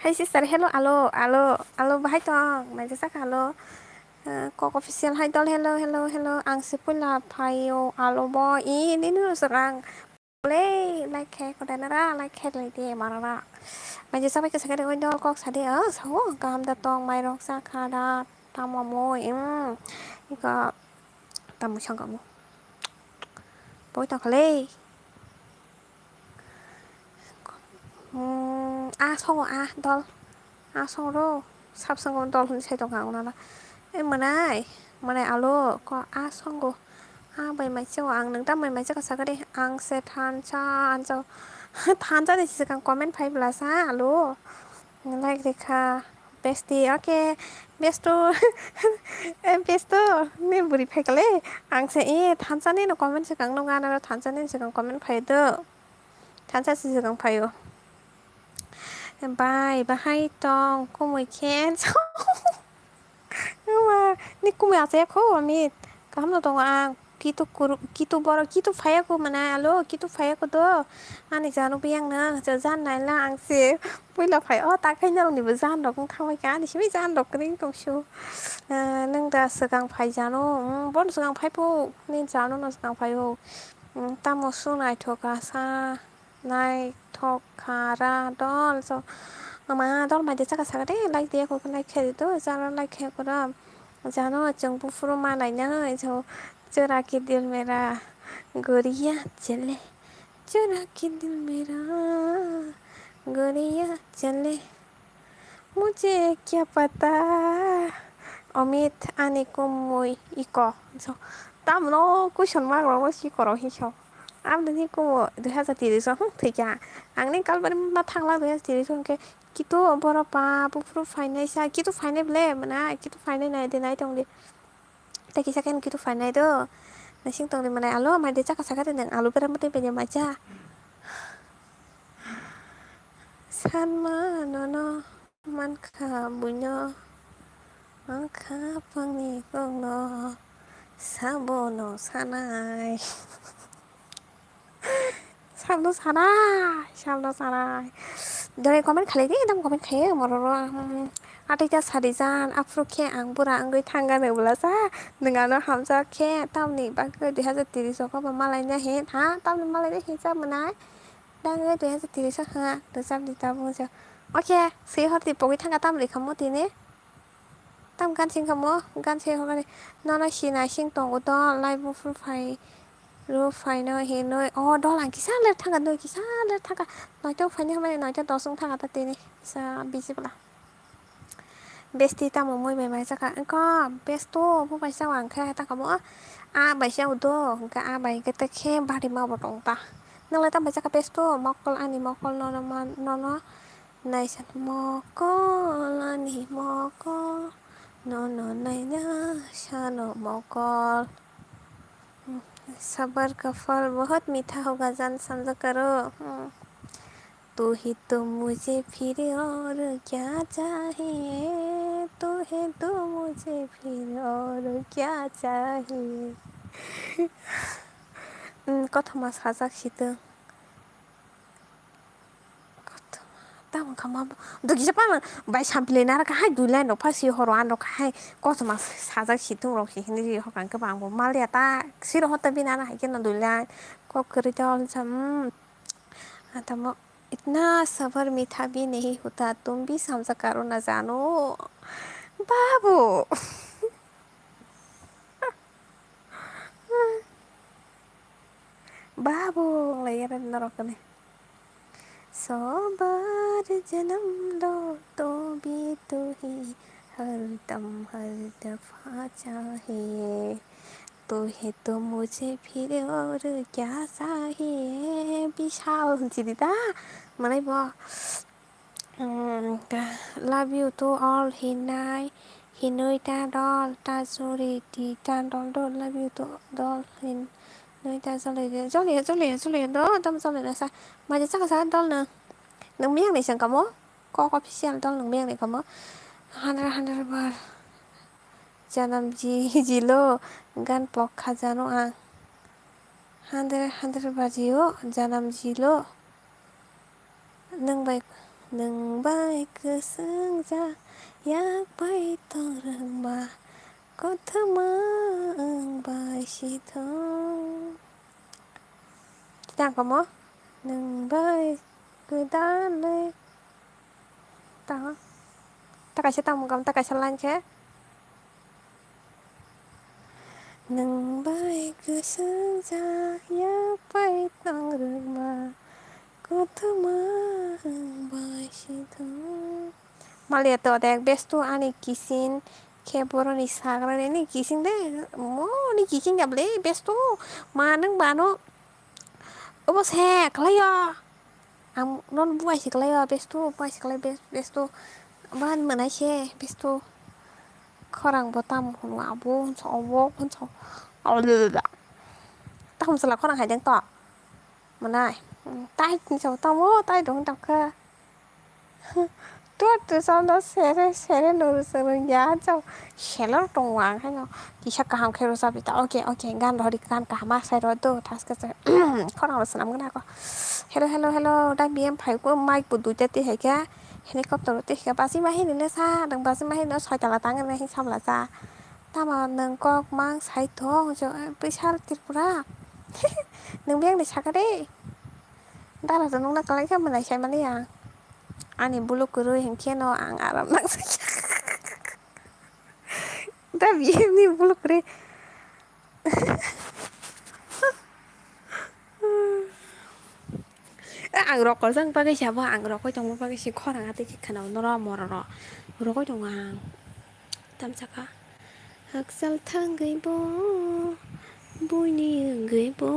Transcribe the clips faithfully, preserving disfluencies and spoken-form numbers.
Hai sister, hello, alo, alo, alo, bahai tong, naijak saka, alo. Eh, Kok official hai dol, hello, hello, hello, ang se puila phaio, alo bo, i, nini no serang. Le, like khe, koda nara, like khe, lai de, marara. Naijak sabai khe sakhe de, oi dol, kok sade, ah, sao, kaham da tong, mairok cha kha da, tamo mui, mm, iko, tamo sangka mo. Boi tong kha le. Hmm, a songo a dol. A songro. Sab songo dol hwnwi sai tongkha ang nana. E mwnai. Mwnai alo. Ko a songo. A bai mai chao ang nang ta mai mai chaka sakari. Ang se thansa anjao. Thansa ni swkang comment phai bwla sa alo. Like rikha. Besti, okay. Bestu. Eh, bestu. Ni buri phai kale. Ang se, eh, thansa ni no comment swkang no gana ro thansa ni swkang comment phai do. Thansa si swkang phaio. Bai, bahai tong, kumui khe. Ama, ni kumui achaya kho, Amit. Kaham no tongo ang. Kitu kuru, kitu boro, kitu phaya kho mana, alo, kitu phaya kho do. Ani janu biyang na, ja jan nai la ang se. Puila phai, o, ta khai nang ni bo jan rok wng thang bai kha, ani simi jan rok kring tong su. Eh, nung da swkang phai janu, mm, bon swkang phai phu, ni janu no swkang phai o. Mm, tamo su naithok asa. Naithok kha ra dol so. Ama dol mai de chaka saka de, like de ko like khe de do, jara like khe ko ra. Jano chwng buphuru ma nai na, so chora ke dil mera goriya chale. Chora ke dil mera goriya chale. Mujhe kya pata? Amit ani kumui iko. So, tamno question mark rok si koro hi so. Aboni kumo dui hazar tiris o, hmm, thwikha. Ang ni kalbari ma thangla dui hazar tiris o hwnkhe, kitu borok pa buphuru phainai sa, kitu phainai ble, mwnai, kitu phainai nai de, nai tong di. Tei kisa khe kitu phainai do. Naising tong di mwnai, alo, mai de chaka saka de nang, alo bera mate benya mai cha. Sanma nono. Mankha buino, mankha pangni kokno, sabono sanai. Sabno sanai, sabno sanai. Dore comment khalai di, ekdam comment khaye, mororo, hmm. Atita sarijan, aphuru khe ang bura wngwi thangano bwlasa, nwng ano hamjak khe, tamni bagwi dui hazar tiris o kobo malaina he, ha, tamni malaina he cha mwnai. Dang dui hazar tiris o ha, rwchap di tabuk se. Oke, swi hor di pogwi thangkha tam rwkha mo tini. Tam gan sing kha mo, gan se hor kha di. Nono si naising tongo do, lai buphuru phai, ro phai no hinwi. O dol ang kisa ler thangkha, doi kisa ler thangkha. Noito phai ni hamani noito dos wng thangkha ta tini. Sa bisi bwla. Besti tamo mui bai mai chakha. Engkho besto bo bai chao ang khe ta kamo. A bai chao do, hwnkhe a bai khe ta khe bari ma bo tong ta. Nang lai tam bai chakha besto, mokol ani mokol nono man, nono naisa mokol ani mokol, nono naina sano mokol. Hmm, sabar ka phal bahut mitha hoga jan samjak karo. Hmm. तू ही तो मुझे फिर और क्या चाहिए, तू ही तो मुझे फिर और क्या चाहिए. Hmm, kothoma sajak sitwng. Kothoma, tamo kha ma bo. Dugisa pa bai sampli nara kha hai dui line rok pha si horo ano kha hai. Kothoma sajak sitwng rok si hinwi ri hokang khe bang bo mal ya ta. Siro hota bini ano hai khe no dui line. Kok kwrwi ta olsa, hmm. Atamo, itna sabar mitha bhi nahi hota, tum bhi samjha karo na jano. Babu. Babu, lai yara norok ni. सौ बार जन्म लो तो भी तू ही हर दम हर दफा चाहिए. तू ही तो मुझे फिर और क्या चाहिए. Bishal hwnsi di ta. Manai bo. Love you to all hinai hinui ta dol ta churi ti ta dol dol love you to dol hinui ta jolai jolai jolai jolai do tam jolai na sa maja chaka sa dol no nung miyang ni sengkamo kok official dol nung miyang ni kamo hundred hundred bar janam ji jilo gan pok khajano ang hundred hundred bar jio janam jilo. Nwng bai, nwng bai kwswngjak, yak bai tong rwngma, kothoma wng bai si thung. Tang kamo, nwng bai kwdalwi tang, ta kaisa tang mungkam, ta kaisa line khe. Nwng bai kwswngjak yak bai tong rwma, kothoma wng bai si thung. Maliya to dek bestu ani kisin khe boroni sagra ni kisin de mo ni kisin ya ble bestu ma nwng bano obo se khlaio. Ang non buai se khlaio bestu buai se khlai bestu ban mwnai se bestu khorang bo tam hwnwi abo hwnsa obo hwnsa tam chwla khorang hai deng to mwnai tai hwnsa tamo tai dong tang kha tu tu sono sere sere nuru suru ya chao selo tong wang hai no. Kisa kaham khe rwchapli ta, oke, oke, gan rwdi, gan kaham ma sai rw do, thaske se khorang rw swnam gana ko. Hello, hello, hello, da B M phai ko, mic bo duita twi hai khe, helicopter twi hai khe, basi ma hini le sa, nang basi ma hini soi tala tang nang hin samla sa. Tamo nang kok mang sai thong jo, eh, Bishal Tripura. Nang biyang ni saka de. Dara to nung na kalai khe mwnai sai mani ang. Ani buluk kwrwi hinkhe no ang aram nang sai. Da B M ni buluk kwrwi. Ang rokol jang bagwi sabo ang rokoi tongma bagwi si khorang atwi khe khwnao noro mororo rokoi tongo ang tamsaka hakchal thangwi bo buini wngwi bo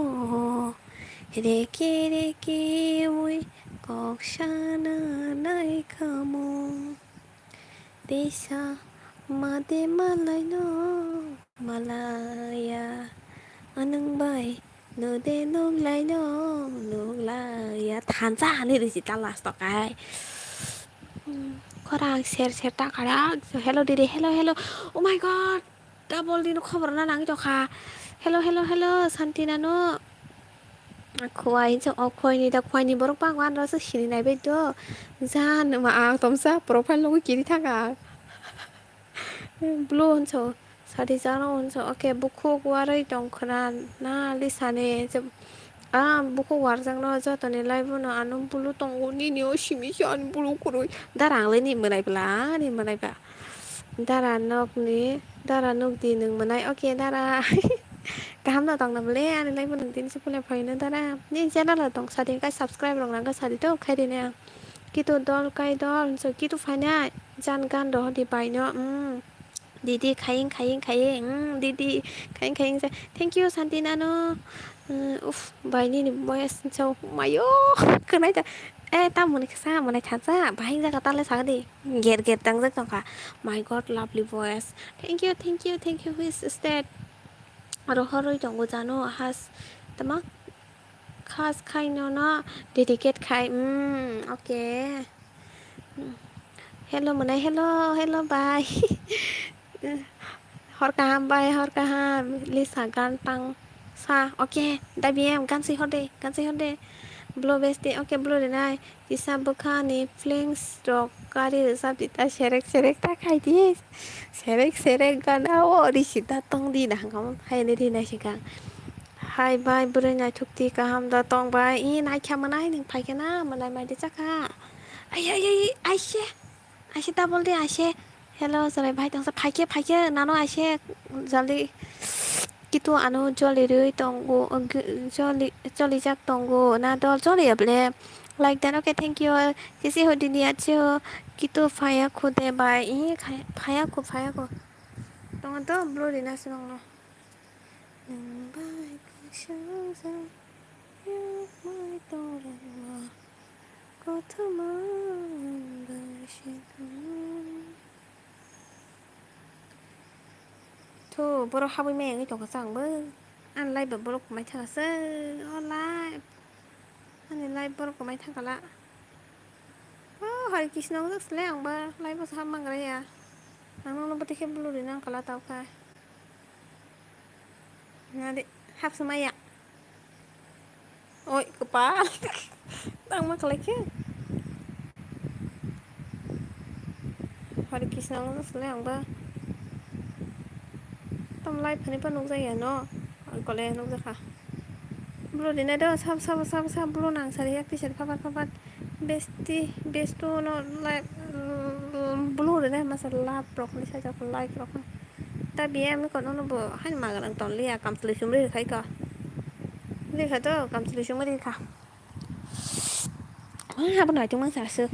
reke reke wi kok sana nai kamo. Teisa made malaino malaya, anwng bai node nuglaino nuglaya. Thansa hani risi ta last o kai. Hmm, khorang ser ser ta kara. Hello didi, hello, hello. Oh my God. Double dino khobor na nangwi tongkha. Hello, hello, hello, Santi nano. Khwai hinsa o khwai ni da khwai ni borok bang wan rasa sini nai bai do. Jan ma ang tomsa profile logo kiri thanga. Blue hinsa sadi jano hinsa oke bukhuk warwi tong khna na lisani. Ah, bukhuk warjakno jotoni laibono ano bulu tongo, nini o simi se ani bulu kwrwi. Dara ang le ni mwnai bwla, ani mwnai ba. Dara nokni, dara nokdi nwng mwnai. Oke, dara. Kaham no tongna bwle, ani laibono tini se puila phaino dara. Ni channel o tong sadi kai subscribe rok nang sadi to khai rini ang. Kitu dol kai dol, so kitu phainai. Jan gan rohdi baino, mm. Didi khaying khaying khaying, mm, didi khaying khaying sa. Thank you Santi nano. Mm, uf, bai nini voice so mayo. Khwnai ta. Eh, ta muni kasa muni thansa. Bahing jaga tale sagdi. Ger ger tangjak tongkha. My God, lovely voice. Thank you, thank you, thank you. Who is that? Aro horoi tongo jano has. Tama khas khai no no dedicate khai. Mm, okay. Hello mwnai, hello, hello bai. Hor kaham bai, hor kaham. Lisa gan tang sa. Okay, da B M gan si hor de, gan si hor de. Blow besti, okay, blow de nai. Kisa bwkha ni flings rok kari rwchap di ta serek serek ta khai di. Serek serek gan o risi ta tong di na hangkam hai ni ri nai si kang. Hai bai bwrwi naithok ti kaham da tong bai. I naikha mwnai nwng phaikhe na mwnai mai de chakha. Ai ai ai aise. Aise double de aise. Hello chwrai bhai tongsa phaikhe phaikhe nano aise jaldi kitu ano joli rwi tongo joli jolijak tongo na dol joli ya ble like dan okay thank you kisi hodini ache ho kitu phaya khude bai i phaya khu phaya khu tongo to blue rina sinong no. Nwng bai kwsajak yakmai tong rwma, kothoma nwng bai Thu, borok habwi maya wngwi tongkha chwng bo. Ani live bo borok kwmai thangkha se. O live. Ani live borok kwmai thangkha la. O Hari Krishna wngjak se le ang ba live o se hap mangra ya. Ang nokno bwtwi khe blue ri nang kha la tawkha. Nadi hap se maya. Oi, kwpal. Tangma khlai khe. Hari Krishna wngwi sale ang ba. Tam live phani pa nukjak ya no. Ang kole nukjak kha. Bro rina do sab, sab, sab, sab bro nang sari yak tisari papat, papat. Besti, bestu no live, bro rina masa love rok ni sajak like rok. Ta biya mi kono no bo hain maga nang ton liya kam tuli sumri khai ka. Rikha to, kamchwlwi chwngma rikha. Ah, abo naitok mang sa aswk.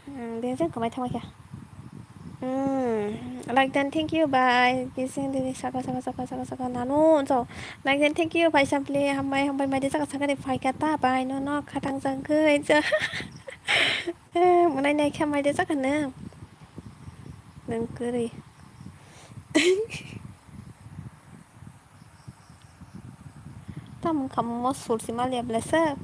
Hmm, bini jang kwmai thangma kha. Hmm, like dan thank you, bye. Kising dini saka, saka, saka, saka, saka, nanu, so. Like dan thank you, bye, sampli, hambai, hambai, mai de saka, saka de phai kha ta, bye, no, no, khatang jang gwi, so. Eh, mwnai nai kha, mai de saka no. Nang kwrwi. Tamo wngkha mo sulsi maliya blesa.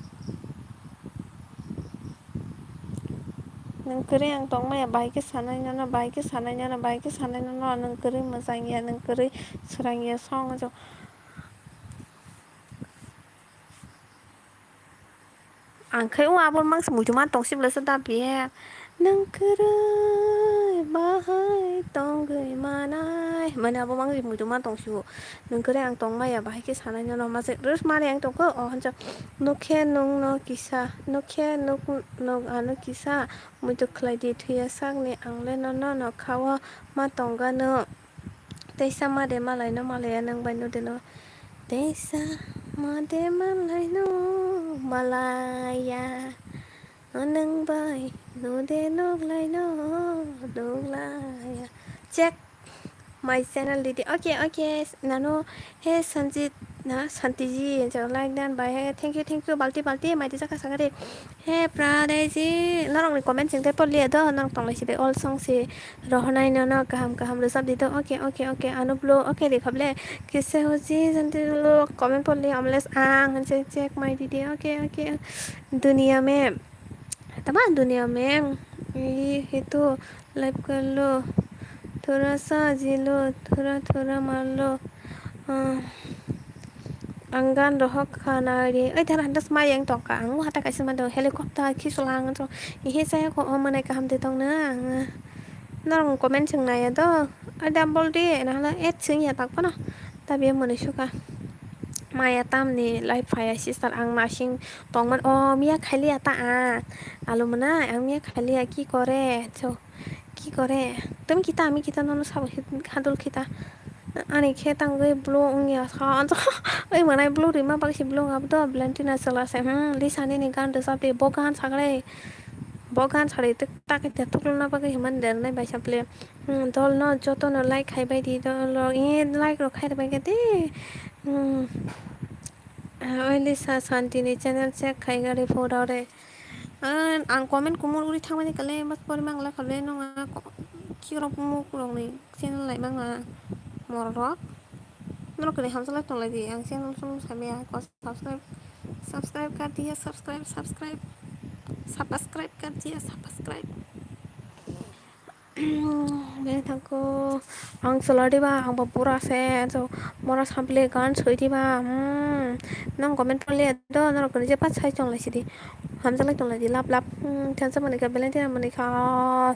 Nwng kwrwi ang tongmaya, bahai khe sanai nono, bahai khe sanai nono, bahai khe sanai nono, nwng kwrwi mwchang ya, nwng kwrwi swrang ya, song jo. Ang khai o abo mangsa muitu man tong sibla sa dabi he. Nwng kwrwi bahai tongwi manai. Mane abo mangsa muitu man tong sibo. Nwng kwrwi ang tong maya bahai khe sanai nono mase. Rus mani ang tong ko o hansa. Nokhe nwng no kisa. Nokhe nuk nuk ano kisa. Muitu khlai di thuya sakni ang le nono nokha o ma tong gano. Teisa ma de malai no malaya nwng bai no de no. Teisa ma de malai no malaya. Nwng bai no de nok lai no nok laya. Check. My channel didi. Okay, okay. Nano he Sanjit na Santiji. Like dan bai he. Thank you, thank you. Balti, balti. Mai de jaka sagari. He Pradesi, norokni comment chwng tei porliya do, norok tonglai si bai all song si rohornai nono kaham kaham rwchap di do. Okay, okay, okay, ano blo, okay, rikha ble. Kisa huji janti lo comment porliya, amles ang, check, check, mai di di. Okay, okay, duniya mein. Tama duniya mein. Ye, ye to. Live kar lo, thoda sa ji lo, thoda thoda mar lo. Ah, ang gan rohok khana ri. Oi, thar handas mayang tongka. Ang hata kaisa mado helicopter khisolang to. Ihe saya ko o manai kaham de tong na ang. Norok comment chwng naya do. Oi, dam bol di. Na hala et chwng ya tak pano. Tabi mani suka. Maya tamni live phaya sister ang nasing tongman. O miya khaliya ta ang. Alo mana ang miya khaliya ki kore. So. Ki kore? Tumi kita, ami kita nono sabo hit-, hadol kita. Ani khe tangwi blo wngya sa. Oi manai blo rima baksa blo ngab do Valentina chwla se. Hmm, Lisa nini gan rwchap di. Bo gan sagre. Bo gan sagre tak tak tak tukluna bagwi himan dernai bai saple. Hmm, dol no joto no like khai bai di dol. Like rok khai bai khe de. Hmm. Oi Lisa Santini channel check khai gari photo re. Ah, ang comment kumur uri thangmani kale mas pori mangla kale nong a ko-, kikrok muk rok ni channel lai mangla morok rok. Norok kene hamjalak tonglai di ang channel song samya ko subscribe, subscribe kar diya, subscribe, subscribe, subscribe kar diya, subscribe. Bini thangkho ang chwla diba, ang bo bura se, so mora sample gan soi diba, hmm, nang comment pole do, norok kene je pa sai chonglai sidi, hamjalai tonglai di lap lap, hmm, thansa mani kha, Valentina mani kha,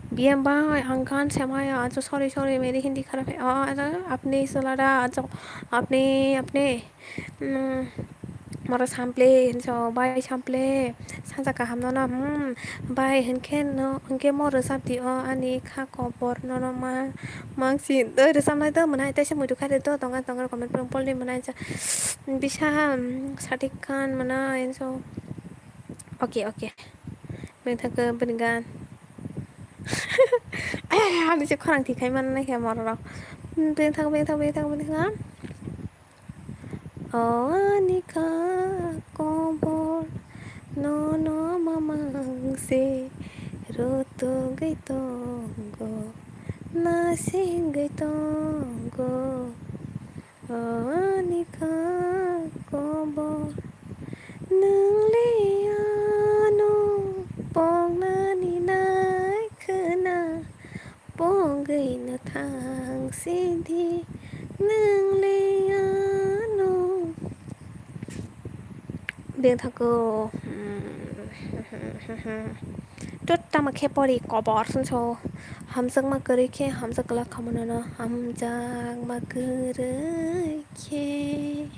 B M bai ang gan se maya, so sorry, sorry, meri Hindi kharap hai, oh, apni chwla da, so apni, apni. Hmm, moro sample hinso bai sample sanja kaham nono, hmm, bai hinkhe no hinkhe mo rwchap di o ani kha kobor nono ma mangsi doi rwchapnai do mwnai teisa muitu khaide do tonga tonga comment pol di mwnai bisa, hmm, Sadiq Khan mwnai hinso. Okay, okay. Bini thangkhe bini gan. Ani se khorang thi khai manna khe moro rok. Bini thang, bini thang, bini thang, bini thang. O ani kha kobor nono mamang se rotogwi tongo, nasingwi tongo. Ani kha kobor, nwng le ano pongnani nai khwna, pogwi no thang sidi, nwng le ano. Beng thago, hmm, to tama khe pori kobor swnso, hamjakma kwrwi khe hamjak glak khamunano, hamjakma kwrwi khe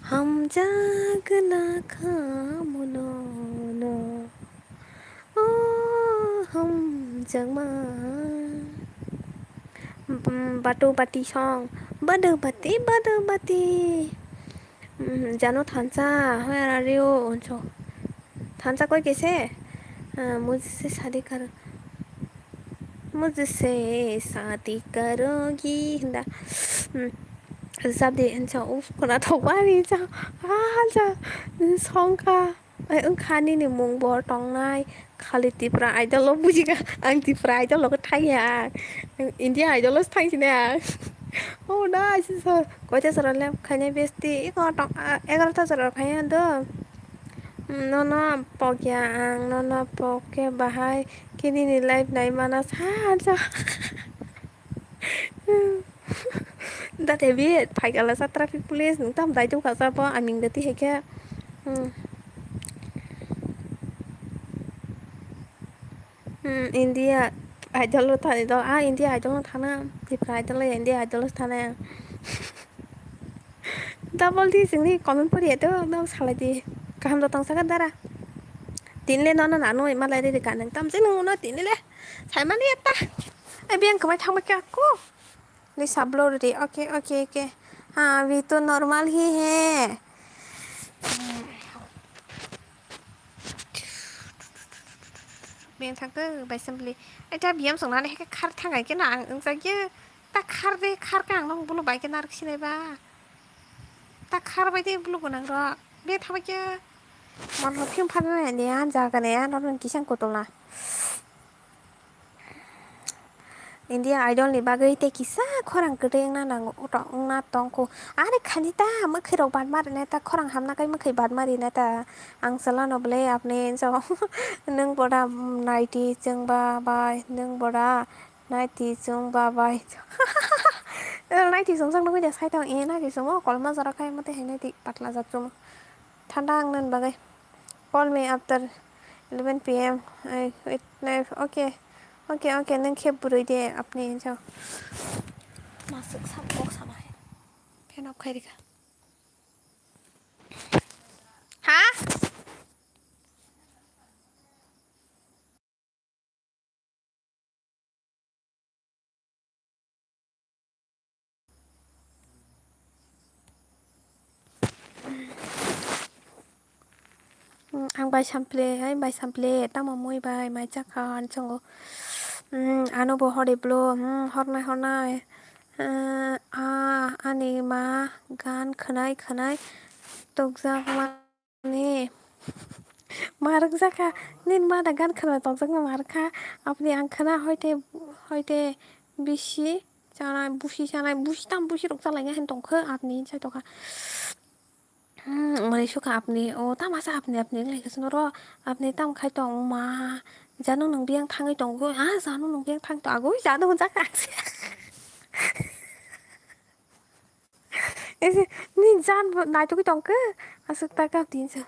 hamjak glak khamunano, o hamjakma. Hmm, batu bati song, badu bati, badu bati. Hmm, jano thansa, where are you? Unso. Thansa koi kese? Ah, mujhe se shadi kar, mujhe se shadi karogi hinda. Hmm. Rwchap di hinsa, uf, khwna thokba ri sa. Ah, sa, hmm, song kha. Ai, wngkha nini mung bo tongnai. Khali Tipra Idol o bujikha. Ang Tipra Idol o thangya. Ang India Idol o thangsinai ang. Oh, na, sisa. Koita jora lap khainai besti? Iko tong, ah, egarota jora khainai do. Hmm, nono pokya ang, nono pokya bahai khe nini live nai mana sa, sa. Da David, phaikala sa traffic police, nwng tam dai tongkha sa bo, aming da tihai khe. Hmm. Hmm, India Idol o thani dol, ah, India Idol o thana, Tripura Idol o, India Idol o thana. Double di sini comment pori ya to, no salai di. Kaham da tong saka dara. Tinle nono nanu ima lai ri ka nang tam sini uno tinle le. Sai mani ya ta. Ai biang kamai thang ma kya ko. Ni sablo ri. Okay, okay, okay. Ha, abhi to normal hi hai. Beng thang ke bai simply. Ai ta biyam song nani hai khar thang ai ke na ang wngsa ye. Ta khar de khar ka ang nong bulo bai ke nar sinai ba. Ta khar bai de bulo gonang ro. Be thang ke. Mon ho phim phan na ni an jaga ne an ron kisang kotol na. India Idol ni bagwi tei kisa khorang kwrwi wngna nango, utok wngna tongkhu. Are khani ta mwkhwi rok badma rwna ta khorang hamna kai mwkhwi badma rwna ta. Ang chwla no bwlai apni so nwng boda naiti chwngba bai, nwng boda naiti chwngba bai. Naiti chwngjak nugwi de sai tong, e naiti chwngmo kolma jora khai mate hai naiti patla jak chwngmo. Thanda ang nani bagwi. Call me after eleven P M. Ai, wait, knife. Okay. Okay, okay, nang khe bwrwi de apni hinjao. Masuk sam kok sama hai. Fan off khai rikha. Ha? Ang bai sample, hai bai sample, tamo mui bai mai chakha, ang chongo. Ano bo hor iblo, hornai hornai. Ah, ani ma gan khwnai khwnai tokjak ma. Ni ma rwkjakha, nini ma da gan khwna tokjakma ma rwkha. Apni ang khwna hoite, hoite bisi chanai, busi chanai, busi tam busi rok chalaina hin tongkha apni sai tokha. Hmm, mani sukha apni, o tama sa apni, apni lai khasno ro, apni tam khai tong ma, janu nung biang thangwi tongo, ah, janu nung biang thang to agoi, janu hunjak ang se. Ese, ni jan bo naitugwi tongkhe, aswk ta kap din sa.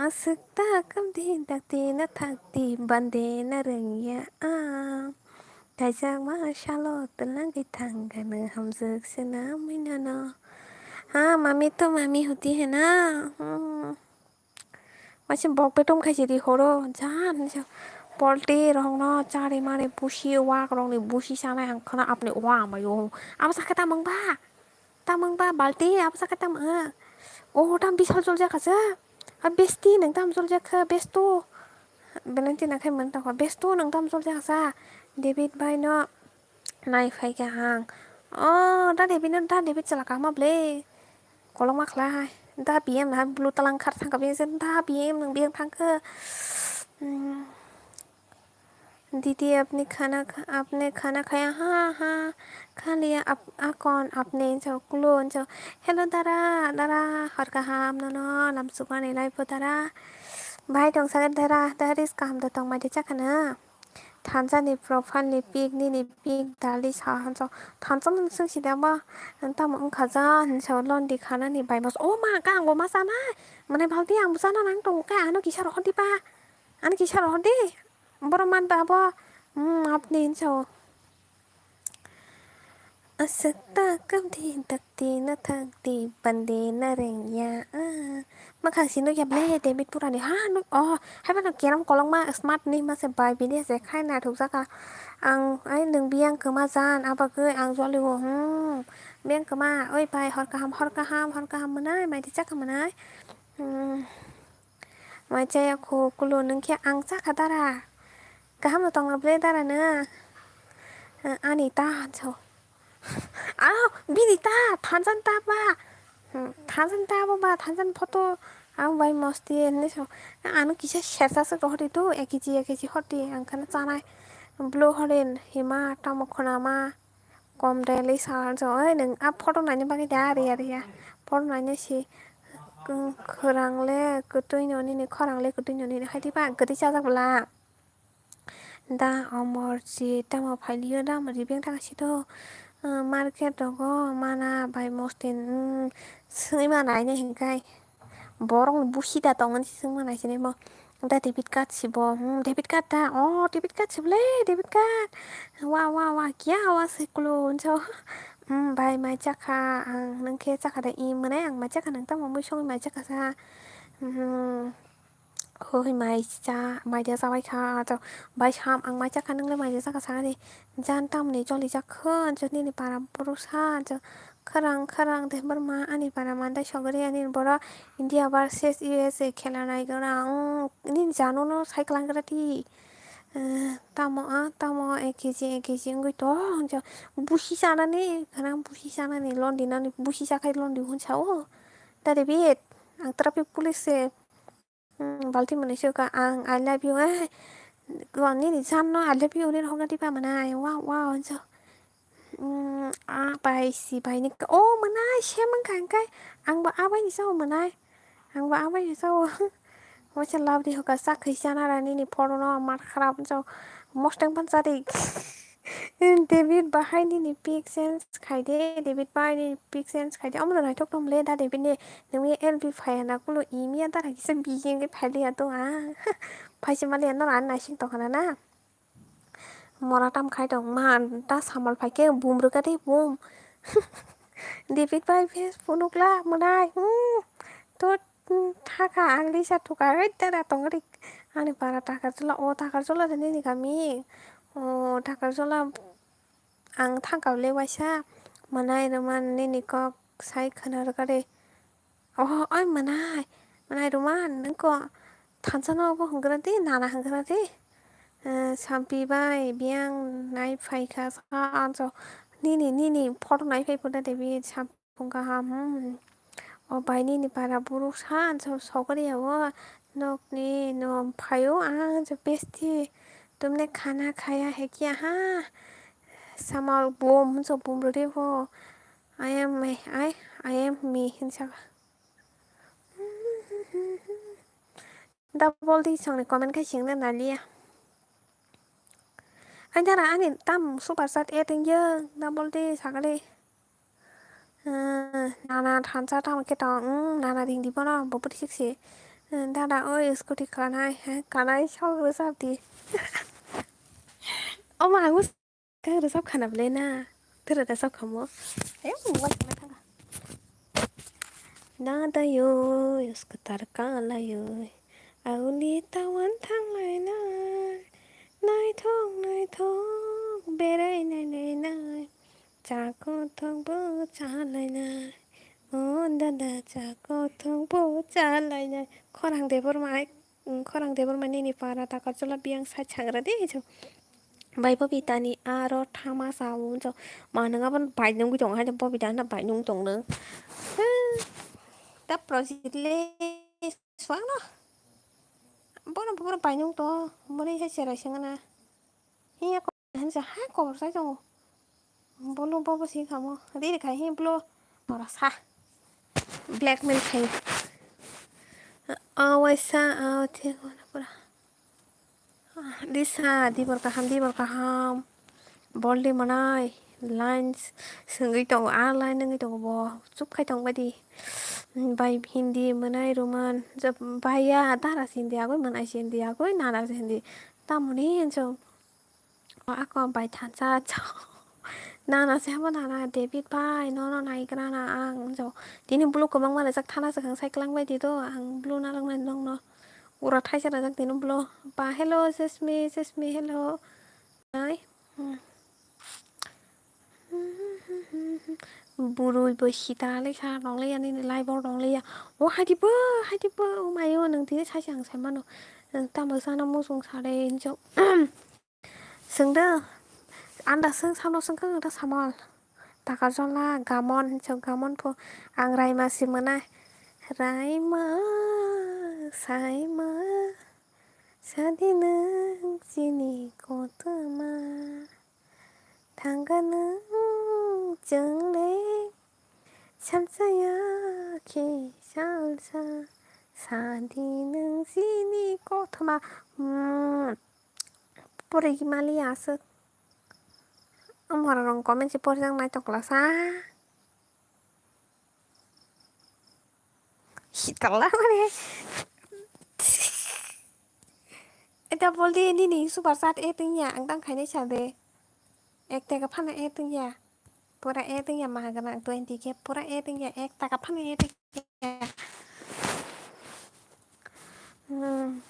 Aswk ta kap din, dakti na thakti, bande na rwngya ang. Kaijak ma salo twlangwi thangkha nw hamjwk se na mui nano. Ha, mami to mami huti hai na. Hmm. Waisa bok betom khai se ri horo, jan hinwi sa polti rokno chari mari busi wak rokni busi sanai ang khwna apni wa mayo. Abo sakhe tamang ba? Tamang ba balti abo sakhe tamang? Oh, tam bisal jol jakha sa. A besti nang tam jol jakha besto. Belenti nang khai man tangkha besto nang tam jol jakha sa. David bai no. Nai phai kha ang. O, da David no, da David chala kama ble. Kolokma khlai. Da B M na blue talang khar thangkha bini se da B M nang B M thangkha. "दीदी, अपने खाना खा, आपने खाना खाया?" "हाँ, हाँ, खा लिया।" "आप, आ कौन आपने?" Hinso, "Kulu," hinso. "Hello, dara, dara, hor kaham nono, lamsukmani laibo dara. Bahai tong sakhe dara, dara, ris kaham da tong mai de chakhana. Thansa ni profile ni pic, nini pic dali sa," hinso. "Thansa no swng si da ba, tamo wngkha ja," hinso, "londi khana ni bai mas." "O ma, ka ang bo ma sana, mane balti ang bo sana nang tong khe ano kisa rohor di ba, ano kisa rohor di." Borok man ba abo, "Hmm, apni," hinso. Aswk ta kamdi dakti na thakdi bande na rengya, ah. Makhang si nukya ble David purani ha nuk, oh, hai phano keram kolokma smart ni mase bai bini se khai naithok jaka. Ang ai nwng biyang kwma jan abagwi ang jolio, hmm. Biyang kwma, oi bai hor kaham, hor kaham, hor kaham mwnai, mai di chakha mwnai. Hmm. Mai chaya kho kulo nwng khe ang chakha dara. Kaham no tongma ble dara nwng? Ani ta hinso. Ah, bini ta, thansa ni ta ba. Hmm, thansa ni ta bo ba, thansa ni photo. Ang bai mosti hinwi so. Ano kisa sersa swk rohor di tu, ek kg, ek kg hor di, ang khana chanai. Blo horen, hima, tamo khwnama. Kom de le sa so, oi, nwng a photo naina bagwi da, riya, riya. Photo naina si, kwrang le kwtwi no nini, khorang le kwtwi no nini, hai di ba, kwtwi chajak bwla. Da Omorjit, tamo phailio da Omorjit, beng thang si to, uh, market rogo mana bai mosten, um, swngwi ma naina hinkai. Borok ni busi da tongmani si swngma nai sini bo. Da debit card si bo, hmm, debit card da, oh, debit card si bole, debit card. Wa, wa, wa, kiya wa se kulo, hinso. Hmm, bai mai chakha, ang nwng khe chakha da, i mwnai ang mai chakha, nwng tamo mui songwi mai chakha sa. Hmm. Hoi mai cha, mai de chabai kha, to bai sam ang mai chakha, nwng le mai de chakha sa de. Jan tamni choli jak kho, ancho nini para boro sa, ancho khorang, khorang de borma ani para mandai sogri ani boro India versus U S A khela nai gra, ang nini jano no sai klang gra di. Eh, tamo a, tamo ek kg, ek kg wngwi to, ancho busi chanani, khorang busi chanani, londi nani busi chakhai londi hwn sao. Tare bit, ang traffic police se. Hmm, balti mwnwi sukha ang, "I love you," eh. Nini jan no "I love you" hinwi hokna tipa mwnai, wow, wow, hinso. Hmm, a bai si bai ni, oh, mwnai, se mangkha hinkai, ang bo a bai ni sao mwnai, ang bo a bai ni sao. Waisa love di hoka, sa khaisa nara nini photo no mar kharap hinso, mosteng pansa di. David bahai nini pic change khai de, David bahai nini pic change khai de. Omo no naithok tong le da David ni, nungni L B phai na kulo imiya dara kisa bijing ke phai liya to a. Phai se maliya no ran naising tong khana na. Mora tam khai tong ma ta samal phai ke bum rwkha de bum. David bahai Facebook nukla mwnai. Hmm. To Hmm, thaka ang lisa thuka, oi, dada tongri. Ani para Takarjala, o Takarjala de nini kami. O Takarjala, ang thangkha le waisa. Mwnai Roman nini kok sai khwna rwkha de. Oh, oi mwnai. Mwnai Roman, nwng ko thansa no obo hwngra de, nana hwngra de. Eh, Sampi bai biyang nai phaikha sa anso. Nini, nini photo nai phai photo de bi Sampi. Phung kaham, hmm. O bai nini para borok sa, ang so sokori ya o. Nokni no phaio, ang so besti. Tumne khana khaya hai kya ha. Samal bom, so bom rode ho. I am me, I, I am me, hinsa. Double di songni comment khai singna naliya. Ai dara ani tam super chat add wngya, double di sakali. Hmm, nana thansa tamo khe tong, hmm, nana ring di bono, bo bwtwi siksi. Hmm, dada oi scooty kanai, he, kanai sok rwchap di. Omo ang Kang rwchap khana bwle na? Tera rwchap khamo? Em, mobile khana thanga. Dada yo, yos kwthar kala yo. Auli tawan thang lai nai. Naithok, naithok, berai nai nai nai. Cha kothok bo cha lai nai. O dada, cha kothok bo cha lai nai. Khorang Debbarma ai. Khorang Debbarma nini para Takarjala biyang side sangra de, hinso. Bai Bobita ni aro thama sao, hinso. Ma nwng abo bai nungwi tong hai, Bobita na bai nung tong nung. Ta project le swang no. Bono bubur painung to, boni hai cherai sengana. Hiya ko, hansa ha kobor sai tongo. Bolo bobo si kamo, riri khai hi bolo, mora sa. Blackmail khai. Awaisa, aw, thik wala pura. Ah, Lisa, dibor kaham, dibor kaham. Boldi manai, lines, sengwi tongo, ah, line wngwi tongo bo, chup khai tong baidi. Bai Hindi manai, Roman, jab-, baiya, dara si Hindi agoi, manai si Hindi agoi, nana si Hindi. Tamoni enso. O ako bai thansa, cho. Nana se habo nana, David bai, nono naigra na ang, enso. Tini blue kwbangma rijak thana swkang sai kwlang baidi do, ang blue nalwk nai nokno. Ura thaisa rijak tini blue. Ba, hello, Sesmi, Sesmi, hello. Nai. Hmm. Bwrwi bo sita le sa nong le ya, nini lai bor nong le ya. O haidi bo, haidi bo, o mayo, nwng tini saisa ang sai mano. Nwng tamo sana muchung sa de, enso. Swngdo, anda swng samno swngkha nwng ta samal. Takarjala, gamon, hinso gamon pho ang raima si mwnai. Raima, saima, sadi nwng chini kothoma. Thangka nwng chwngle, salsa ya khe salsa, sadi nwng chini kothoma. Hmm. Pore ki mali aswk. Amora rong comment se porjak nai tokla sa. Hitala mane. Eta boldi nini super chat e tungya ang tang khainai sa de. Ek taka phano e tungya. Pura e tungya maha gana twenty ke pura e tungya ek taka phano e tungya. Hmm.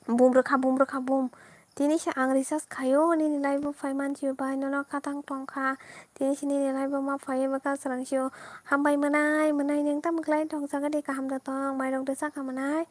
Bum rwkha, bum rwkha, bum. Tini se ang recharge khaio, nini live o phai manchio bai, nono katang tongkha. Tini se nini live o ma phaiwi bwkha swrang sio. Hambai mwnai, mwnai nwng tamo khlai tong jaga de kaham da tong, mairok de chakha mwnai.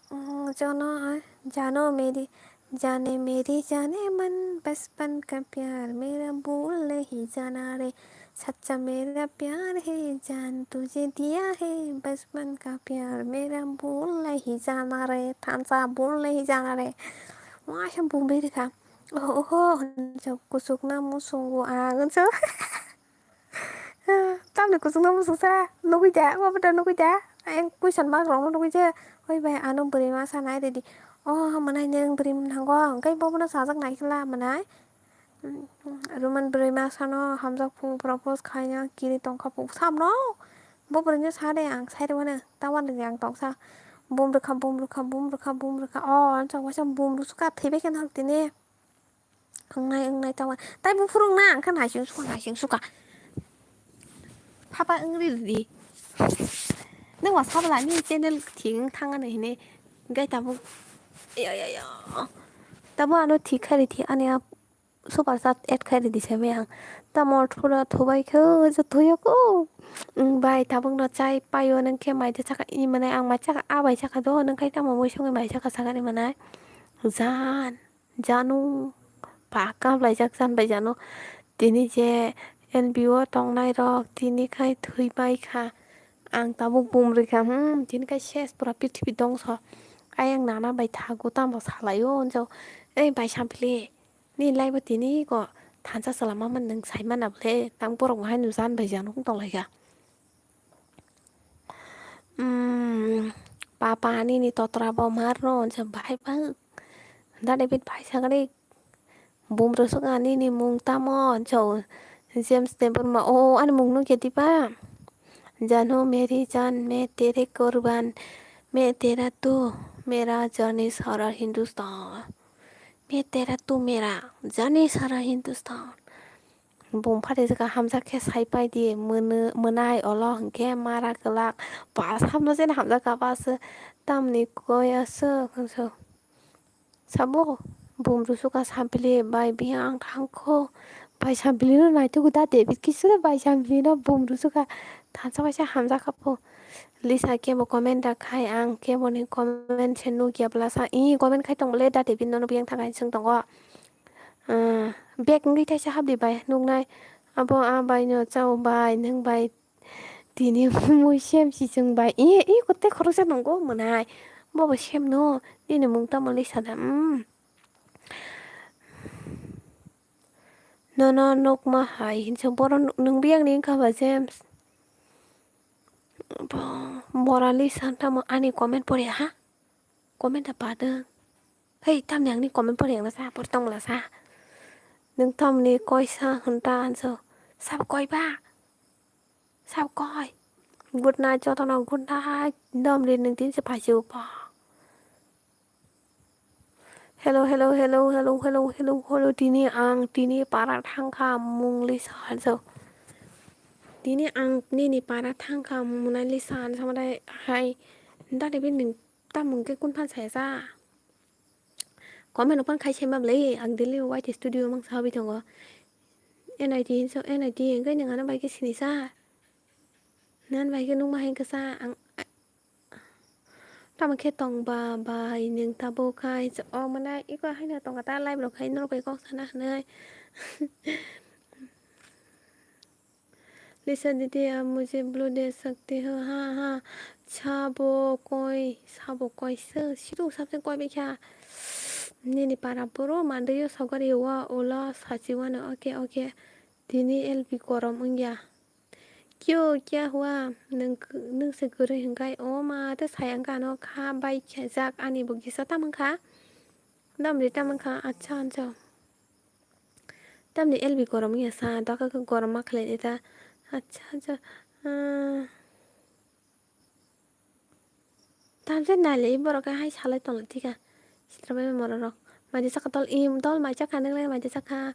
Hmm, jono, jano meri, jane meri jane man, bachpan ka pyar mera bhul nahi jana re. Sacha mera pyar hai jaan tujhe diya hai, bachpan ka pyar mera bhul nahi jana re, thansa bhul nahi jana re. Waisa bumrwi rikha. Oho, oho, hinso kuchukna muchungo ang hinso. Tamni kuchukna muchungsa nugwi da, obo da nugwi da. Ayang kuisan mak rokno nugwi je. Oi bai ano bwrwi masa nai ridi. Oh, mwnai nwng bwrwi mwnango. Hwnkhe bobono sajak nai khe la mwnai. Roman bwrwi masano hamjak phung propose khaina kiri tongkha phung samno. Bo bwrwino sa de ang sai rwmano. Tawan rwdi ang tongsa. Bum rwkha, bum rwkha, bum rwkha, bum rwkha. Oh, ang chok waisa bum rwsukha thwibai khe nahok tini. Wngnai, wngnai tawan. Tai buphuru wngna ang khe naising suka, naising suka. Phapa wngri rwdi. Nwng wa sabla ni channel thik wng thang ano hini. Gai tabuk. Yo, yo, yo. Tabuk ano thik khai rwdi. Ani a super chat add khai rwdi se bai ang. Tamo thura thubai khe je thuyo ko. Bai tabuk no chai paio nwng khe mai de chakha i mane ang mai chakha a bai chakha do nwng khai tamo mui songwi mai chakha sakani mane. Jan, janu, ba kaplaijak jan bai janu. Tini je N B O tongnai rok tini khai thwi bai kha. Ang tabuk bum rwkha, hmm, tini khai ses pura prithibi dongso. Ayang nana bai thago tamo salaio, hinjo. Ei bai Sampili, ni live o tini ko thansa chwla mama nwng sai mana bwle, tang borok bo hai nw jan bai jan wng tong lai kha. Hmm, papa nini totra bo mar no, hinjo bai bang. Da David bai sagani. Bum rwswk ani ni mung tamo? Hinso James Debbarma. O, ani mung nukya diba? Jano meri jaan main tere kurban main tera tu mera jane sara Hindustan. Main tera tu mera jane sara Hindustan. Bum phari jaka hamjak khe sai pai di, mwnwi, mwnai olo hwnkhe mara kwlak. Ba samno jeno hamjak kha ba se tamni koi aswk hinso. Sabo, bum rwsukha Sampili bai biyang thangkho. Bai Sampili no naitugwi da David kisa bai Sampili no bum rwsukha. Thansa waisa hamjakha pho. Lisa kebo comment da khai ang kebo ni comment se nukya bwlasa. I comment khai tong bwle da David no biyang thangkha swng tongo. Ah, bag wngwi thaisa hapdi bai nuknai. Abo a bai no chao bai nwng bai Tini mui sem si chwng bai. E, e, kote khoroksa nongo mwnai. Bobo sem no. Nini mung tamo Lisa da? Hmm. Nono nukma hai hinsa borok nwng biyang ni wngkha ba James? Bo-, Moralisa tamo ani comment pori ha? Comment da padwng. Hei, tamni angni comment pori ang sa, pori tongmala sa. Nwng tamni koi sa hwnta anso. Sabo koi ba? Sabo koi? Good night, jotono good night. Dom ri nwng tin se phaisio pa. Hello, hello, hello, hello, hello, hello, hello. Tini ang tini para thangkha mungli saharjo. Tini ang nini para thangkha munali saharjo, hai. Dadi bini tamung ke kun phan saya sa. Comment open khai sema beli, ang Delhi White Studio mang sahabi tongo. N I T hinso, N I T engkai nang ano bai ke sini sa. Nan bai ke nung mahai ke sa, ang, tamo khe tong ba, bai nwng tabuk khai, o mane iko haino tong kha ta live rok khai norok bai kok sana hwnwi. Lisa didi, aap mujhe blue de sakte ho, ha, ha. Sabo koi, sabo koi se, situ sabse koi bai kha. Nini para boro mandrio sogari wa ola sachi wano, okay, okay. Tini L P korom wngya. Kyo kya hua? Nwng, nwng se kwrwi hwnkhai? O ma, tei saya wngkha ano kha bai khe jak ani bo kisa tam wngkha. Dam ri tam wngkha, acha, acha. Tamni L B gorom wngya sa, doka khe gorom ma khlai ta. Acha, acha. Ah. Tamse nailai borok khe hai salai tongla thika. Sitra bai morok rok. Maidi saka tol im tol mai chakha nang lai maidi saka.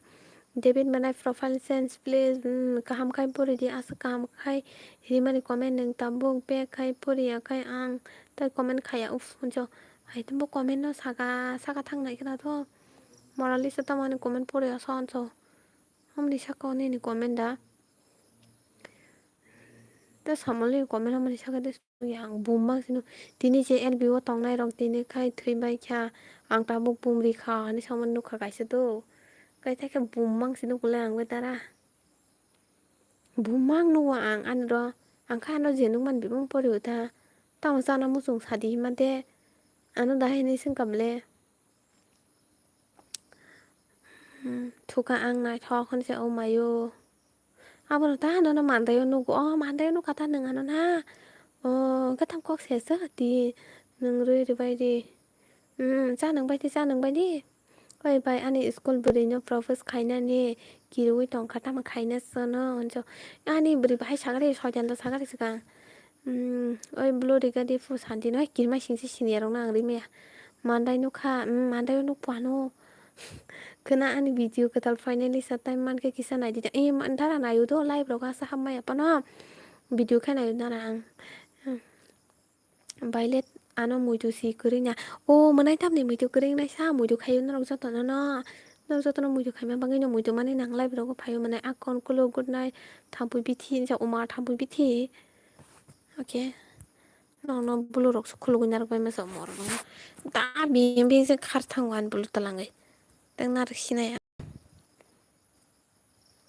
David manai profile change please. Hmm, kaham khai pori di, aswk kaham khai rimani comment nwng tabuk back khai pori ya khai ang. Tai comment khaya uf hunjo. Hai tumbo comment no saka, saka thang nai khna tho. Moralisa tamani comment pori ya sonso. Hamni saka nini comment da. Ta samolni comment hamni saka de. Yang bumang sino. Tini je L B o tongnai rok tini khai thwi bai kha. Ang tabuk bumri kha hinwi samani nukha kaisa do. Kai thai khe bumang sino kule ang bai dara. Bumang nugo ang ani ro. Ang kha ano je nukmani bebak pori o ta. Tamo chana muchung sadi hima de. Ano dahai hinwi swngkha bole. Hmm, thuka ang naithok hwnse o mayo. Abono ta nono mandaio nugo. O mandaio nukha ta nwng ano na. O gatham kok se sa di nwng rwi rwbai di. Hmm, cha nwng bai di, cha nwng bai di. Oi bai, ani school bwrwino propose khainani kirwi tongkha, tamo khaina sono hwnso. Ani bwrwi bahai sagari, soitan da sagari swkang. Hmm, oi bwlwrwi gadi phu santi no, hai kirima singsi sini arokno ang rimaya. Mandai nukha, hmm, mandaio nukpha no. Khwna ani video kwtal finally sa time mankhe kisa naidi da. Eh, ma-, dara naio do, live rok asa hammaya phano. Video khe naio dara ang. Hmm. Violet ano muitu si kwrwina. O, mwnai tamni muitu kwrwingnai sa, muitu khaio norok jotono no. Norok jotono muitu khaima bagwino muitu mani nang live rogo phaio mwnai. Akon kulo good night, thampui bithi, hinsa umar thampui bithi. Okay. Nono bwlwrok se khulugwi narwk bai masa morok no. Da bini bini se khar thango ani bwlwk twlangwi. Tang narwk sinai.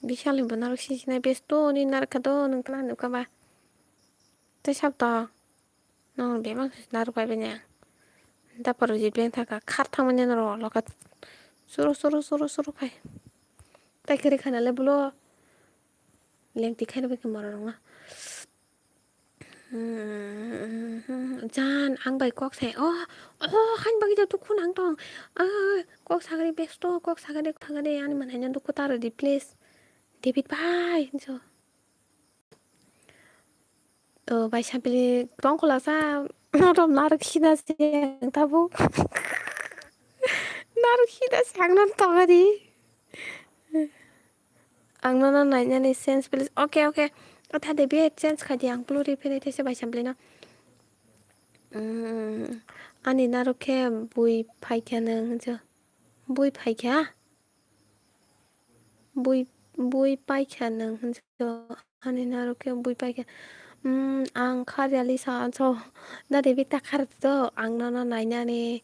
Bishal ni bo narwk si sinai besto ni narwk kha do nwng tla nukha ba. Tei sab to. Nono bebak narwk bai bini. Da paro ji beng thaka khar thangmani norok loka. Suru suru suru suru khai. Tai kiri khana le bwlwk. Lengti khai rwbai khe morok no. Hmm, jan, ang bai kok sai. Oh, oh, hain bagwi jatu khun ang tong. Ah, kok sagari besto, kok sagari, sagari, ani manai no dukhu ta rwdi, please. David bhai, hinso. To, bai sapili tong khula sa, rom narwk sina se ang tabuk. Narwk sina se ang non tongari. Ang nono nainani change please. Okay, okay. O thade be change khai di, ang blue ri phene these bai samplino. Mm, ani narwk khe bui phaikha nwng hinjo. Bui phaikha? Bui, bui paikha nwng hinjo. Ani narwk khe bui paikha. Mm, ang kharjali sa so. Dade bita khar to ang nono nainani.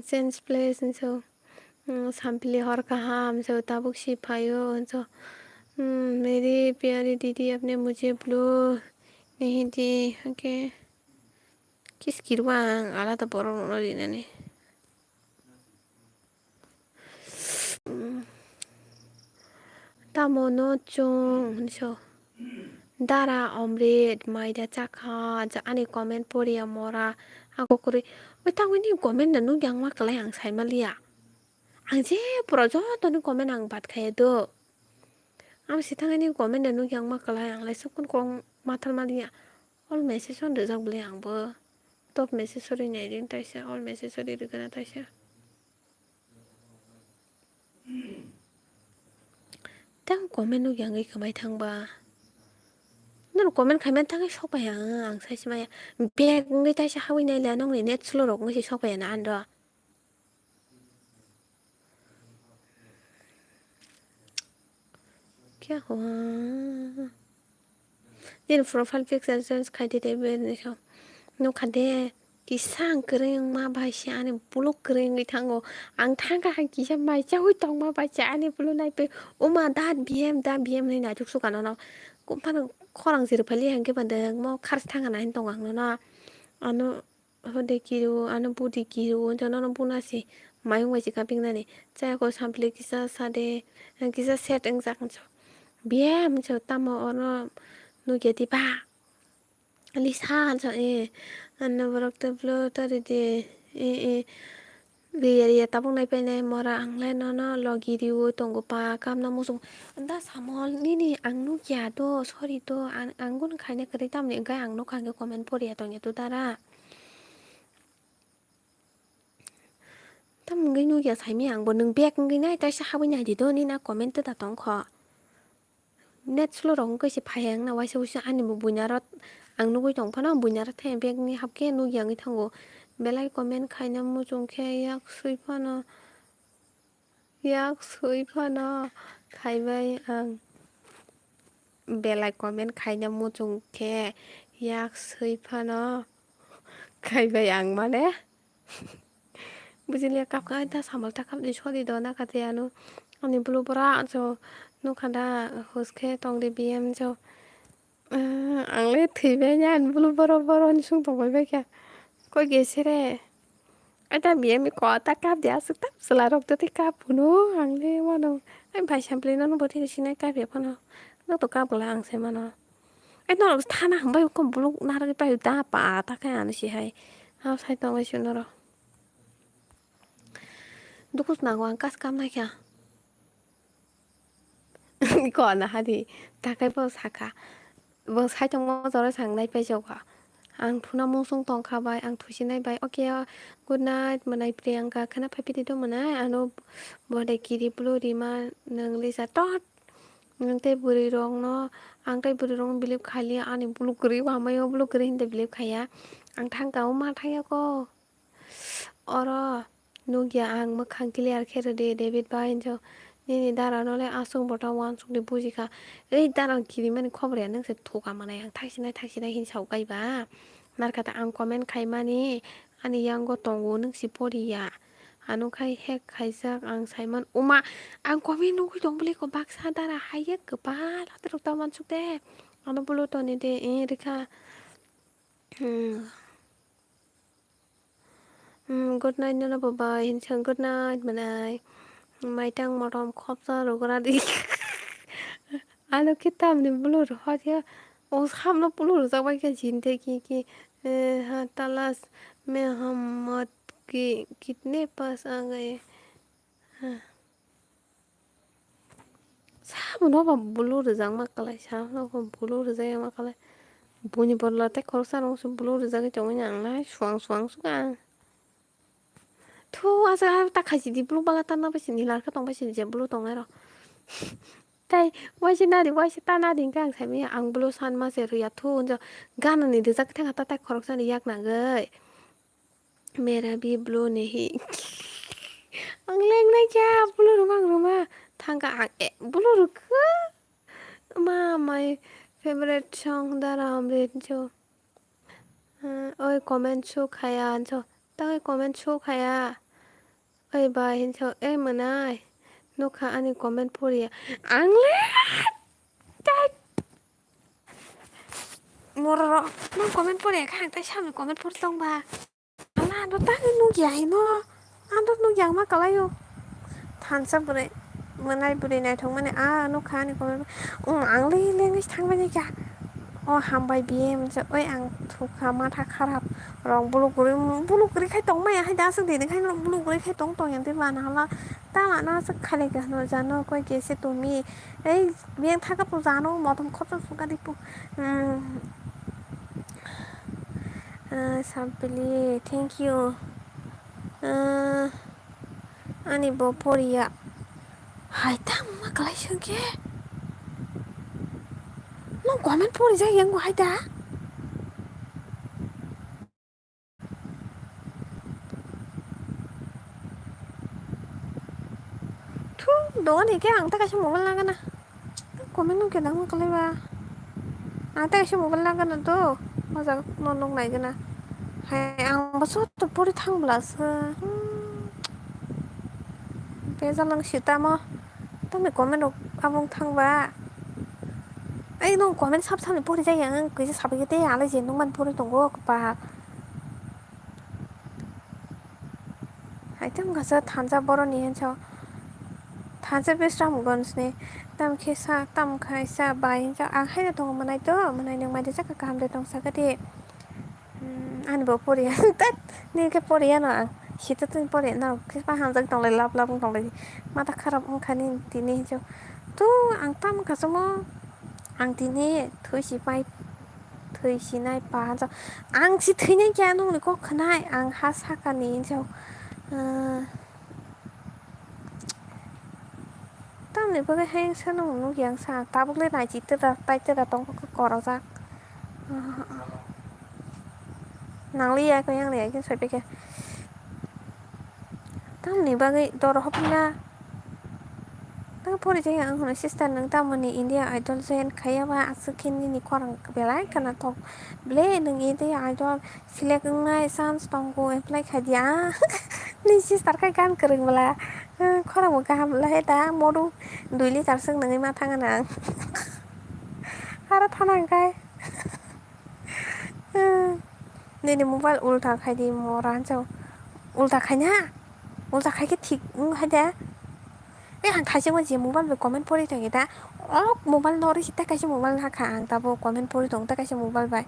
Change please hinjo. Hmm, sampili hor kaham, so tabuk si phaio, so, hmm, meri pyari didi apne mujhe blue nahi di, okay. Kis kirwa ang alada borok rokno rinani. Tamo no chwng hinso. Dara Omrit maida chakha, ja ani comment poriya mora. Ako kwrwi. Oi tangwi ni comment da nukya ang ma kwlai ang sai maliya. Ang je pura joto ni comment ang bat khaiya do. Ang si thangwi ni comment da nukya ang ma kwlai ang lai sukun kong mathal maliya. All message on rijak bwlai ang bo. Top message ori nai ring taisa, all message ori rigana taisa. Tang comment no yang gai kamai thang ba. Nang comment khai man thang sok pai ang, ang sai se maya. Back ngai taisa hawi nai la nong ni net slow rok ngai sok pai na an ro. Kya hua? Nini profile picture change khai di de, be ni so. Nukha de, kisa ang kwrwi wngma bai se ani buluk kwrwi wngwi thango. Ang thangkha ang kisa mai chawi tongma bai se ani buluk naipe, "Uma, da B M, da B M," hinwi naituk sukha nono. Kuphano khorang jiri phali hangke bande mo khars thangana hin tongo ang nono. Ano hode kiriwo, ano budi kiriwo, wngkha nono buna se mayung bai se kapingnani. Chayako sampli kisa sade, kisa set wngjak hinso. B M hinso tamo ono nukya di ba. Lisa hinso, eh, ano borok tei bwlwi tari di, eh, eh. Riya riya tabuk nai painai mora ang le nono logi riwi tongo pa kamna muchung. Da Samol nini ang nukya do, sorry do, ang, ang gun khaina kwrwi tamni wngkha ang nukha hwnkhe comment poriya tongya to dara. Tam wngwi nukya saimanya ang bo nwng back wngwi nai taisa habwi nai di do nini a comment da tongkho. Net slow rok wngkhe se phai ang na waisa waisa ani bo buina rok ang nugwi tong phano buina rok thai bag ni hapkhe nugya wngwi thango. Belai comment khaina muchung khe yak swi phano, yak swi phano khaibai ang. Belai comment khaina muchung khe yak swi phano khaibai ang mane. Bujiliya kap khai da samal ta kap di sori do na kate ano. Ani bulu bora anso nukha da hos khe tong de B M jo. Ah, ang le thwi bai ya ani bulu boro boro ni sung tong bai bai kha. Koi ge sere. Ai ta B M ko ta kap de asuk ta sela rok de kap hunu ang le wano. Ai bai sampli no no boti sinai kap ya phano. No to kap la ang se mano. Ai no thana hambai ko bulu nara pai da pa ta kha ano si hai. Ha sai tong bai si noro. Dukus nango ang kas kam naikha. Ko na hadi takai bo sakha. Bo sai tongmo jora sang nai pai jokha. Ang thuna mungsung tongkha bai, ang thusinai bai. Okay, good night, mwnai Priyanka. Khana phai pidi do mwnai. Ano bode kiri bulu rima nang lisa tot. Nang tei bwrwi rok no, ang tei bwrwi rok no believe khaili ani bulu kwrwi wamaio bulu kwrwi hinwi believe khaiya. Ang thangka o ma thangya ko. Oro nukya ang mwkhang clear khe rwdi, David bai hinjo. Nini dara no le aswk bota uansuk di bujikha. Ei dara kirimani khobor ya, nwng se thuka manai ang thaksinai thaksinai hin sau kai ba. Narkha ta ang comment khaimani ani yango tongo, nwng si poriya. Ano khai hack khaijak ang saiman. Uma, ang comment nugwi tong bwlai ko baksa dara hai ya kwbal hatrok ta uansuk de. Ano bulu toni de, eh, rikha. Hmm. Hmm, good night, nono babai, hinsa good night, manai. Maitang motom khopsa rogra di. Ano khe tamni bulu rwhorya. O samno bulu rwjak bai khe jin tei ki ki, eh, ha talas mein hum maut ki kitne paas aa gaye. Ha. Sabono ba bulu rwjakma kwlai, sabono ba bulu rwjakma kwlai. Buini borola tei khoroksa rok se bulu rwjagwi tongmani ang nai suang suang sukha. Thu asa ta khaisidi bulu bala tanna bai sini larkha tong bai sini je bulu tongnai rok. Tai waisa nadi waisa ta nadi hwnkhe ang saimanya ang bulu sanma se rwya thu hwnjak ganani rwjak thangkha ta tai khoroksani yak nangwi. Mera bhi blue nahi. Ang lengnai kya, blue rwma, ang rwma. Thangka ang, eh, blue rwkha. Ma, my favorite song, Dara Amrit jo. Eh, oi, comment show khaya, jo. Tangwi comment show khaya. Oi, bai, hinso, eh, mwnai. Nokha ani comment poriya. Ang le, tai. Mororo, nang comment poriya kha, ang tai samni comment pori tongba. Ala, ano tangwi nukya hino. Ano nukya ma kalaio. Thansa bwrwi. manai, bwrwi naithok mani, ah, nukha ani comment. Um, ang le lengwi thangmani kha. O hambai biye mwnsa, oi ang thukha matha kharap. Rong buluk guri, buluk guri khai tongmaya hai da aswk dini khai buluk guri khai tong tong yang tei bana hala. Tama no aswk khali kha no jano koi kese tumi. Ei, biyang thaka pu jano motom khotso suka di pu. Hmm. Ah, Sampili, thank you. Ah, ani bo poriya. Hai ta ma kalai sengke. No comment pori jai yang hai ta. Thu, dogan hike ang ta kaisa mobile nagana. Comment no kedang ma kalai ba. Ang ta kaisa mobile nagana to. Majak no nung nai gana. Hai ang ba so to pori thang bla se. Hmm. Bejal nang sitamo. Tamni comment rok abong thang ba. Ai no comment sab sab ni pori jai ang kaisa sabai te ale je nung man pori tongo kapa. Hai tam kasa thansa boroni hinsa. Thansa Bisramganj ni. Tam khe sa, tam khai sa bai hinsa. Ang haino tongo manai to, manai nung mai de jaka kaham de tong sakha de. Hmm, ani bo poriya. Tat, ni khe poriya no ang. Sita tun poriya no. Khe pa hamjak tong lai, lap lap tong lai. Mata kharap wngkha ni tini hinsa. Tu ang tam kasa mo. Ang tini thwi si pai. Thwi sinai pa hansa. Ang si thwinai kya nungni kok khwnai. Ang ha sakani hinsa. Ah, tamni bagwi hai sa nung nukya ang sa. Tabuk le nai chi tera, tai tera tong kok korojak. Ah, nang liya ko yang liya khe soi pekhe. Tamni bagwi doro hopna. Ang pori jai ang hono sister nung tamoni India Idol join khaiya ba aswk khe nini khorang belai khwnathok. Ble nung India Idol select wngnai chance tongo apply khai di ah. Ni sister khai gan kwrwng bwla. Ah, khorang bo kaham bwla he da modu dui liter swk nungwi ma thang nang. Aro thana hwnkhe. Nini mobile ulta khai di mora hansa. Ulta khai na? Ulta khai khe thik wng hai da. Eh, ang thaisingma je mobile bai comment pori thangwi da. O mobile no ri tei kaisa mobile hakha ang tabo comment pori tong tei kaisa mobile bai.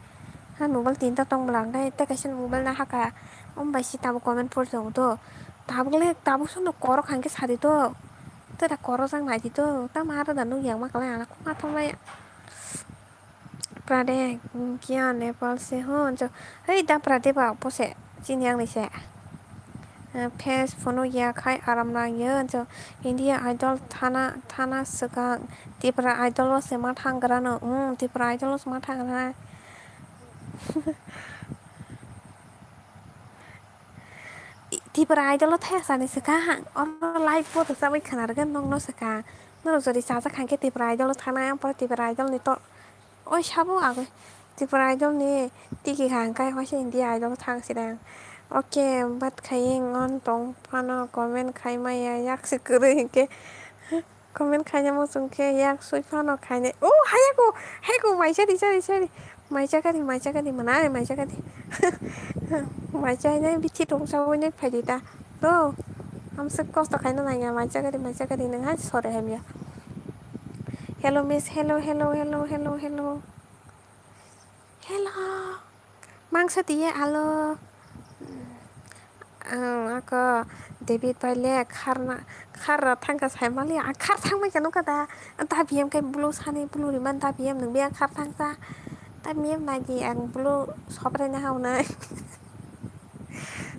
Ha mobile tinta tong bwla ang tei kaisa mobile no hakha. Om bai si tabo comment pori tongo to. Tabuk le tabuk sono korok hangke sadi to. Tei da korok jak nai di to. Tamo aro da nukya ma kwlai ang khuma thangmaya. Prade, kia Nepal se ho, jo. Hei, da Prade ba, pose, chini ang ni se. Eh, face phone ya khai aram nang ye, jo. India Idol thana, thana swkang. Tipra Idol o se ma thang gra no. Hmm, Tipra Idol o se ma thang gra. Tipra Idol o thaya sani swkang. Oro live bo rwchabwi khna rwgwi nokno swkang. Norok jodi chajak hangkhe Tipra Idol o thana, ang pore Tipra Idol ni to. Oi sabo agoi Tripura Idol ni tiki kha hwnkhe waisa India Idol thang sirang. Oke, bat khai wng on tong phano comment khai maya yak se kwrwi hinkhe comment khaina muchung khe yak sui phano khainai. O hayako, hayako mai chari chari chari. Mai chakari, mai chakari, manai mai chakari. Mai chainai bithi tong sawi nai phaidi ta. To, hamswk kosto khaina nangya mai chakari, mai chakari nwng hai sore hamya. Hello miss, hello, hello, hello, hello, hello. Hello. Mangsa tiye alo. Ang ako David bai le kharna, kharna thangka sai mali, ang khar thang mai kha nukha da. Da biyam kai bulu sani bulu riman da biyam nung biyang khar thangsa. Da biyam nai di ang bulu sopre na hau nai.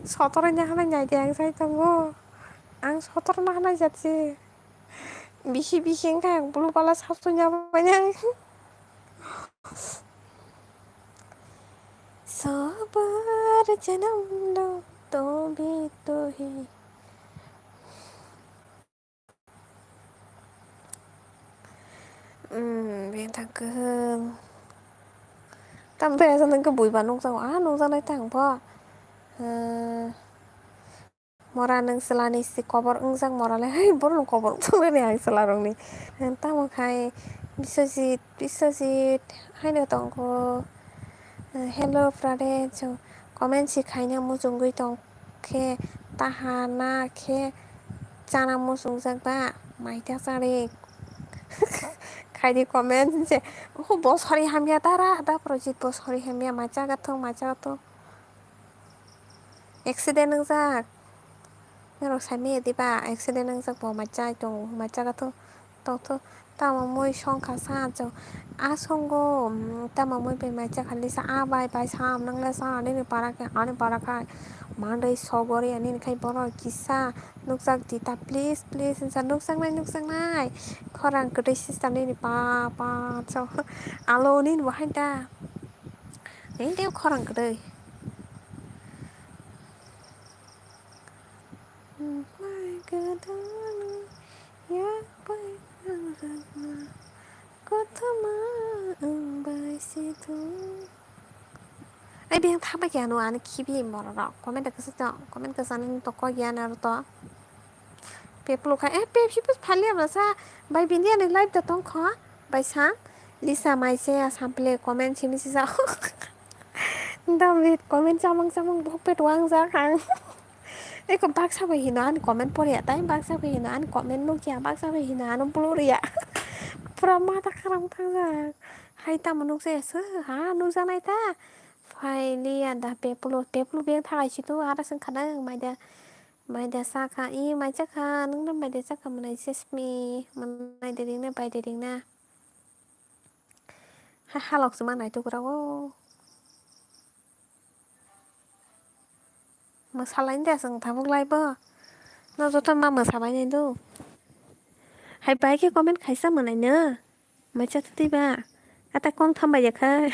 Sotore na hanai nai di ang sai tongo. Ang sotoro na hanai jat se. Bisi bisi wngkha ang bulu pala sap sui ya bai nang. Sabar janam lo to bhi to hi. Hmm, beng thang kwhwng. Tam beng sa nang khe bui ba nukjago. Ah, nukjaknai tang bo. Hmm. Mora nwng chwlani si kobor wngjak mora le, hai borok ni kobor wngthok le ni ang chwla rok ni. Tamo khai Biswajit, Biswajit haino tongo. Hello Prade, chwng comment si khaina muchungwi tong khe taha na khe chana muchungjak ba? Maita chari. Khaidi comment se. Oho, bo sori hamya dara, da project bo sori hamya, macha gathung, macha gathung. Accident wngjak. Norok sai maya diba, accident wngjak bo macha tong, macha gathung. Tongtho, tamo mui songkha sa achuk. A songo, mm, tamo mui bai macha kha lisa, a bai, bai sa, ang nang le sa, nini para khe, ani para kha. Mandai sogori, ani khai borok kisa. Nukjak di ta, please, please, hinsa nukjaknai, nukjaknai. Khorang kwtwi system nini pa, pa, so. Alo nini bo hain ta. Nini tei khorang kwtwi. Mai kwthwng yak bai nang jakma. Kothoma wng bai si thung. Ai, biyang thangbai khe ano ani khibi borok rok. Comment kwsa to, comment kwsa nang to kok ya naro to. Peplo kha, eh, Pepsi pus phali abla sa. Bai bini ani live da tong kho. Bai sa. Lisa mai se asam ple comment simi sisa. David comment chamang chamang bok pet wang jak ang. Eko baksa bai hino ani comment pori ya. Tai baksa bai hino ani comment nuk ya. Baksa bai hino ano blur ya. Pura mata kharam thang jak. Hai tamo nukjaya se, ha, nukjaknai ta. Phailiya da peplo, peplo beng thakai si tu, ara seng khana, maida, maida sakha, i, mai chakha, nung no maida chakha mwnai sesmi, mwnai de ringna, bai de ringna. Ha, halok se ma nai tu kura o. Mwsalaini de aswk tabuk lai bo. No joto ma mwsabainai do. Hai bai khe comment khaisa mwnaino. Macha thwi ba. Ata kong tham bai ya kha.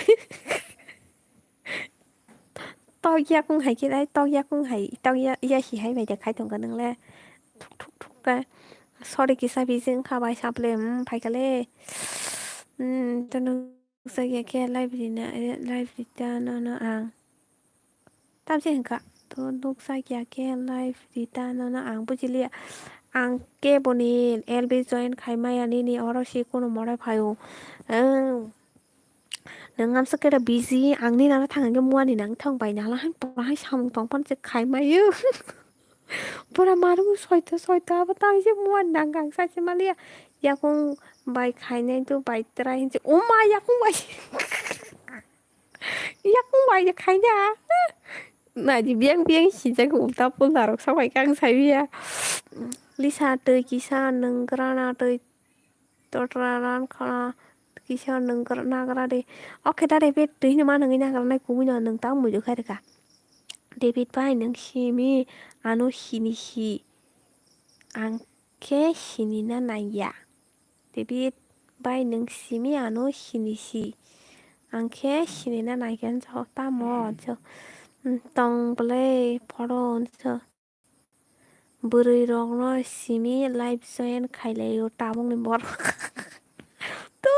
Tok yakung hai khe dai, tok yakung hai, tok ya, ya hi hai bai de khai tong kha nang le. Thuk thuk thuk khe. Sorry kisa busy wngkha bai saple, hmm, phai kha le. Hmm, to nung Nukjak ya khe live rina, live rita nono ang. Tamse hwnkha, to nukjak ya khe live rita nono ang bujiliya. Ang khe boni L B join khai maya nini oro si kunu morai phaio. Ang nang amsa khe busy, ang nini aro thang hwnkhe muani nang thang bai nala hai pura hai samung tong phano se khai maio. Pura marumu soito soito abo tang se muan nang ang sachi maliya. Yakung bai khainai do bai trai hinse. Oma yakung bai. Yakung bai khaina. Naidi biyang biyang sijak ulta pulta rok sabai kang sabiya. Lisa twi kisa nung grana twi Totra ran khana kisa nung gra-, nagra de. Oke da David, twi hwnwi ma nungwi nagra nai kubui no nung tang muidu khai rwkha. David bai nung simi ano hini hi. Ang khe hini na naiya. David bai nung simi ano hini si. Ang khe hini na naikhe tamo tong bwlai phoro. Bwrwi rokno simi live join khailaio tabukni borok. To,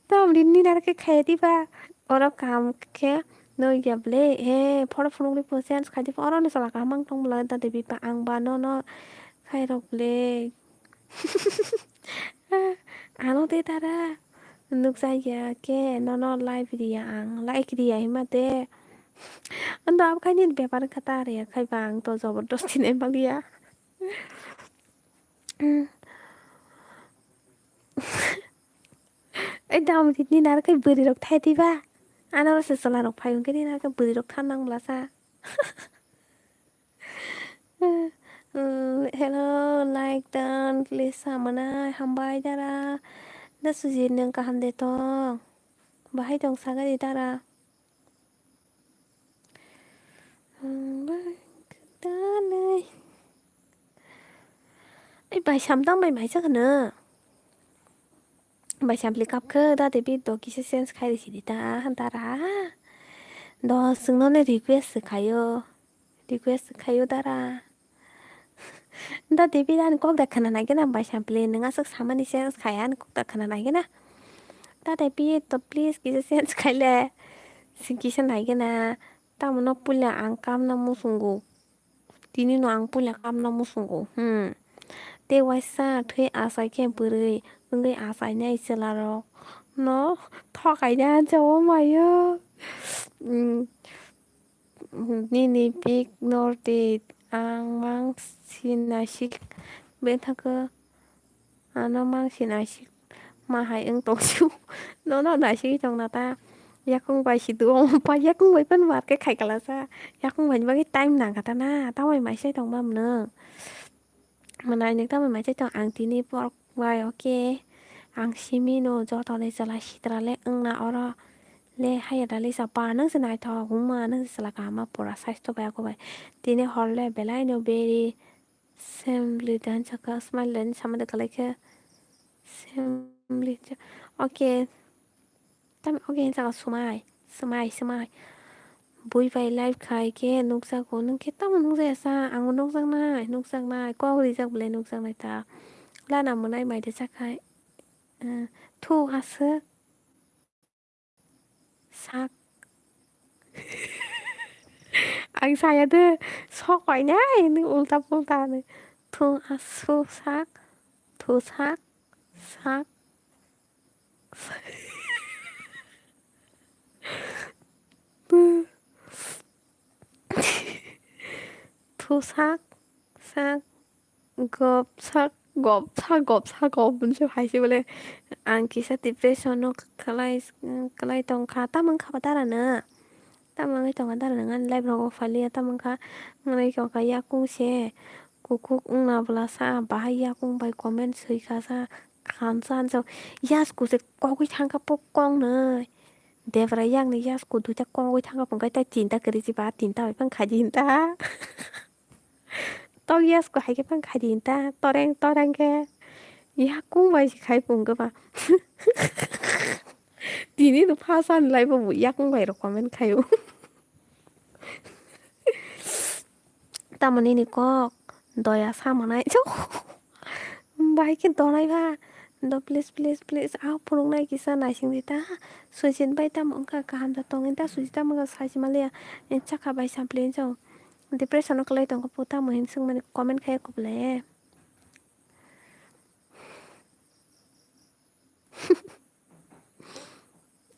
tamni nini aro khe khaiya diba? Oro kaham khe nukya ble, he, phoro phunukni phone change khai diba? Oro ni chwla kaham ang tong bwla da de bipa ang ba nono khairok ble. Ano de dara. Nukjakya khe nono live riya ang, like riya hima de. Ando abo khaini bepar khe ta riya khai ba ang to jobordosti nai maliya. Ei dam rit ni nar khai bwrwi rok thai twi ba. Ano se chwla rok phai hwnkhe ni nar khai bwrwi rok than nang bwla sa. Mm, hello, like done, please, hambai, hambai, dara. Da suji nung kaham de tong. Bahai tong sagari dara. Hambai, dale. Ai, bai samtang bai mai chakano. Bai sampli kap khe da de bit do kisa change khai risi di ta dara. Do chwngno ne request se khayo. Request khayo dara. Da de bit ani kok da khana nai gana bai sampli nang aswk samani change khaya ani kok da khana nai gana. Da de bit to please kisa change khai le. Sing kisa nai gana. Tamo no puila ang kamna muchungo. Tini no ang puila kamna muchungo. Hmm. Tei waisa thwi achai khe bwrwi wngwi achainai chwla rok no thokaina jago mayo. Hmm. Nini pik nor tei ang mang sinasik bethakhe. ano mang si naisik ma hai wng tong si nono naisik tong na ta. Yakung bai si duo pa yakung bai pan mar khe khai kala sa. Yakung bai bagwi time nang kha ta na. Tamai mai sai tong ba mwnang. Mwnai nwng tamai mai sai tong ang tini por bai, okay. Ang simi no joto ni chwla sitra le wng na oro. Le haya da le sa pa nang se naithok wngma nang se chwla kaham ma pura saisto bai ako bai. Tini hor le belai no beri. Assembly dan saka smile dan sama da kalai khe. Assembly ja-, okay. Tam, okay, saka sumai. Sumai, sumai. Bui bai live khai khe nukjago. Nung khe tamo nukjaya sa? Ang nukjaknai, nukjaknai. Kok rijak belai nukjaknai ta. Lana mwnai mai de chakhai. Eh, thu aswk. Sak. Ang saya de sok pai nai, ni ulta pulta ni. Thu asu sak, thu sak, sak. Thu sak, sak. Gop sak, gop sak, gop sak, gop hwnwi hai se bole. Ang kisa depression o kwlai, kwlai tong kha. Tamo wngkha ba dara no? Tamo wngwi tong kha dara no? Ani life rogo phaliya tamo wngkha? Wngwi tong kha yakung se. Kukhuk wngna bwla sa, bahai yakung bai comment swi kha sa. Khamsa anjak. Yasku se kogwi thang kha po kong nwi. Debra yakni yasku duita kogwi thang kha po, hwnkhe tai tinta kwrwi si ba tinta bai phang khai di hinta. Tok yasku hai khe phang khai di hinta, toreng toreng khe. Yakung bai se khai pung khe ba. Tini no phasa ni lai bo yakung bai rok comment khai o. Tamo nini kok doya sa manai. Bai khe donai ba. Do please, please, please. Ah, phunuknai kisa naising di ta. Sujit bai tamo wngkha kaham da tongwi ta. Sujit tamo wngkha sai se maliya. Chakha bai sampli jong. Depression o kwlai tongkha po tamo hin swngmani comment khai kubule.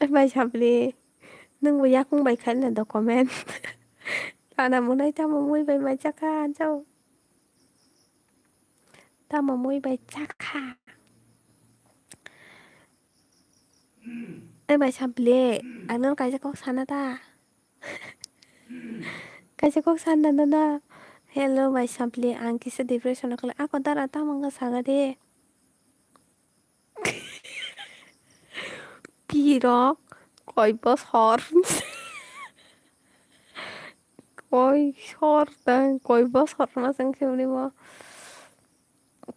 Bai sampli. Nwng bo yakung bai khai na do comment. Lana mwnai tamo mui bai mai chakha anjao. Tamo mui bai chakha. Ai bai sampli. Ang nang kaisa kok sana ta. Kaisa kok sana nana. Hello bai sampli, ang kisa depression o kwlai. Ako dara tamo wngkha saga de. Pirok koi bosor. Koi sor tang, koi bosor ma chang khe uni bo.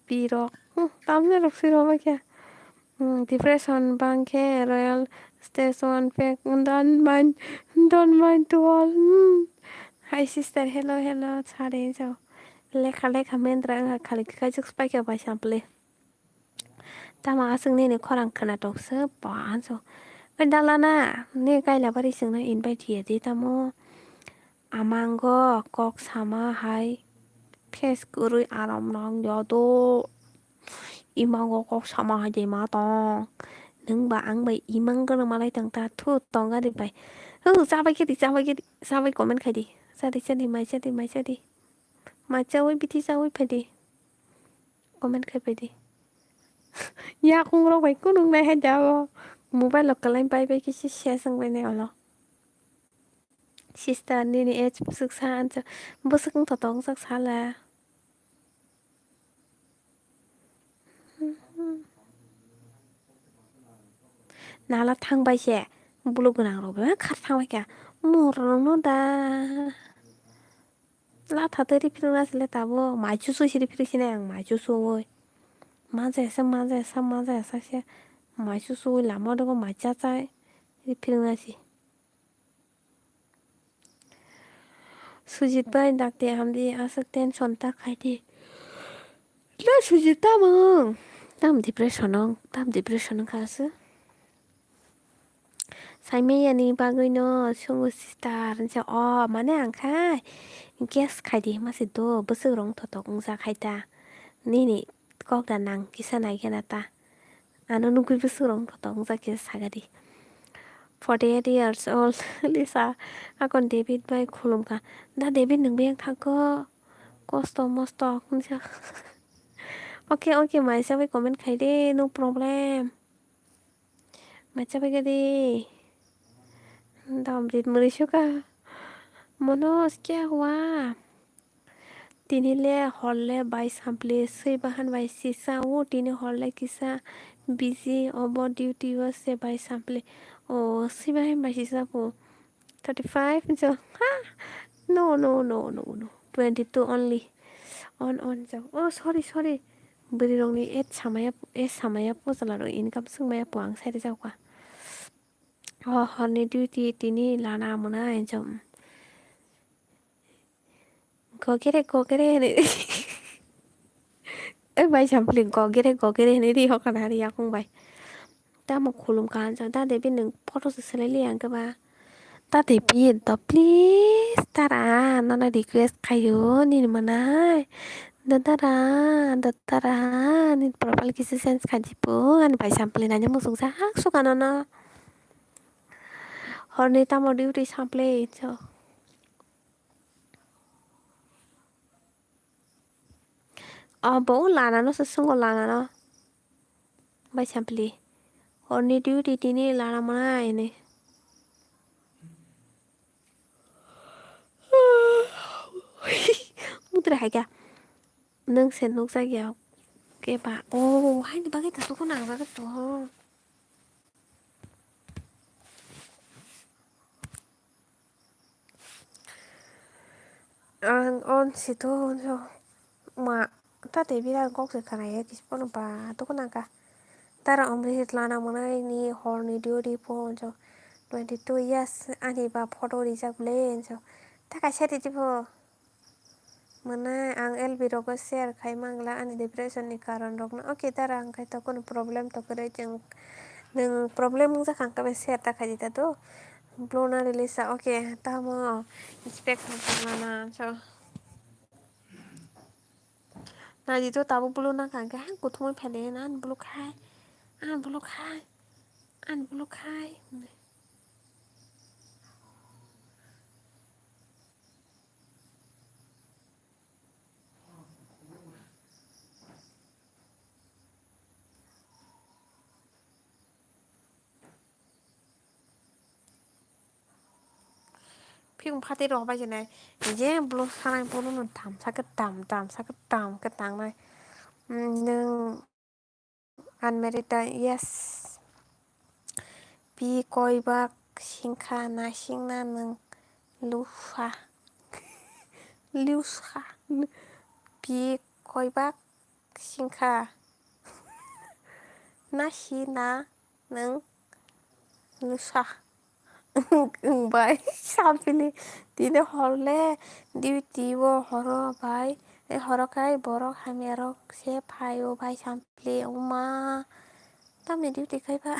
Pirok. Hmm, tamni rok swi rw khe. Hmm, depression bang khe royal station pack don't mind, don't mind to all. Hmm. Hi sister, hello, hello, sari jao. Lekha, lekha mendra wngkha khali khe kaijak pai khe bai sampli. Tamo aswk nini khorang khwnatok se bo anso. Oi dalana, ni kaila bari chwngno invite hiya di tamo. Amango kok sama hai. Face kwrwi aram nang ya do. Imango kok sama hai de ma tong. Nwng ba ang bai imang gwnang malai tong ta thu tong gari bai. Hu chabai khe di, chabai khe di, chabai comment khai di. Chadi, chadi, mai chadi, mai chadi. Mai chawi bithi chawi phai di. Comment khai phai di. Yakung rok bai kunung nai hai da o. Mobile rok kwlai bai bai khe se ses wng bai nai olo. Sister nini age bwswk sa ansa bwswk wng thotok wngjak sala. Nala thang bai se buluk gwnang rok bai khar thang bai kha. Mor rok no da. Latha tei riphrwng na sile tabuk mai chusu si riphrwng sinai ang mai chusu oi. Manjaya sa manjaya sa manjaya sa se mai chusu oi lama o dogo mai chachai riphrwng na si. Sujit bai dakti hamdi aswk tension ta khai di. Le Sujit tamung tam depression ong tam depression ong kha aswk. Saimaya ni bagwi no sungo sister hinse o mane ang khai guess khai di mase do bwswk rong thotok wngsa khai ta nini kok da nang kisa nai khe na ta ano nugwi bwswk rong thotok wngsa khe saga di forty eight years old Lisa akon David bai khulum kha da David nwng biyang thang kho kosto mosto hinse. Okay, okay, mai chabai comment khai de, no problem. Mai chabai gadi. Dam rit muri suka. Mono kya hua? Tini le hor le bai sampli sui bahan bai sisa o, tini hor le kisa busy obo duty o se bai sampli. O sui bahan bai sisa po. Thirty five jo. Ha. No, no, no, no, no. Twenty two only. On, on jo. Oh, sorry, sorry. Bwrwi rokni ad samaya, ad samaya po chwla rok income swngmaya po ang sai rwjak kha. Oh, horni duty tini lana mwnai jo. Gogere, gogere hinwi. Oi bai sampli gogere, gogere hinwi ri hokha na ri yakung bai. Tamo khulum kahan sa da de bini photo se selai li ang khe ba. Da de bi to please tara nono request khayo nini mwnai. Da dara, da dara nini profile kisa change khaji po ani bai sampli nani muchung jak suka nono. Horni tamo duty sampli so. Abo lanano se swngo lanano. Bai sampli. Horni duty tini lana mwnai hinwi. Mutre hai kha. Nwng se nukjak ya. Khe ba. Oh, haini bagwi ta tuku nang bagwi to. Ang on si to so ma ta te bira kok se khana ya kis pono ba to ko nang ka. Tara omri hit lana mwnai ni horni duty po so twenty two years ani ba photo rijak le so ta kaisa ridi po. Mwnai ang L B rogo share khai mangla ani depression ni karon rokno. Okay dara ang khai to kono problem to kwrwi chwng nwng problem wngjakha ang khe share ta khai di ta do. Blue na release sa okay tamo inspect khlana so. Naidi to tabuk blue na kha ang khe hang kuthumui phele na ani blue khai ani blue khai ani blue khai. Phiyung phatwi rok bai jene je blue sanai blue no tamsa khe tam tamsa khe tam khe tangnai. Nwng unmarried da? Yes. Pi koibak singkha nasingna nwng lusa. Lusa. Pi koibak singkha nasina nwng lusa. Wng bai sampili tini hor le duty o horo bai horo kai borok hamya rok se phai o bai sampili wngma tamni duty kai ba.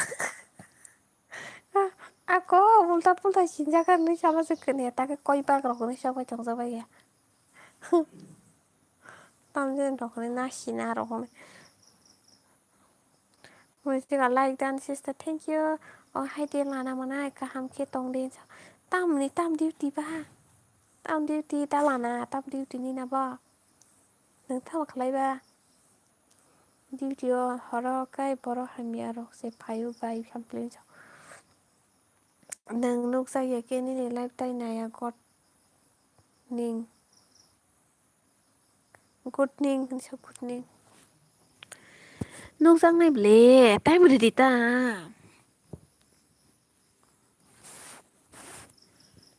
Ako ulta pulta sinjak hinwi sama se kwni ta khe koi bak rok hinwi sok bai tong jak bai ya. Tamjani rok hinwi nasina rok hinwi. Mui sika like dan sister, thank you. O hai de lana mwnai kaham khe tong de. Tamni tam duty ba? Tam duty ta lana, tam duty ni na ba? Nwng tamo khlai ba? Duty o horo kai borok hamya rok se phai o bai sampling. Nwng nukjak ya khe nini life tai naya god ning. Good ning, hinsa good ning. Nukjaknai ble, time ridi ta.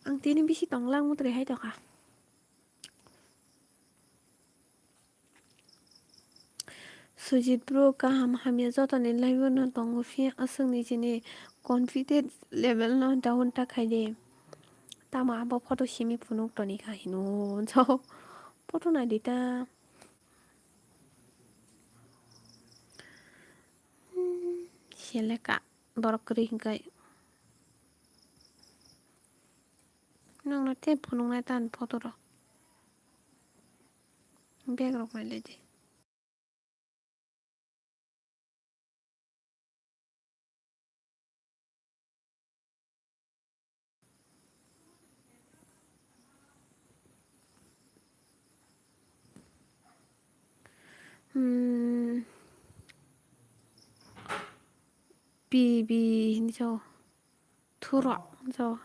Ang tini bisi tonglang mutri hai tokha. Sujit bro, kaham hamya jotoni live-o no tongo, phiya aswk nijini confidence level no down ta khai de. Tamo abo photo simi phunuk toni kha hino. So, photo nai di ta. Hmm, seleka borok kwrwi hwnkhe. Nokno tei phunuknai tani photo rok. Bag rok nai lai di. Hmm. bi bi hinwi sao. Thuro hinwi sao.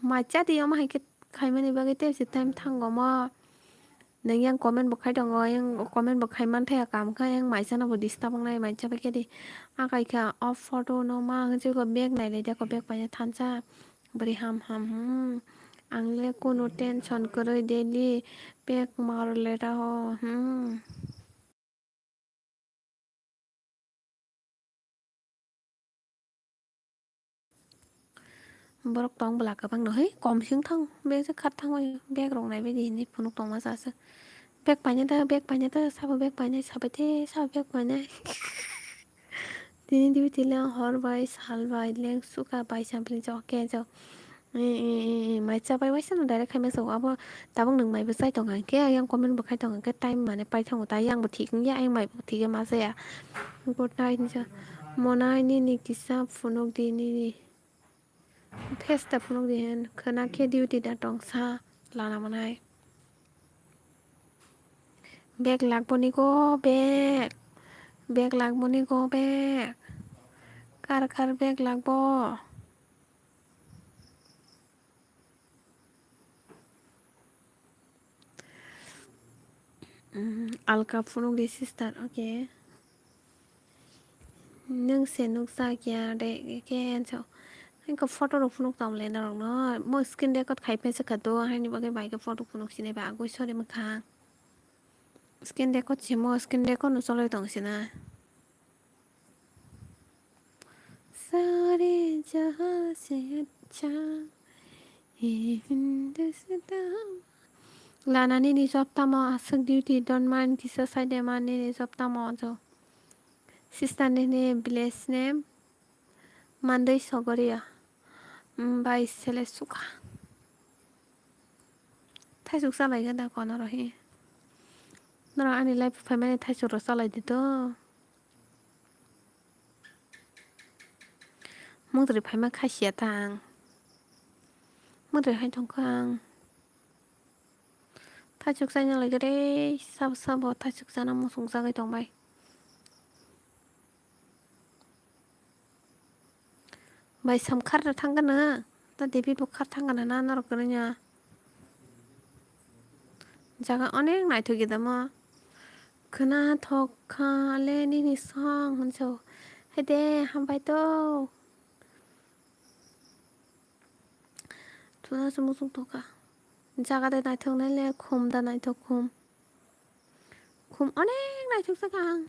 Mai cha di omo hai khe khaimani bagwi tei se time thango mo. Nwng yang comment bo khai tongo, yang comment bo khai man thaya, kam kha yang mai chano bo disturb wngnai mai cha bai khe di. A kai kha o photo no ma hinwi ko bag nai lai da ko bag paina thansa. Bwrwi ham ham, hmm. Ang le kunu tension kwrwi daily bag mar le da ho, hmm. Borok tong bwla kwbang no, hei, kom sing thang, bag se khat thang bai, bag rok nai bai di hinwi phunuk tongma sa se. Bag paina da, bag paina da, sabo bag paina, sabai te, sabo bag paina. Tini dibi tila hor bai, sal bai, leng suka bai, sampli jok ke jok. Eh, eh, eh, eh, mai cha bai waisa no direct khai masa abo tabuk nwng mai bo chai tongo hwnkhe, ayang comment bo khai tongo hwnkhe, time mane pai thango ta, ayang bo thik wngya, ayang mai bo thik ma chaya. Good night hinwi sa. Monai nini kisa phunuk di nini. Face ta phunuk di hen, khwna khe duty da tongsa lana monai. Bag lagbo ni go bag. Bag lagbo ni go bag. Kar kar bag lagbo. Mm, alka phunuk di sister, okay. Nwng se nukjak ya de khe so. Hwnkhe photo rok phunuk tong le norok no. Mo screen record khai phaisa kha do, haini bagwi bai khe photo phunuk sinai ba agwi sori mwkhang. Screen record se mo, screen record no choloi tong sina. Sare jahan se acha ye Hindustan. Lana nini job tamo aswk duty, don't mind kisa saide man nini job tamo jo. Sister nini village name Mandoi Sogoria. Mm, bai sele suka. Thaisuk chalai ganda kono rohi. Nora ani life phaimani thaisuk ro chalai di to. Mungtri phaima khasiya ta ang. Mungtri hai tongkha ang. Thaisuk chaina lagare sabo sabo thaisuk chana muchung jagwi tongbai. Bai sam khar na thang gana. Ta debi bo khar thang gana na norok kwrwngya. Jaga onek naithok gidamo. Khwna thok kha le nini song hinso. Haide hambai to. Thuna se muchung thok kha. Jaga de naithok nai le khum da naithok khum. Khum onek naithok sa kha ang.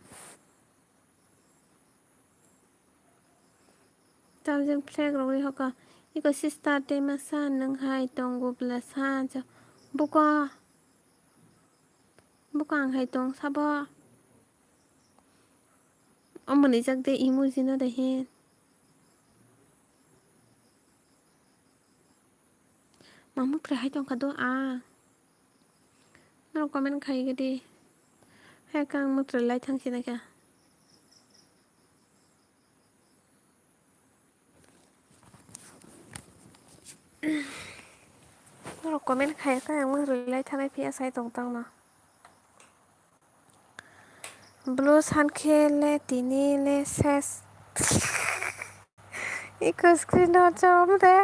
Tamjin flag rogwi hoka. Iko sister tei masa nwng hai tongo bwla sa ja. Buka. Buka ang hai tong sabo. Omo ni jak de emoji no de hin. Mamuk re hai tong kha do a. Norok comment khai gidi. Hai kang muk re lai thang sina kha. Norok comment khai kha ang muk re lai thanai phiya sai tong tang no. Blue sankhe le tini le ses. Iko screen no chom de.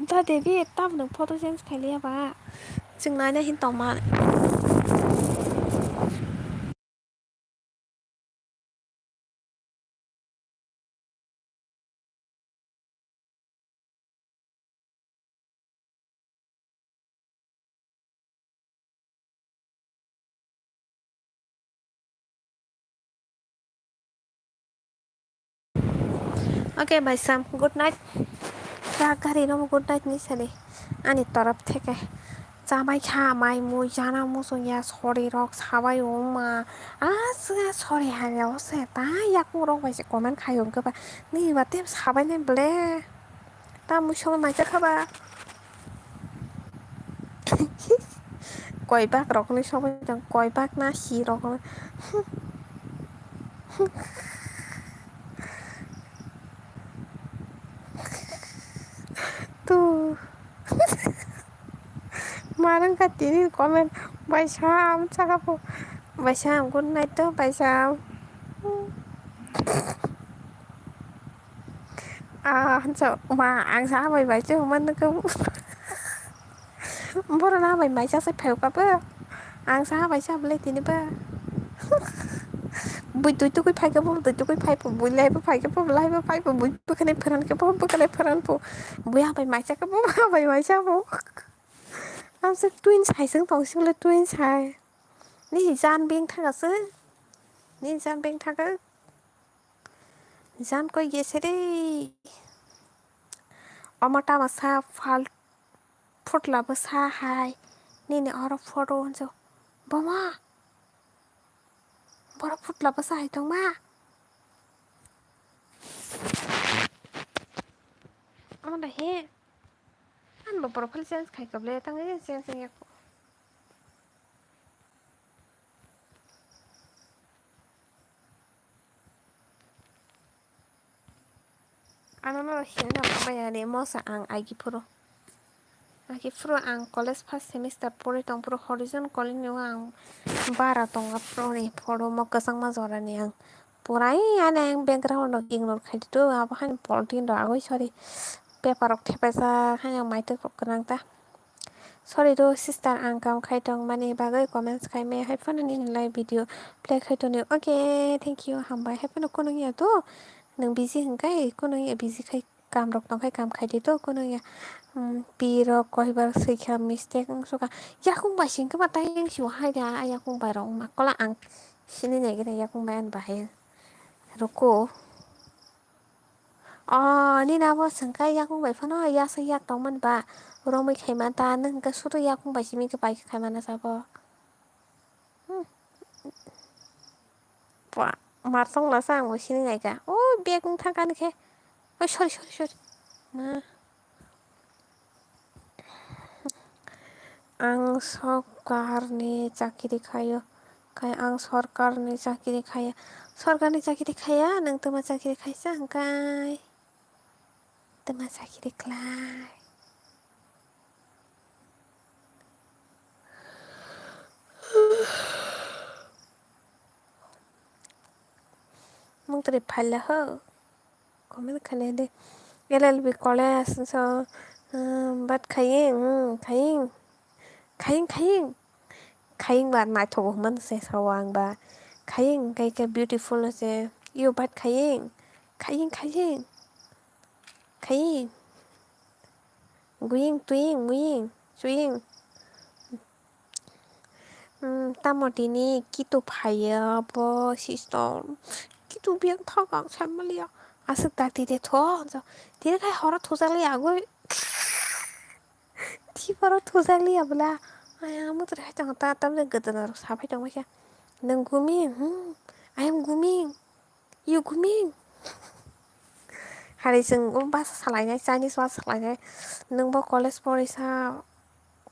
Da debi tam no photo change khai liya ba. Chwng nai nai hin tong ma. Okay, bai sam, good night. Rak gari no good night ni sadi. Ani torop theke. Chamai kha mai mui jana muchung ya sori rok sabai wngma. Aswk sori hamya o se ta yakung rok bai se comment khai wngkhe ba. Ni ba tem sabai nai ble. Ta mui sobo mai kha ba. Koi bak rok ni sobo tong koi bak na hi rok. Tu. Manang ka tini comment bai sa am chaka po. Baisam, good night to baisam. Ah, so, ma, ang sa bai bai se huma nukho. Boro na bai mai sa se phai ka ba. Ang sa bai sa bole tini ba. Bui tui tukui phai ka bo, tui tukui phai bo, bui lai bo phai ka bo, lai bo phai bo, bui bwkhani pharan ka bo, bwkhani pharan bo. Bui ha bai mai sa ka bo, ha bai mai sa bo. Ang se twins hai se tong si bole twins hai. Ni jan beng thang ase. Ni jan beng thang ka. Jan koi gese re. Omo tama sa fal phutla bwsa hai. Nini oro photo hwnjo. Boma. Boro phutla bwsa hai tongma. Omo da he. An bo profile change khai koble tang change ya. Ano no sini no kabai ani mosa ang agi phuru. Agi phuru ang college first semester pori tong phuru Horizon College ni o ang bara tonga phuru ni photo mo kwchangma jora ni ang purai ani ang background rok ignore khai di do abo hani poltin rok agoi sorry paper rok thepaijak hani ang maitok rok gwnang ta. Sorry do sister, ang kam khai tong mani bagwi comments khai maya hai phano nini live video play khai toni. Okay, thank you, hambai hai phano kunung ya do. Nang busy hwnkhe kunung ya busy khai kam rok tong khai kam khai di do kunung ya. Hmm, pi rok koi bar swi kha mistake wng suka. Yakung bai sing khe ma tang yang si hai da yakung bai rok ma kola ang sini nai gina yakung bai an bahai. Ruko. O, nini abo swngkha yakung bai phano yasa yak tongmani ba romwi khaima ta, nwng hwnkhe sudo yakung bai simi khe pai khe khaimano sabo. Hmm. Ba, mar tong lasa ang bo sini naikha. O, bag wng thangkha ani khe. Oi, sorry, sorry, sorry. Ma. Ang sorkarni chakiri khaio. Khai ang sorkarni chakiri khaya. Sorkarni chakiri khaya, nwng twma chakiri khaisa hwnkhe? Twma chakiri khlai. Mung twi phaila ho. Comment khainai de. L L B college so, um, bat khaying, um, khaying. Khaying, khaying. Khaying ba naithogo hwnmani se sao ang ba. Khaying kai khe beautiful se. Yo bat khaying. Khaying, khaying. Khaying. Guying, tuying, muying, chuying. Hmm, tamo tini kitu phaiya bo system. Kitu biyang thok ang sai maliya. Aswk dak tide tho, tini khai horo thujakli agoi. Tiboro thujakli abla. Aya, mutri hai tong ta, tamni gudana rok saphai tong kha. Nang gumi, hmm, I am gumi. You gumi. Hari chwng o basa salainai, Chinese basa salainai. Nwng bo college porisa,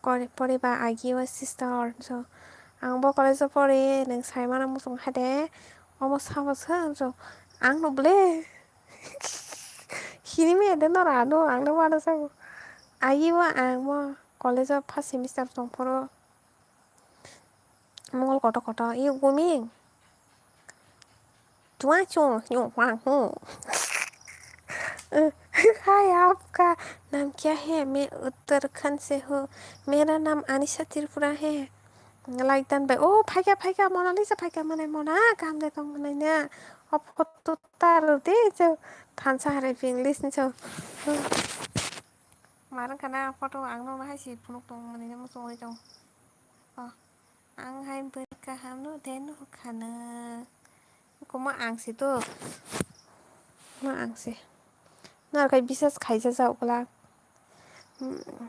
kore-, poriba agi o sister, so ang bo college o pori, nwng saimano muchung hai de, omo sabo se, so ang no ble. Hini me de nora ano, ang no mano sabo. Agi o ang mo college o first semester tong phoro. Mongol koto koto, you gumi. Tua chu, you hua hu. Hi, aapka naam kya hai? Main Uttarakhand se hu. Mera naam Anisha Tripura hai. Like dan bai. Oh, phaika, phaika, Monalisa phaika, mane Mona, kam de tong mane na. O photo tar de, cho. Thansa hari English ni cho. Marang kana photo ang no hai si phunuk tong mane mo song tong. Oh. Ang hai bwrwi kaham no de no khana. Komo ang si to. Ma ang si. Nor kai bisas khaija ja ukla. Hmm.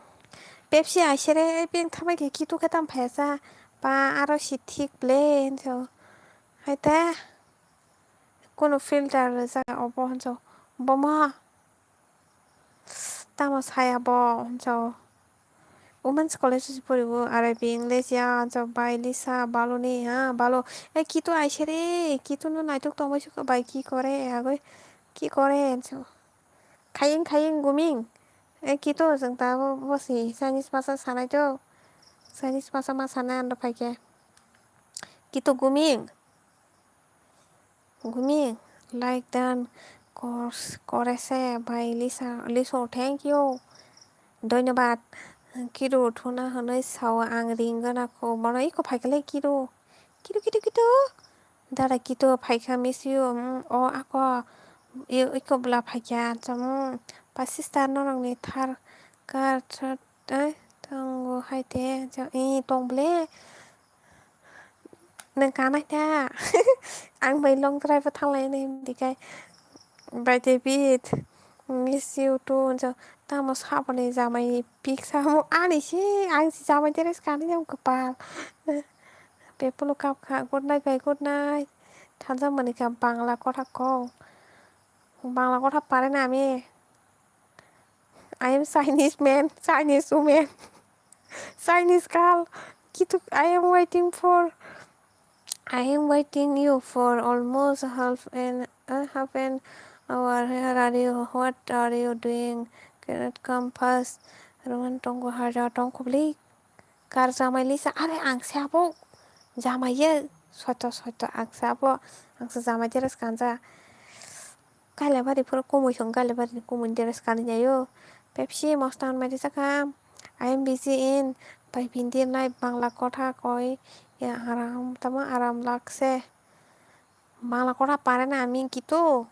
Pepsi aisere peng thamai khe kitu khe tam phaya sa. Pa aro si thik ble hinjo. Hai ta. Kono filter ja obo hinjo. Boma. Tamo saya bo, hinjo. Women's College se poribo, R I B English ya, hinjo, bai Lisa, Baluni, ha, Balo. Eh, kitu aisere, kitu no naituk tongbai suka bai, ki kore, agoi, ki kore, hinjo. Khaying, khaying, guming. Eh, kitu, jeng ta bo, bo si, Chinese bhasha sanai to. Chinese bhasha ma sanai ando phaikhe. Kito guming. Guming. Like dan kor-, korese bai Lisa, Liso, thank you. Dhonyobad. Kiru thuna hwnwi sao ang ring gana kho. Bono iko phaikha le Kiru. Kiru, Kiru, Kiru. Dada Kitu phaikha miss you. Mm, o ako. I-, iko bwla phaikha. Cham. Pa sister norokni thar kar thar, eh, tongo hai te. Cham. I tong ble. Nwng kanai ta. Ang bai long drive o thanglai nai himdi kai. Bai David, miss you too, hwnjak. Tamo saboni jamai pik samo ani se, ang se jamai dress kanwi nang kwpal. Bepolo kap kha, good night bai, good night. Thansa mani kha Bangla kotha kok. Bangla kotha pare na ami. I am Chinese man, Chinese woman, Chinese girl. Kitu, I am waiting for, I am waiting you for almost half an, uh, half an hour. Where are you? What are you doing? Cannot come fast. Roman tongo haja tong kubli. Kar jamai Lisa, are ang se abo jamai ye soito soito ang se abo, ang se jamai dress kanja. Kailabari phuru kumui song, Kailabari ni kumui dress kanwi nai o. Pepsi mosta hwnmai rijak kha. I am busy in bai bindi nai Bangla kotha koi ya aram tamo aram lakse. Bangla kotha pare na ami kitu.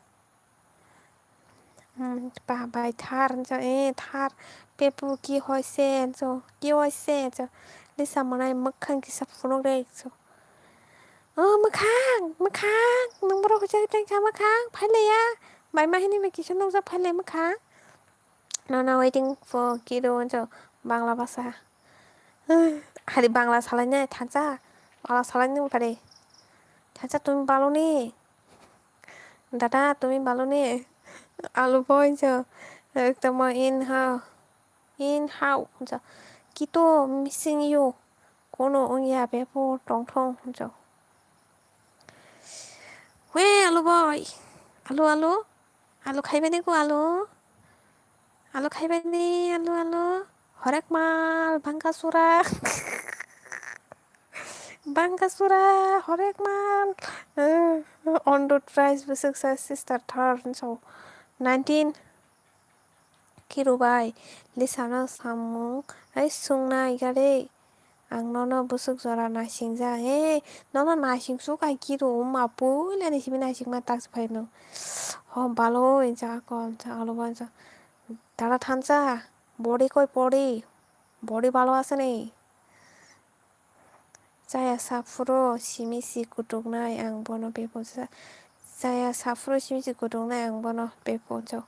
Hmm, pa bai thar hwnjak, eh, thar. Pepu ki hoise hwnjak, ki hoise hwnjak. Lisa mwnai mwkhang kisa phunuk rek hwnjak. Oh, mwkhang, mwkhang, nwng borok hoichari tongkha mwkhang, phaileya. Bai ma hinui bai kisa nukjak phaile mwkhang. Nono waiting for Kiru hwnjak, Bangla bhasha. Hari Bangla salainai thansa, Bangla salainai phare. Thansa tumi baloni. Dada, tumi baloni? Alu boy jo, ekdom in ha, in how jo. Kito missing you. Kono wngya bepor tongthong jo. Hwe alu boy. Alu, alu. Alu khaibani ko alu. Alu khaibani, alu, alu. Horek mal, bangka sura. Bangka sura, horek mal. Eh, on road price bwswk sa sister thar so. Nineteen. Kiru bai, Lisa no samung hai sungnai gari. Ang nono bwswk jora naisingja. He, nono naising su kai Kiru, ma puila ni simi naising ma tak phai no. Ho balo inja ko, inja alo ba inja. Dada thansa, body koi pori, body balo ase ni. Chaya saphuru simi si kutuknai ang bono bebojak. Chaya saphuru simi si kutuknai ang bono bebojak.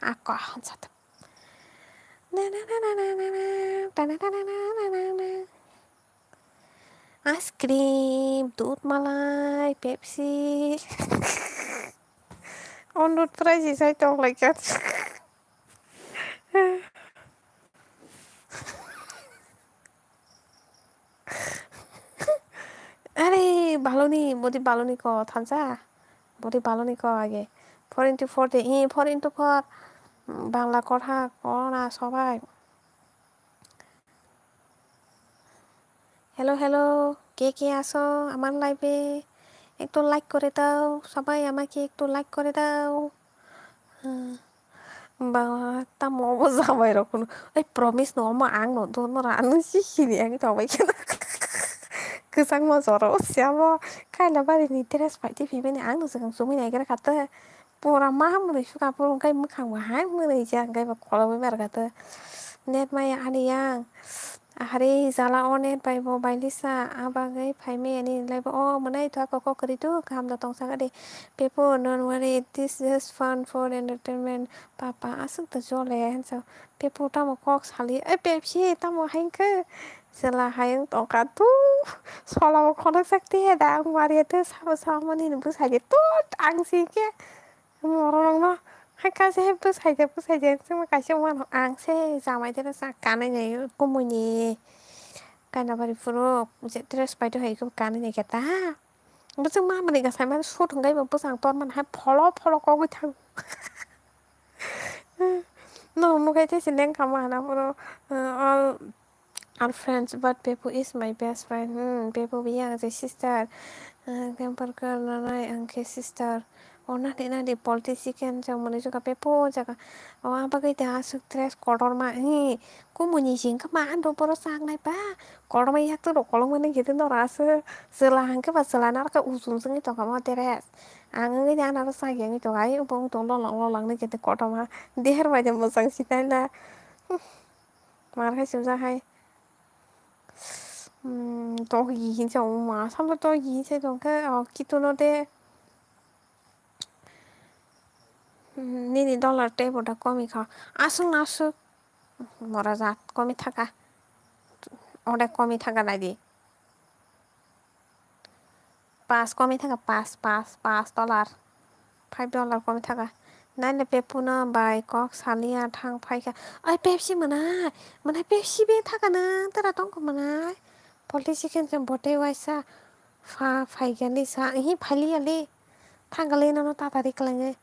Ako, jata. Na, na, na. Ice cream, dudh malai, Pepsi. On road price isai tong lai kha. Are, baloni, body baloni ko thansa. Body baloni ko age. Four into four de, eh, four into four. Bangla kotha, kona, sobai. Hello, hello, কে কে আছো আমার লাইভে? একটু লাইক করে দাও সবাই, আমাকে একটু লাইক করে দাও। Ba, tamo obo jamai rok kuno. Ei, promise no omo ang no dono ra, ano si sini ang tongbai kheno. Kwchangma jora o siya bo. Kaila bari ni dress pai di phimani ang no swkang chumui nai gra kha te. Pura ma mwnwi sukha puro wngkha mwkhang bo hai mwnwi ja wngkha bo kholo bai mar kha te. Net maya ani yang. Ahari jala o net bai bo bai lisa, a bagwi phai maya ni lai bo o mwnai to ako kok kwrwi tu kaham da tong saka de. Pepo, don't worry, this is just fun for entertainment. Papa, aswk da jole, hansa. Pepo tamo kok sali, ai Pepsi, tamo hai khe. Jela hai wng tong kha tu. Sola bo khono sak te da, ang wari te sabo sabo mani ni bwsai de tut, ang si khe. Mororokno hai kaisa hai bwsai de, bwsai de, wngma kaisa wngmano ang se jamai de sa kanwi nai kumui ni kainabari phuru je dress pai de hai kanwi nai khe ta. Bwswk ma mwnwi ga saimano sut hwnkhe bo bwsang tormani hai pholo pholo kogwi thango. Norok nukha tei se lengkha ma hana phuru, uh, all are friends, but Pepu is my best friend. Hmm, Pepu biyang je sister. Ah, temper kar nanai ang khe sister. O nadi nadi politician jang mani juga Pepu jaga. O abagwi da aswk dress kotorma. Hi, kumuni jing khe ma ando boro chak nai ba. Kotorma yak to rok kolong mani gede nora aswk. Chwla hangke ba chwla narwkhe ujung jengwi tongkha mo dress. Ang wngwi da naro chak yangwi tongo. Ai bo wng tong lolong lolong ni gede kotorma. Deher bai de mwchang sinai la. Mar khai sujak hai. Hmm, togi hinsa uma, samla togi hinsa tongkhe, oh, kituno de. Hmm, nini dollar tei boda komi kha. Aswk na aswk. Mora jat komi thaka. Ode komi thaka dadi. Pas komi thaka, pas, pas, pas dollar. Five dollar komi thaka. Naina Pepuno bai kok salia thang phaikha. Ai, Pepsi mwnai, mwnai Pepsi be thaka na, tera tongkha mwnai. Politician se bote waisa pha phaikha ni sa, hi phaliya le. Thangkha le nono tatari kwlangwi.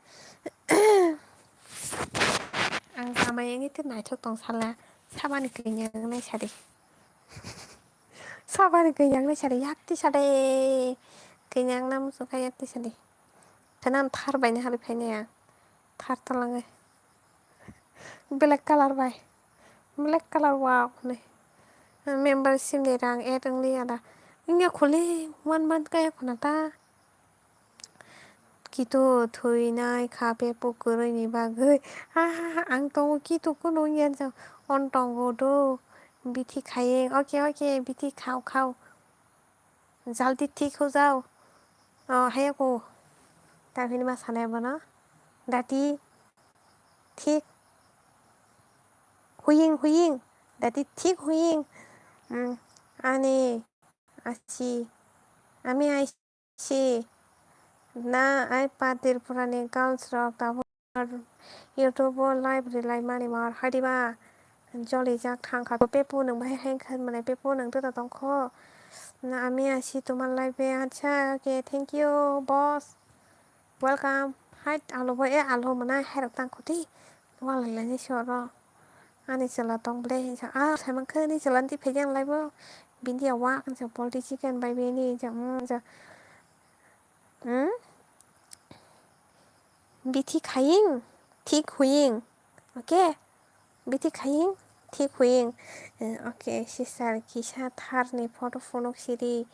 Ang jamai wngwi tei naithok tong sala, sabani kanya wngnai sadi. Sabani kanya wngnai sadi, yakti sadi. Kanya wngna muchungkha yakti sadi. Thanan thar bai ni hari phainai ang. Thar talangwi. Black color bai. Black color wow hwnwi. Membership ni rang add wngliya da. Wngya khuli one month kaya khuna ta. Kitu thwinai kha Pepu kwrwini bagwi. Ah, ang tongo kitu kunu wngya jang. On tongo do. Bithi khayeng. Okay, okay, bithi khao, khao. Jaldi thik ho jao. Oh, haya ko. Ta phini ma sanai bono. Dati thik huying, huying. Dati thik huying. Hmm, ani asi. Ami ai si. Na ai pa Tripura ni girls rok tabuk YouTube o live rwlai mani mar hadi ba. Jolijak thang kha. Pepu nwng bahai hai kha mwnai, Pepu nwng tei tongkho. Na ami asi tomar live e. Acha, okay, thank you, boss. Welcome. Hai, alo bo, e, alo mwnai, hai rok tang kho di. Walai lai ni soro. Ani chwla tong ble hinsa. Ah, sai mankhe ni chwla ni phai jang lai bo. Bini ya wak hinsa, politician bai bini hinsa, mm, hinsa. Hmm? Bithi khaying, thik huying. Okay? Bithi khaying, thik huying. Eh, okay, sister, kisa tharni photo phunuk sidi.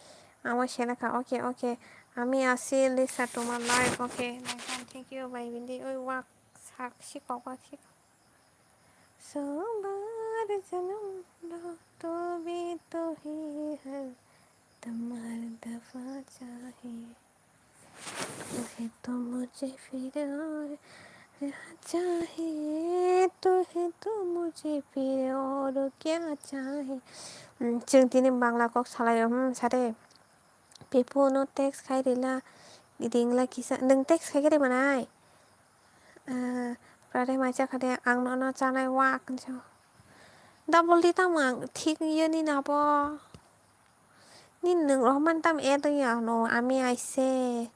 Amo senaka, okay, okay. Ami asi Lisa tomar live, okay. Thank you, bye, bindi. Oi, wak, sak, sikok, wak, sikok. सौ बार जन्म लो तो भी तो ही है, दम हर दफा चाहे। तू है तो मुझे फिर और क्या चाहे, तू है तो मुझे फिर और क्या चाहे। Hmm, chwng tini Bangla kok salaio, hmm, sade. Pepu no text khai rila, ringla kisa, nwng text khai khe manai. Ah, pradai mai chakha de, ang nono chanai wak hinso. Double di tamo ang thik yoni nabo. Ni nwng rohman tam e tong ya no, ami aise.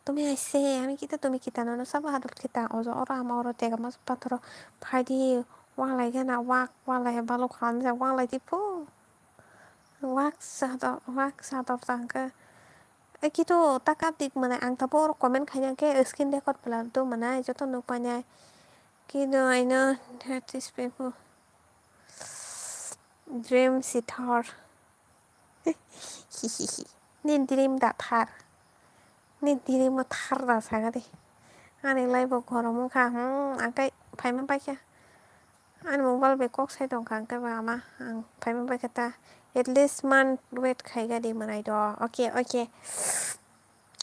Tumi aise, ami kita, tumi kita, nono sabo hadol kita, ojo oro ama oro tega mas pathoro phaidi, walai gana wak, walai balok khan ja, walai di phu. Wak sador, wak sador tangka. E, kitu taka dik mane ang tabo oro comment khaina khe screen record pla do mane joto nuk painai. Kitu aino that is people. Dream si thor. Hihihi. Ni dream da thar. Ni dream o thar da sagadi. Ani lai bo gorom wngkha. Hmm, angkai phaima paikha. Ani mobile bai kok sai tongkha, hwnkhe ba ama ang phaima bai khe ta at least month wait khai gadi mwnai do. Okay, okay.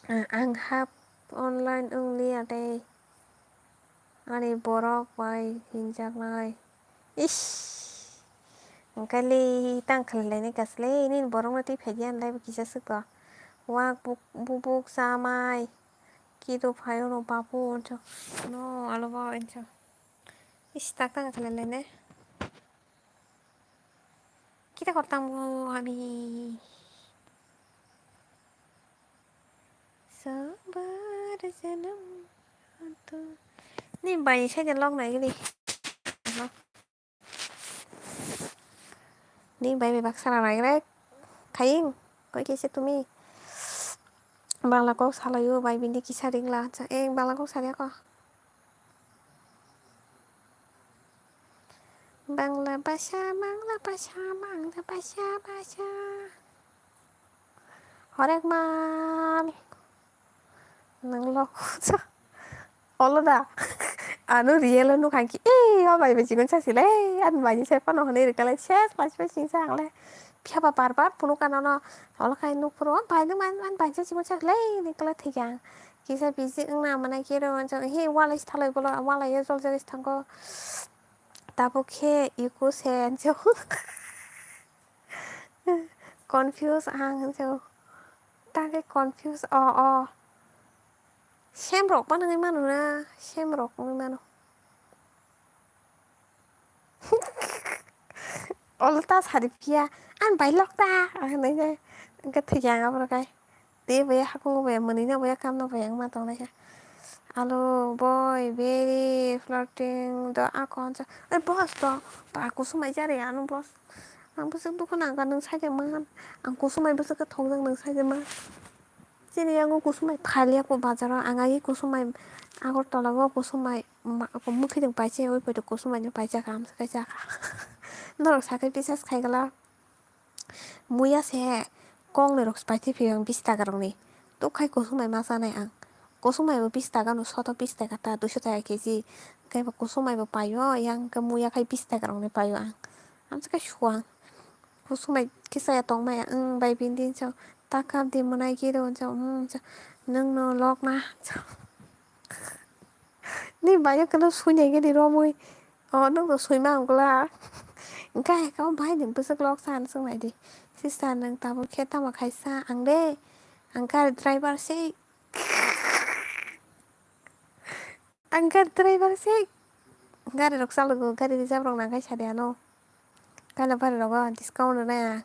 Ang hap online wng liya dei. Ani borok bai hinjaknai. Ish. Hwnkhe li tang khlai lainai kaslai nini borokno twi phai di ani lai bo kisa swk to. Wak buk-, bubuk chamai. Kitu phaio no babu hinso. No, alo ba hinso. Ish, tak tang khlai lainai. Kita kor tang bo ami. Sabar janam tu. Ni bai sai de log nai gidi. Ni bai bai baksa rang rang rek khaing koi kese tumi. Bangla kok salaio bai bini kisa ringla. Eh, Bangla kok salia ko. Bangla basa, Bangla basa, Bangla basa, basa. Horek mal. Nang lok. Olo da. Ano real o nukha ki, "Ei, o bai bai chikon chasi le, an bai ni sai pano hwnwi rwkha le, ses pasi pasi singsa ang le." Phiya ba bar bar phunuk ano no, olo khai nuk phuru, "O bai nung man, man bai chikon chasi le," ni kala thikya. Kisa busy wngna mana khe ro, he walai thalai bolo, walai o jol jagis thango. Tabuk khe iko se, ang se confuse ang se. Tangke confuse, o, o. Sem rok pa nangwi mano na, sem rok wngwi mano. Olo ta sari phiya, ang bai lok ta, ang hinwi se. Hwnkhe thikya ang aboro kai. Tei baya hakung baya mwnwi no baya kam no baya wngma tongnai kha. Alo boy, very flirting, do akon sa. Oi boss do, ba kusumai jare ano boss. Ang bwswk dukhu nangkha nwng saijak man. Ang kusumai bwswk khe thokjak nwng saijak man. Chini yango kusumai phalia ko bazaro, ang agi kusumai Agartala o kusumai ma-, mwkhwtwng paise, oi poito kusumai no paijak, ang swk kaijak. Norok sakhe bisas khaigwlak. Muya se kok nwi rok pai thwi phiyong bis taka rokni. Tok khai kusumai ma chanai ang. Kusumai bo bis taka no soto bis taka ta duiso taka keji. Hwnkhe bo kusumai bo paio, yang hwnkhe muya khai bis taka rokni paio ang. Amsa khe suang. Kusumai kisa ya tongmaya, ang bai bini din chao. Ta kap di mwnai khe do chao, hmm, chao. Nwng no lok na chao. Ni bai khe no suinai khe di romwi. O, nwng no suima wngla. Hwnkhe hai khe o bai ni bwswk lok sa hinwi swng nai di. Sister, nwng tabuk khe tamo khaisa ang de. Ang gari driver se. Ang gari driver se. Gari rok chalogo, gari reserve rok nang khe sa de ano. Kaila bari rogo discount rwnai ang.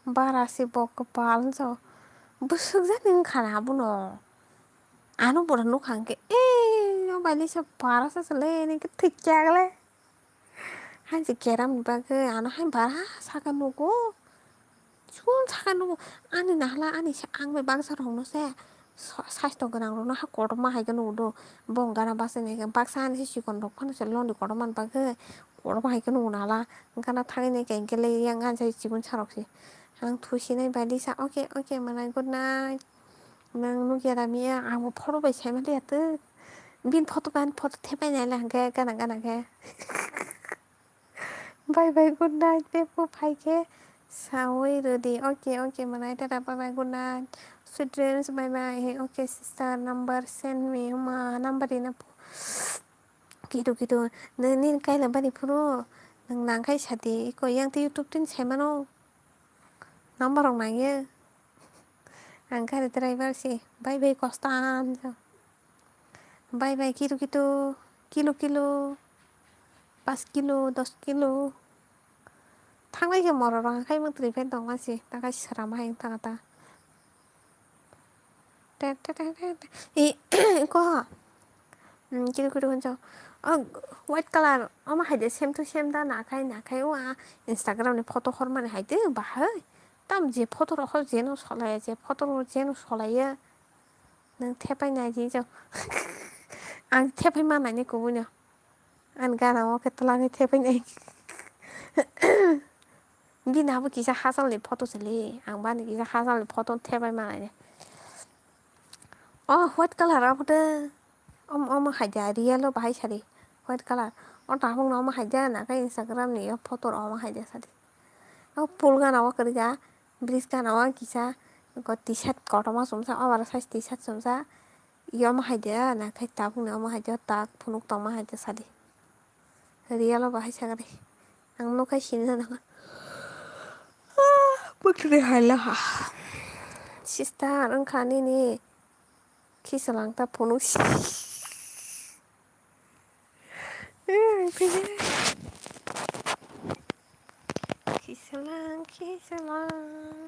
Bara se bo kwpal so. Bwswk jani wngkha na abono. Ano bwrwi nukha hwnkhe, "Ei, o bai lisa bara sa se le," hwnwi khe thwikya le. Hai se keram ni bagwi ano hai bara saka nugo. Chul saka nugo. Ani nahla ani sa-, ang bai baksa rok no se sa-, saisto gwnang rok no ha kotorma hai khe nugo do. Bong gana bachai nai khe baksa ani se chikon rok phano se londi kotorma ni bagwi kotorma hai khe nugo nahla. Gana thangwi nai khe hwnkhe le yang ani se chikon sa rok se. Ang thusinai bai lisa, "Okay, okay, mwnai, good night." Nwng nukya da miya, ang bo photo bai saimaliya twk. Bini photo bai ani photo thepai naila hwnkhe gana gana khe. Bye bye, good night, bebuk phai khe saui rwdi. Okay, okay, mwnai, tata, bye bye, good night. Sweet dreams, bye bye. Hey, okay, sister, number send me, ma, number rina po. Kitu, kitu, nini kaila bani phuru, nwng nang khai sadi, iko yang tei YouTube tin saimano. Number rok nangya. Ang gari driver se, bye bye, Kostan. Bye bye, kitu kitu, kilo kilo, pas kilo, dos kilo. Thanglai khe morok rang khai mantri phen tongma se, ta khai sram hai tanga ta. Te, te, te, te, te. E, ko. Hmm, kitu kitu hwnjak. Oh, white color. Omo hai de same to same da, nakhai, nakhai. O, ah, Instagram ni photo hormani hai de, bahai. Tam je photo rok ho jeno solaiya, je photo rok jeno solaiya. Nwng thepai nai di jok. Ang thepai ma nai ni kubui no. Ang gana o khe twlangwi thepai nai. Bini abo kisa hachal ni photo se le. Ang bani kisa hachal ni photo thepai ma nai ni. Oh, white color abo de. Om, omo hai de, real o bahai sari. White color. O tabuk no omo hai de, nakhai Instagram ni o photo rok omo hai de sadi. O pul gana o kwrwi ja, bridge gana o kisa, ko T-shirt kotorma chumsa, oversize T-shirt chumsa. Iyom hai de, nakhai tabuk ni omo hai de, tak phunuk tongma hai de sadi. Real o bahai sagari. Ang nukhai sini na nang. Bwtwrwi hai laha. Sister, wngkha nini khisalang ta phunuk si. Khisalang, khisalang.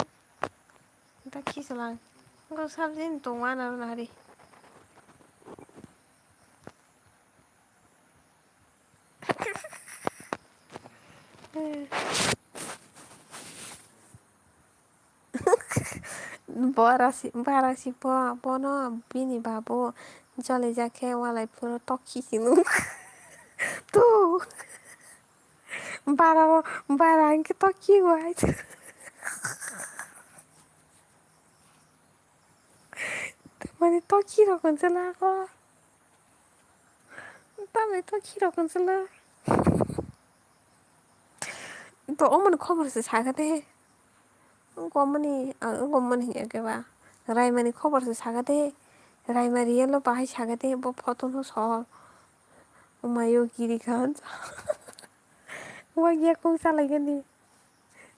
Da khisalang. Ngo sabjin tongma na nari. Borasi, barasi bo, bono bini babu jolijak khe walai phuru tokhi hino. Tu. Bara, bara hwnkhe tokhi wai. Tamani tokhi rok hwnse lako. Tamani tokhi rok hwnse la. To omoni khobor se sakha de. Gomani, ah, gomani hinya khe ba. Raimani khobor se sakha de. Raima real o bahai sakha de. Bo photo no so. Omayo giri khan. Wagya kung salai gani.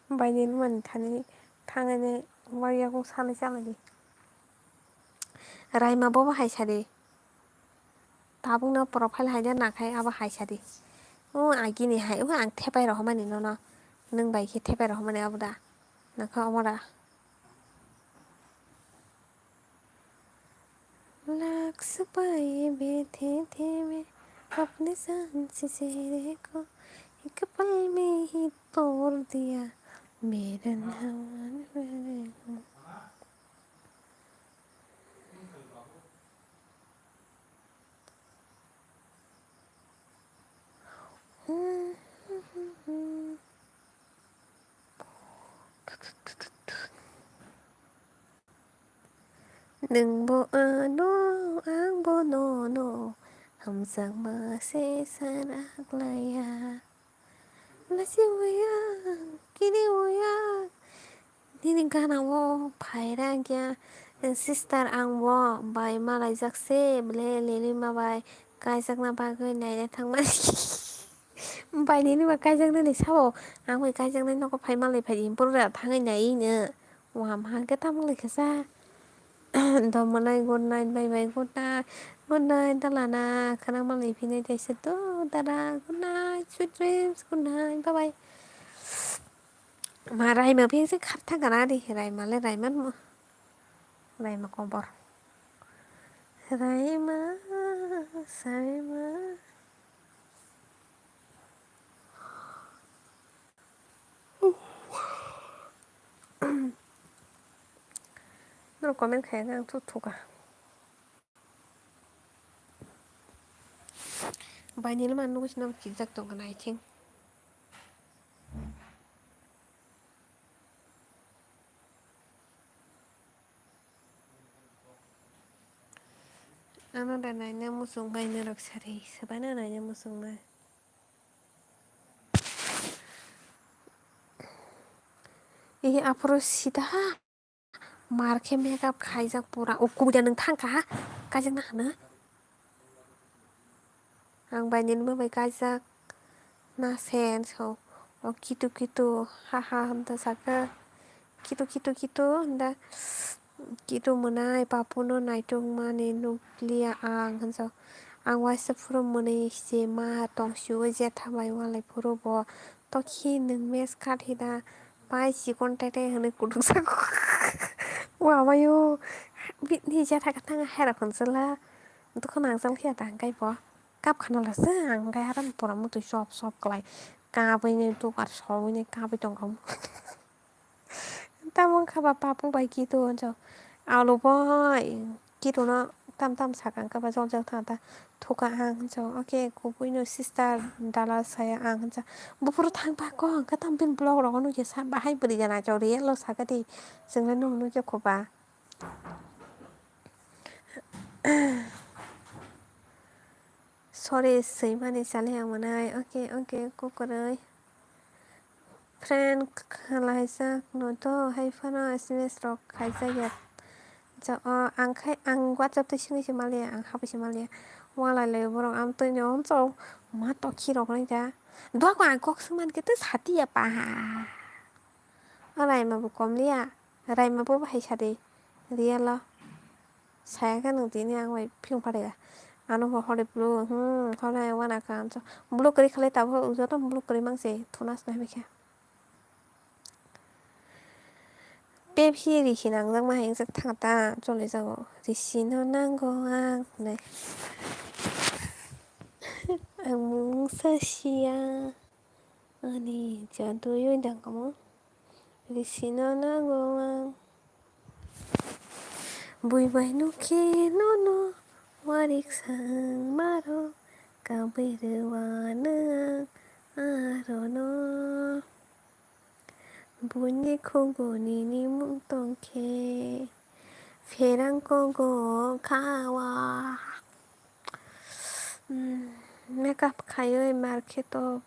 Baini mani thani thangani wagya kung salai salai di. Raima bobo hai sadi. Tabukno profile haida nakhai abo hai sadi. O agini hai, o ang thepai rohormani nono. Nwng bai khe thepai rohormani abo da. Nakha omo da. Lak supai bethe the me apne jaan se chere ko ek pal mein hi tod diya mere naam. Nwng bo ano, ang bo nono, hamjakma se sana glaiya. Lasi waya, kini waya. Nini gana o phaira kya, sister ang bo bai malaijak se, ble lelima bai kaijakna bagwi naina thangmani. Bai nini bai kaijaknani sao, ang bai kaijaknai nogo phai malai phai di, bwrwra thangwi nai no. Wam hangke tamo lai khe sa. Domonai, good night, bye bye, good night, good night, dalana, khana malai phinai taisa to, dada, good night, sweet dreams, good night, bye bye. Ma raima phiyang se khartha gana di, raima le raima mo, raima kobor, raima, saima. Norok comment khaiyakhe ang thuk thuka. Bainili ma nugwi sino kijak tongkha, I think. Ano da naina muchung bai norok sari, swbaino naina muchung bai. Ee, aphuru sida ha. Mar khe makeup khaijak pura. O kubui da nwng thang kha ha. Kaijakna hwno. Ang bai nini bai kaijak. Na sen so. O kitu kitu. Ha ha hwnda saka. Kitu kitu kitu hwnda. Kitu mwnai papuno naitukmani nukliya ang hwnjak. Ang waisa phuru mwnwi se ma tongsi o jetha bai walai phuru bo tokhi nwng mes khat hida pai chikon tete hwnwi kutung sago. Wa mayo bini jetha kwthang herok hwnchwla dukha nangjak phiya tang kaibo kap khana lasa ang kai aram pura mutwi sop sop klai kabwi ni dukar sogwi ni kabwi tongkha. Tamo wngkha ba papu bai kitu hwnjak. Alo bai kitu no tam tam saka wngkha ba jol jol thang ta thuka ang hwnjak. Oke kubui no sister dala saya ang hwnjak. Buphuru thang ba kok hwnka tam bini blog rogo nukya sa bahai bwrwi gana chori yellow saka di. Chwng le nung nukya kho ba. Sorry, swimani chali ang manai. Oke, oke, kukuroi. Friend khlaijak no to, hai phano S M S rok khaijak ya. Ja, o, ang khai, ang WhatsApp twi swngwi se maliya, ang habwi se maliya. Walai lai borok amtwi ni onso ma tokhi rok nai ja. Dua ko ang kok swngmani khe twi sati ya pa. O Raima bo kom liya. Raima bo bahai sadi. Real o. Saya khe nwng tini ang bai phiyung pharia. Ano bo hore blue, hmm, hore wana ka ang so. Blue kwrwi khalai tabuk joto blue kwrwi mang se thuna sna hai khe. Pepsi risi nangjak ma hai wngjak thang ta choli jago. Risi no nango ang hinwi. Ang mungsa siya. Ani jaduyoi dangkamo risino nango ang. Bui bai nukhe nono warik sang maro kabui rwano ang arono. Buini khuguni nimung tongkhe pherang kogo khawa. Makeup khaiwi markhe to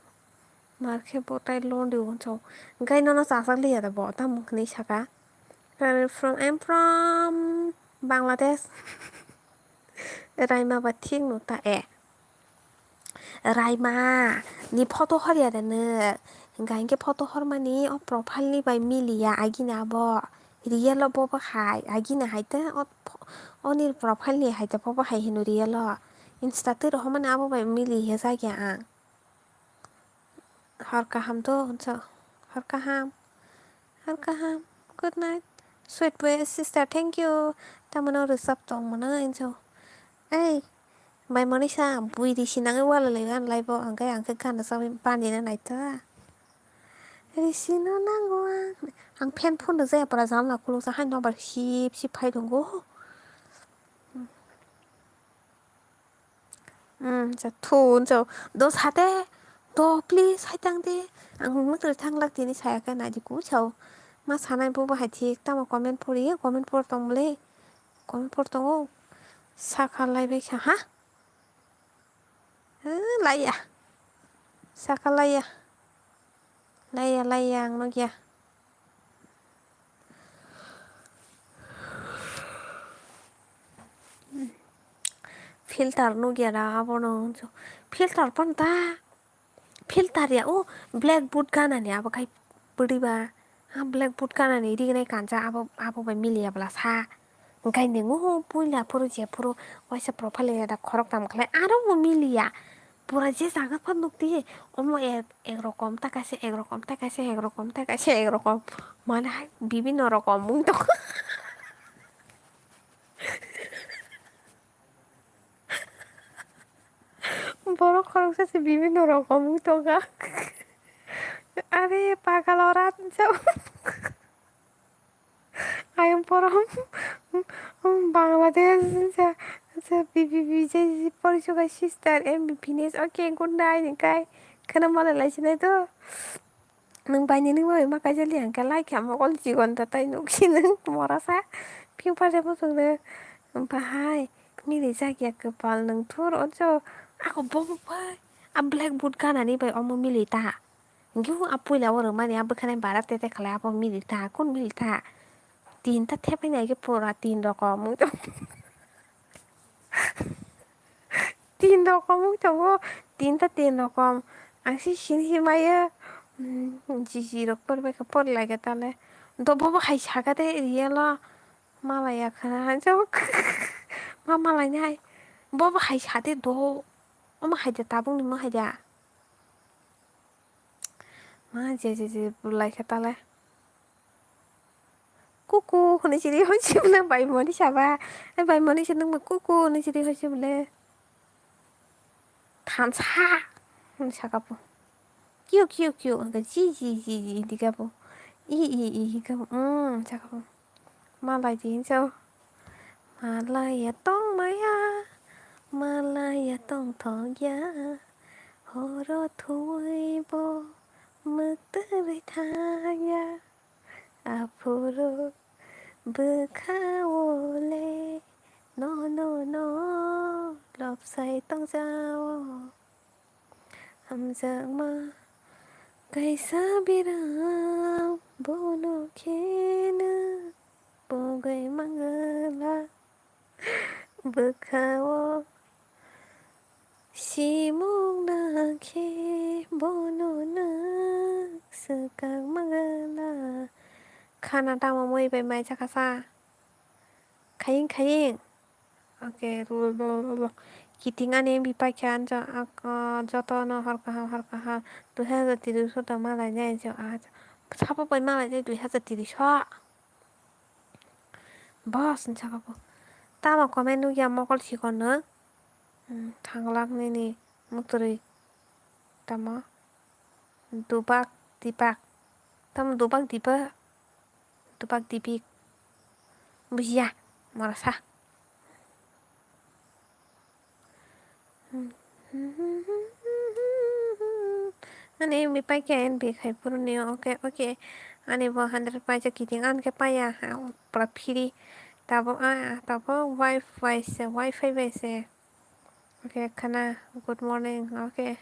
Markhe bo tai londio hwnso. Hwnkhe nono chajak liya da bo, tamo hwnwi saka. Where are you from? I'm from Bangladesh. Raima ba thik no ta e. Raima ni photo horya da nwk. Hwnkhe photo hormani o profile ni bai miliya agini abo. Real o bo bahai agini hai te o pho-, oni profile ni hai te bo bahai hino real o. Insta twi rohormani abo bai mili hwjakya ang. Hor kaham to, hwnso. Hor kaham. Hor kaham. Good night. Sweet boy sister, thank you. Tamano rwchap tong mano, hwnso. Ei, bai Monisa, bui risi nangwi wala lai, wala lai bo, hwnkhe ang khe gana chawi bani na naitha. Risi no nango ang. Ang fan phone rwjaya pora jamla khuluksa hai nobar sip sip phai tongo. Hmm, cha thu, cha do sate, do please, hai tang de. Ang nokthar thang lak tini saya khe nai di ku chao. Ma sanai bo bo hai thik, tamo comment pori, comment por tong le. Comment por tongo. Sakha lai bai kha, ha? Eh, laiya. Sakha laiya. Laiya, laiya, ang nukya. Filter nukya da abono. Filter pon ta. Filter ya, o black board ganani abo khai poriba. Ha, black board ganani rignai kanja abo, abo bai miliya bwla sa. Hwnkhe nwng o puila phuru je phuru waisa profile ya da khoroktham khlai aro bo miliya. Pura je jaga phano nukti, omo ek, ek rokom ta kaisa ek rokom ta kaisa ek rokom ta kaisa ek rokom. Mane hai bibinno rokom wng tong. Borok khoroksa se bibinno rokom wng tongkha. Are pagal ora jao. I am from Bangladesh. Sa, sa, bi, bi, bi, je, je, porisoka sister, M B P nes. Okay, good night, kai. Khana mala lai sinai to. Nwng bai nini bai ma kaisa liya hwnkhe lai kha mokol chikon ta tai nuk si nwng mora sa. Phiyok phaisa muchung de. Bahai mili jak ya kwpal nwng thur o jo. Ako bo bo bai. A black board ganani bai omo mili ta. Hwnkhe a puila o rwmani a bwkhanai bara tete khlai abo mili ta. Kun mili ta? Tinta thepai nai khe pura tin rokom. Tin rokom wng tongo, tinta tin rokom. Ang se sini himaya, mm, jiji rok por bai kha, por lai kha tale. Do bobo hai saka de real o malai ya khana hanjak. Ma malai nai. Bobo hai sa de do. Omo hai de tabuk ni mo hai da. Ma je je je lai kha tale. Kuku hwnwi siri hoi se bwle bai moni saba. Ai bai moni se nungma kuku hwnwi siri hoi se bwle. Thansa hwnwi saka bo. Kiu kiu kiu hwnka ji ji ji ji hwnka bo. I i i hwnka bo. Mm saka bo. Malai di hinsa o. Malai ya tong maya. Malai ya tong thok ya. Horo thuwi bo mwktwrwi thang ya. Aphuru bwkha o le no no no lobsai tongja o. Hamjakma kaisa biram bono khe no pogwi mangwla. Bwkha o simung na khe bono nwng swkang mangwla. Khana tamo mui bai mai chakha sa. Khaying khaying. Okay, kiting ani M B paikha joto no hor kaham hor kaham dui hazar tris o da malai nai jo. Sabo bai malai nai dui hazar tris o. Boss ni saka bo. Tamo comment nukya mokol sikon no. Hmm, thanglak nini muktwrwi tamo. Dubak dibak. Tamo dubak dibak? Dubak dibik. Bujiya, morasa. Ani mi paikha N B khai phuru ni, okay, okay. Ani bo hundred paijak kiting, ani khe paiya, ha, pura free. Tabo, ah, tabo wifi bai se, wifi bai se. Okay, khana, good morning, okay.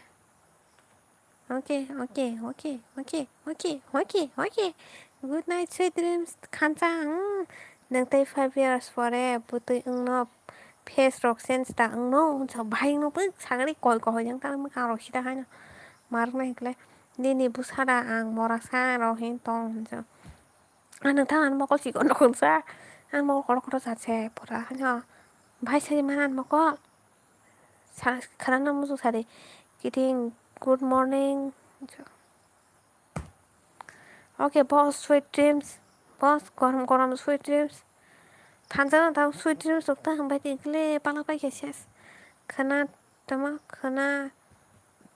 Okay, okay, okay, okay, okay, okay, okay. Good night, sweet dreams, khansa, hmm. Nwng tei five years pore bwtwi wngno, face rok change ta wngno, hwnsa bahai wngno, bwk sagani koi kohoi jang tang mwkhang rok sida haino. Marwknai hwnkhe nini bwsada ang morasa rok hin tong hwnsa. Ah, nwng tha ang mokol chikon rok hwnsa. Ang mokol kotor kotor chat se pura haino. Bahai sai mana ang mokol. Sa-, khana muchung sari. Kiting, good morning. Okay, boss, sweet dreams. Boss, gorom gorom sweet dreams. Thansa no tang sweet dreams rok ta hambai di kle pala pai khe ses. Khana tama khana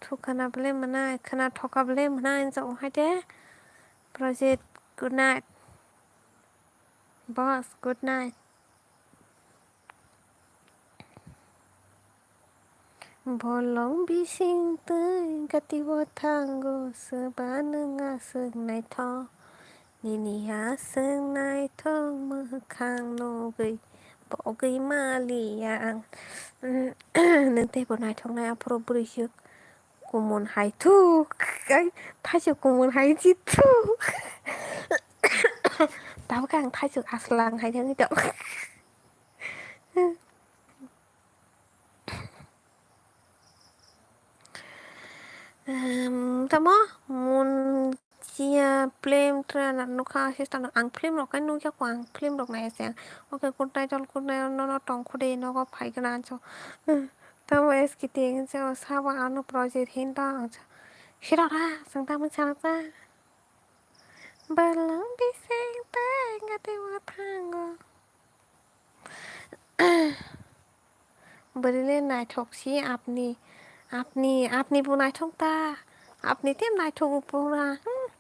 thukana bele mwnai, khana thoka bele mwnai, ang chao hai de. Project, good night. Boss, good night. Bolong bising twi gati bo thango, swba nwng aswk naithok. Nini aswk naithok mwkhang nugwi pogwi maliya ang. Nwng teibo naithoknai aphuru bwrwi swk kumun hai thuk, ai, thaisuk kumun hai chi thuk. Tabuk ang thaisuk aslang hai thangwi tong. Em, tamo mun chia film trailer nukha, sister no ang film rok kai nukya ko, ang film rok nai se. Okay, good night all, good night, nono tong khude nogo phai gana anso. Tamo S K T ang se sabo ano project hin ta ang se. Hirora, sengta mun sana ta. Balang bising ta gati bo thango. Bwrwi le naithok si apni, apni, apni bo naithok ta, apni tem naithok pura, hmm.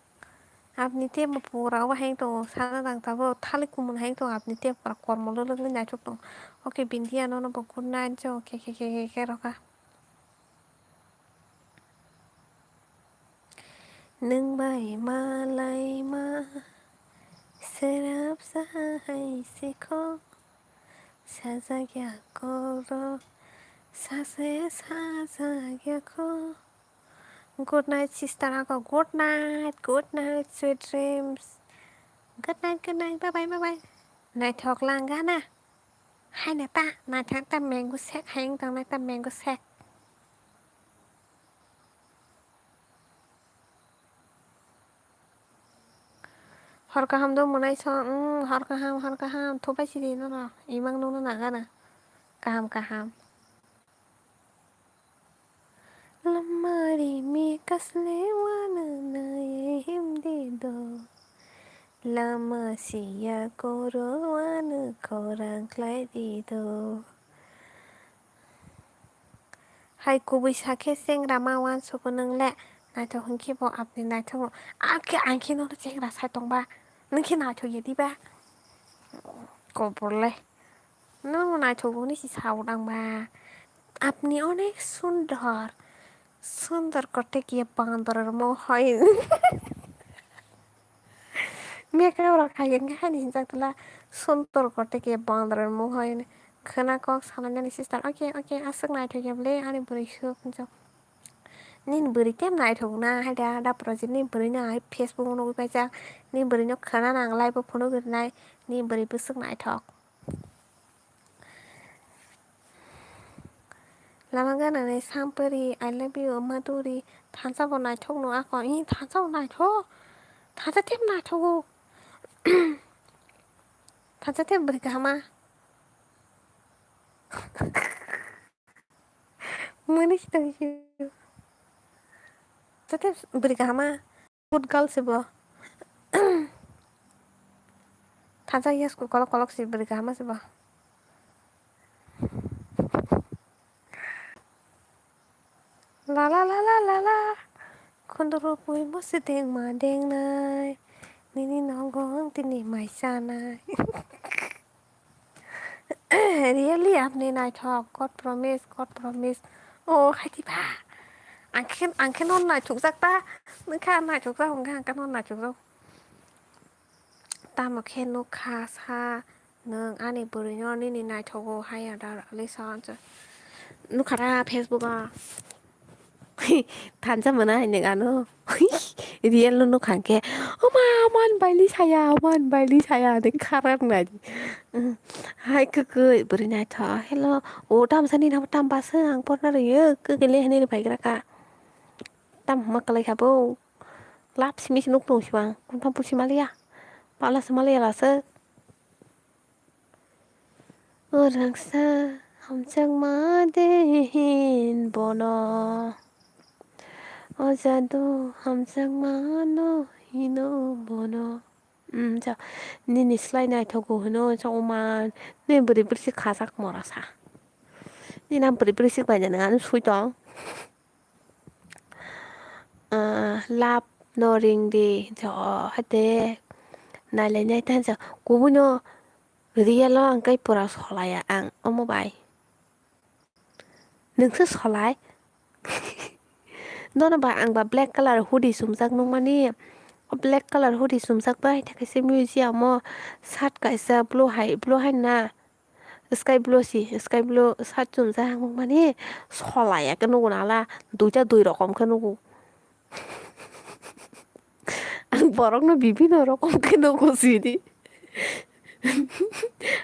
Apni tem pura o hai to sana dang ta bo thali kumun hai to apni tem pura kormo lo lo naithok to. Okay, bindia nono bo good night jo, khe, khe, khe, khe, khe, roka. Nwng bai malaima, swrapsa hai sikho, sajak ya koro, sase sajak ya kho. Good night, sister, ako good night, good night, sweet dreams. Good night, good night, bye bye, bye bye. Naithok lang gana. Haina ta, naithok ta mango shake, hai wng tang nai ta mango shake. Hor kaham do mwnai song, mm, hor kaham, hor kaham, thupai sidi nono, imang nungno nagana, kaham kaham. Lamari mi kasle wana naye himdi do, lama siya koro wana khorang khlai di do. Hai kubui sakhe chengra ma uansugo nwng le, naithok hwnkhe bo apni naithok no, akhe ang khe nono chengra sai tongba, nwng khe naithok ya diba? Kobor le, nono naithok hwnwi si sao dang ba? Apni onek sundor, sundor kote kiya bandor mo hoi. Makeup rok hai hwnkhe haini hinjak tula, sundor kote kiya bandor mo hoi. Khwna kok salainani sister, okay, okay, aswk naithok ya bwle ani bwrwi swk hinjak. Nini bwrwi tem naithok na hai da, da project ni bwrwi no hai Facebook o nugwi paijak, nini bwrwi no khwna nang live o phunuk rinai, nini bwrwi bwswk naithok. Lama gana nai Sampari, I love you, Madhuri, thansa bo naithok no ako, ih, thansa bo naithok, thansa tem naithok o, thansa tem bwrwi kahama. Mani si tong si. Tete bwrwi kahama. Good girl se bo. Thansa ya school kolok kolok si bwrwi kahama se bo. La la la la la la. Kondoro pui mo se deng ma deng nai. Nini nogo ang tini mai chanai. Really apni naithok, God promise, God promise. Oh, hai di ba. Ang khe, ang khe non naithok jak ta. Nang khe ang naithok jak, ang khe non naithok jak. Tamo khe nuk kha sa nwng ani bwrwino nini naithogo haya da Lisa hwnsa. Nuk kha da Facebook o. Thansa mwnai nwng ano. Real no nuk kha khe. Oma, oman bai Lisa ya, oman bai Lisa ya, de kharap nai. Hai kwkwi bwrwi naithok. Hello. O tamsa ni nabo tam basa ang porna rwyo. Kwkwi le hinwi phai gra kha. Tam hwnma kwlai kha bo. Lap simi se nuk tong sibang, kung tham pusi maliya, pala se maliya lasa. O rangsa hamjakma de hin bono, o jadu hamjakma no hino bono. Hmm, ja, nini slai naithogo hino, ja, oman, nini bwrwi bwrwi se khajak mora sa. Nini ang bwrwi bwrwi se bai jani, ano sui tong. Ah, love no ring di, jo, hate, nai lai nai tan jo, kubui no real o ang kai pura solaya ang, omo bai. Nwng se solai? Nono ba ang ba black colour hoodie chumjak nukmani, o black colour hoodie chumjak bai, hai thai kaisa museum o shirt kaisa blue hai, blue hai na. Sky blue si, sky blue shirt chumjak ang nukmani, solaya khe nugo nala, duita dui rokom khe nugo. Ang borokno bibino rokom khe nugo sidi.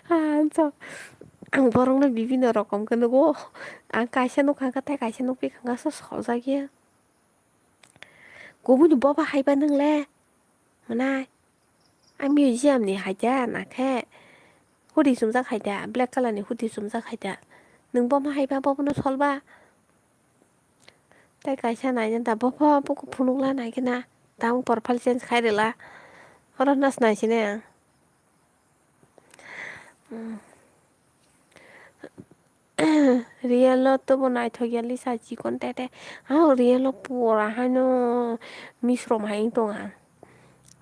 Ah, so, ang borokno bibino rokom khe nugo. Ang kaisa nukha khe tei kaisa nukphi kha khe so soljak ya. Kubuni boba haiba nwngle? Mwnai. Ang museum ni haida, nakhe hoodie chumjak haida, black colour ni hoodie chumjak haida. Nwng bomo haiba, bobono solba. Tei kaisa naina da, bobo buku phunukla naikhe na. Tamo profile change khai rwla. Oro nas naisinai ang. Hmm. Real o tobo naithok ya Lisa chikon tete. Hao real o pura haino misrom hai wng tong ang.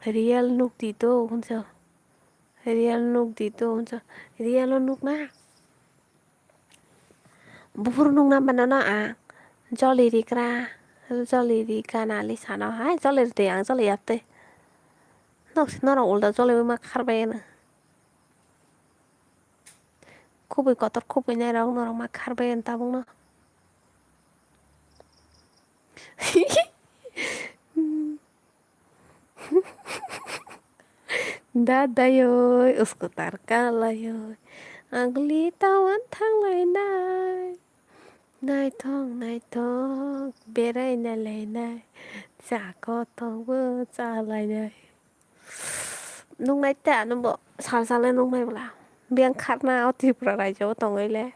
Real nuk di to hwnsa. Real nuk di to hwnsa. Real o nuk na. Buphuru nuk na mano no ang. Joli rikra. Joli rikana Lisa no hai. Joli rite ang joli yapte. Nok si norok ulda joli ma kharbai na. Khubui kotor khubui nai rok norok ma kharbai tabuk no. Dadayoi, usko tarka layoi, agli tawan thanglainai. Naithok naithok beraina lainai, chako tongbo chalainai. Nuknai ta, nwngbo sal sal le nuknai bwla. Biyang kharna o Tripura rajyo o tongwi le.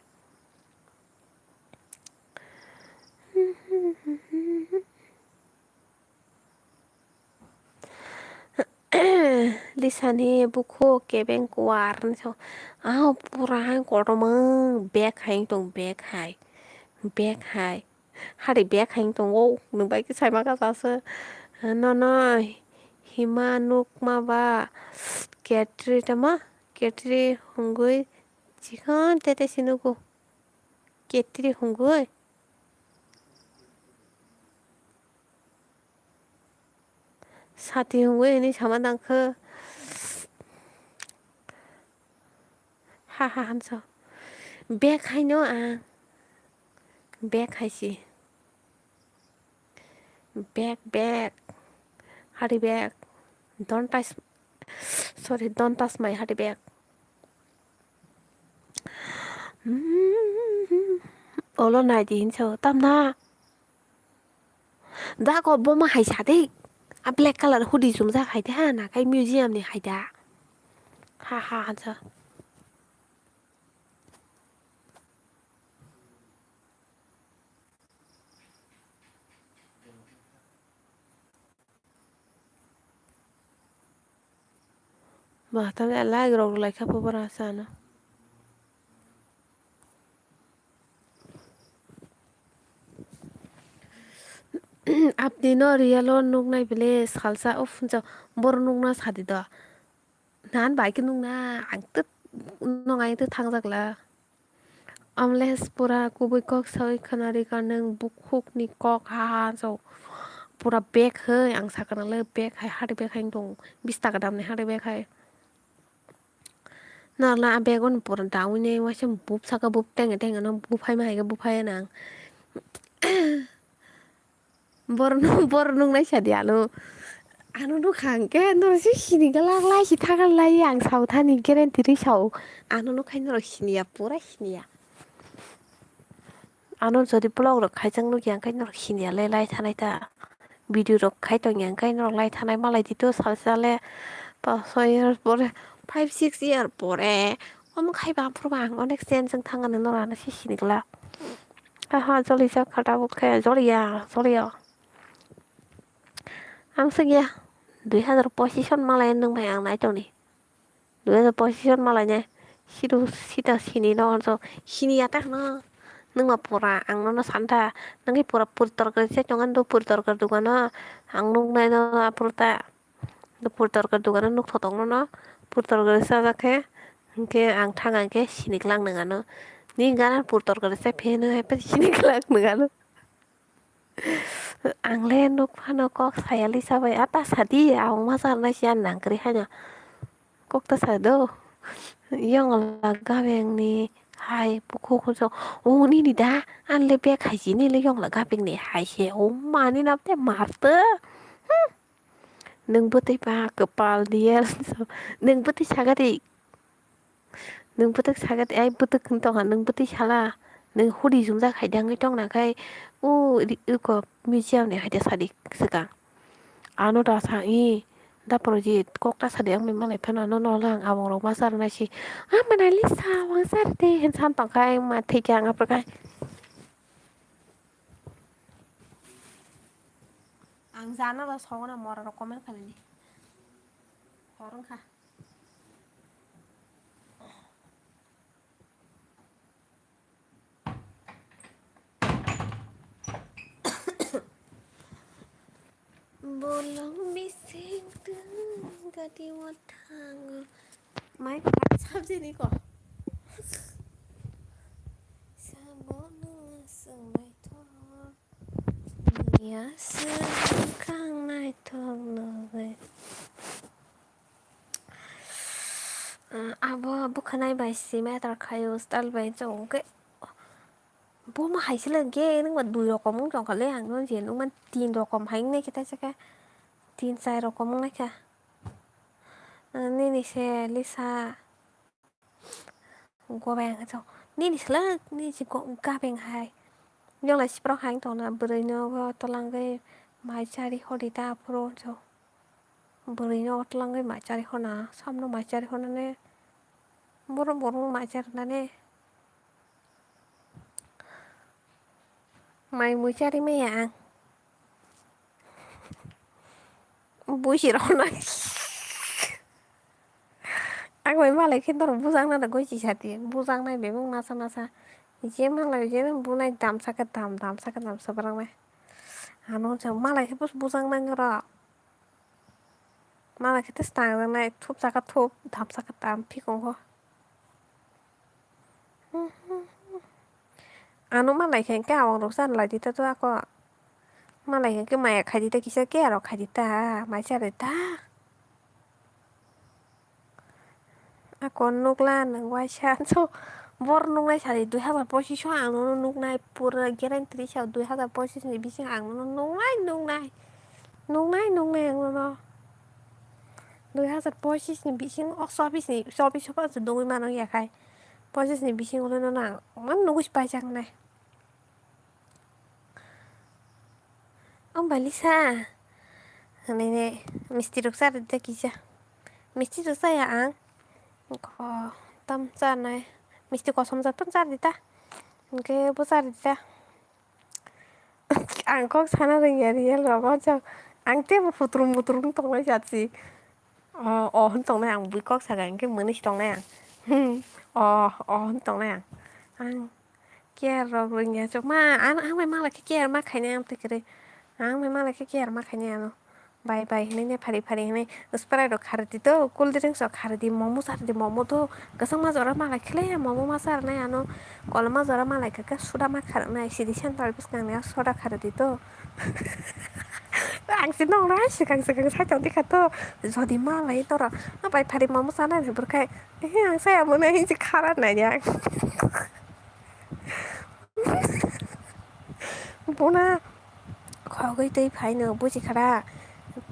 Lisani bukhu kebeng kuar hinwi sa, ah, pura hai kotorma bag hai tong, bag hai, bag hai. Hari bag hai tongo, nwng bai khe sai maka jasa. Nono hima nukma ba ketri tama, ketri hungwi chikon tete si nugo. Ketri hungwi. Sati hungwi hinwi sama nangkhe. Ha ha hamsa. Bag haino ang. Bag haisi. Bag, bag. Hari bag. Don't touch. Sorry, don't touch my hari bag. Hmm. Olo naidi hinsa. Tamna. Dago boma hai sa de. A black colour hoodie chumjak hai de ha, nakai museum ni hai da. Ha ha hansa. Ba, tamo like rok rwlai kha pho bwrang sana. Apni no real o nuknai bele salsa o phunsa boro nukna sadi do. Nan bai khe nukna ang tei nong ai tei thangjak la. Amles pura kubui kok sawi khana rika nwng bukhuk ni kok ha ha so pura bag hai ang sakha nang le bag hai hati bag hai tong bis taka dam ni hati bag hai. Norla a bag on pura dawi ne waisa bup saka bup tenge tenge no buphai ma hai khe buphai nang. Borno borno nai sadi ano. Ano nukha hwnkhe norok se sini glak lai si thagal lai ang sao thani guarantee ri sao. Ano nukha norok siniya pura siniya. Ano jodi vlog rok khaijak nukya hwnkhe norok siniya le lai thanai ta. Video rok khai tongya hwnkhe norok lai thanai malai di to salsa le pas soi year pore five six year pore. Omo khai ba phuru ba ang onek change wng thang ano norok ano se sini glak. Aha, joli jak kha tabuk khe, joli ya, joli ya. Ang swk ya, dui hazar pochis hwn malai nwng bai ang nai tongni. Dui hazar pochis hwn malai nai, sidu sita sini no hwn so, sini ya ta hwno. Nwng ma pura ang nono santa, nwng khe pura puri torkar se tongo, do puri torkar dogano, ang nuk nai no aphuru ta. Puri torkar dogano nuk thotok nono, puri torkar sajak khe, hwnkhe ang thang ang khe sini glak nang ano. Ni gana puri torkar se pheno hai sini glak nang ano. Ang le nuk phano kok saya lisa bai, ata sadi, ang ma sarnai si ang nang kwrwi haino. Kok ta sa do. Yong la gabeng ni hai bukhuk hwnso. O nini da, ang le bek hai si, ni le yong la gabeng ni hai se. O mani nap te mar to. Hmm. Nwng bwtwi ba kwpal real so. Nwng bwtwi saga di. Nwng bwtwk saga di, ai bwtwk wng tongkha, nwng bwtwi sala. Nwng hudi jumjak hai de wngwi tongna khai, o ri-, uko museum ni hai de sadi swkang. Ano da sa i, da Projit, kok ta sadi wngwi malai phano ano no lang abong rok ma charwna si. A manali sa wng char de hin san tongkha, ma thikya wng aphuru khai. Ang jana da sogona mora rok comment khaini. Hor wngkha. Bolong bising tang gati watang. Mai khak sabjini ko. Sabo nung asung naithok. Nung asung kang naithok nugwi. Ah, abo bwkhanai bai si matter khaio, style bai chwng khe. Bo ma hai se le ge, nwng ma dui rokom wng tong kha le, ang no je nwng ma tin rokom hai wng nai khe ta se khe. Tin char rokom wng nai kha. Ah, nini se Lisa. Go bai ang khe chwng. Nini se le, nini se go, gabeng hai. Yong lai siprok hai wng tong na, bwrwi no go twlangwi mai chari hor di ta aphuru chwng. Bwrwi no twlangwi mai chari hor na, samno mai chari hor nani. Borok borok mai chari nani. Mai mui chari maya ang. Buisi rok nai. Ang bai malai khe norok bujak nai da goi chisa di. Bujak nai bebak masa masa. Je malai je bunai damsa khe dam, damsa khe dam swbwrang nai. Ano je malai khe bus bujak nai norok. Malai khe tei tangjaknai, thup saka thup, dam saka dam, phikung kho. Ano malai khe hwnkhe awang rok chan lai di ta to ako. Malai khe hwnkhe maya khai di ta kisa, care rok khai di ta, mai cha ri ta. Ako nukla nwng waisa so bor nuknai sadi dui hazar pochiso ang nono nuknai pura guarantee sa dui hazar pochiso ni bising ang nono nuknai nuknai nuknai nuknai ang nono dui hazar pochiso ni bising o chobis ni chobis o nugwi mano yakhai pochiso ni bising ulo nono ang man nugwi paijaknai. O Balisa, hinwi misti rok cha rwdi ta kisa. Misti rok chaya ang. Ko tam chanai. Misti kosom jat phano cha rwdi ta. Hinkhe bo cha rwdi ta. Ang kok sana rwngya real rok o jang. Ang teibo phutrung mutrung tongnai jat si. O, o hwn tongnai ang bui kok saka hinkhe mwnwi si tongnai ang. Hmm. O, o hwn tongnai ang. Ang care rok rwngya chwkma, ang, ang bai malai khe care ma khainai ang twi kwrwi. Ang bai malai khe care ma khainai ano. Bai bai hinui ne phari phari hinui Sprite rok khardi to, cool drinks rok khardi, momo chardi, momo to kwchangma jora malai khe le momo ma charnai ano, koloma jora malai khe khe soda ma kharnai, city center bwskang ni soda khardi to. Ang se nong nai swkang swkang sai tong dikha to, jodi malai norok bai phari momo chanai ni bwrwkhai, ehe ang saya mwnai hinwi khara nai ya. Buna khogwi twi phaino buji khara.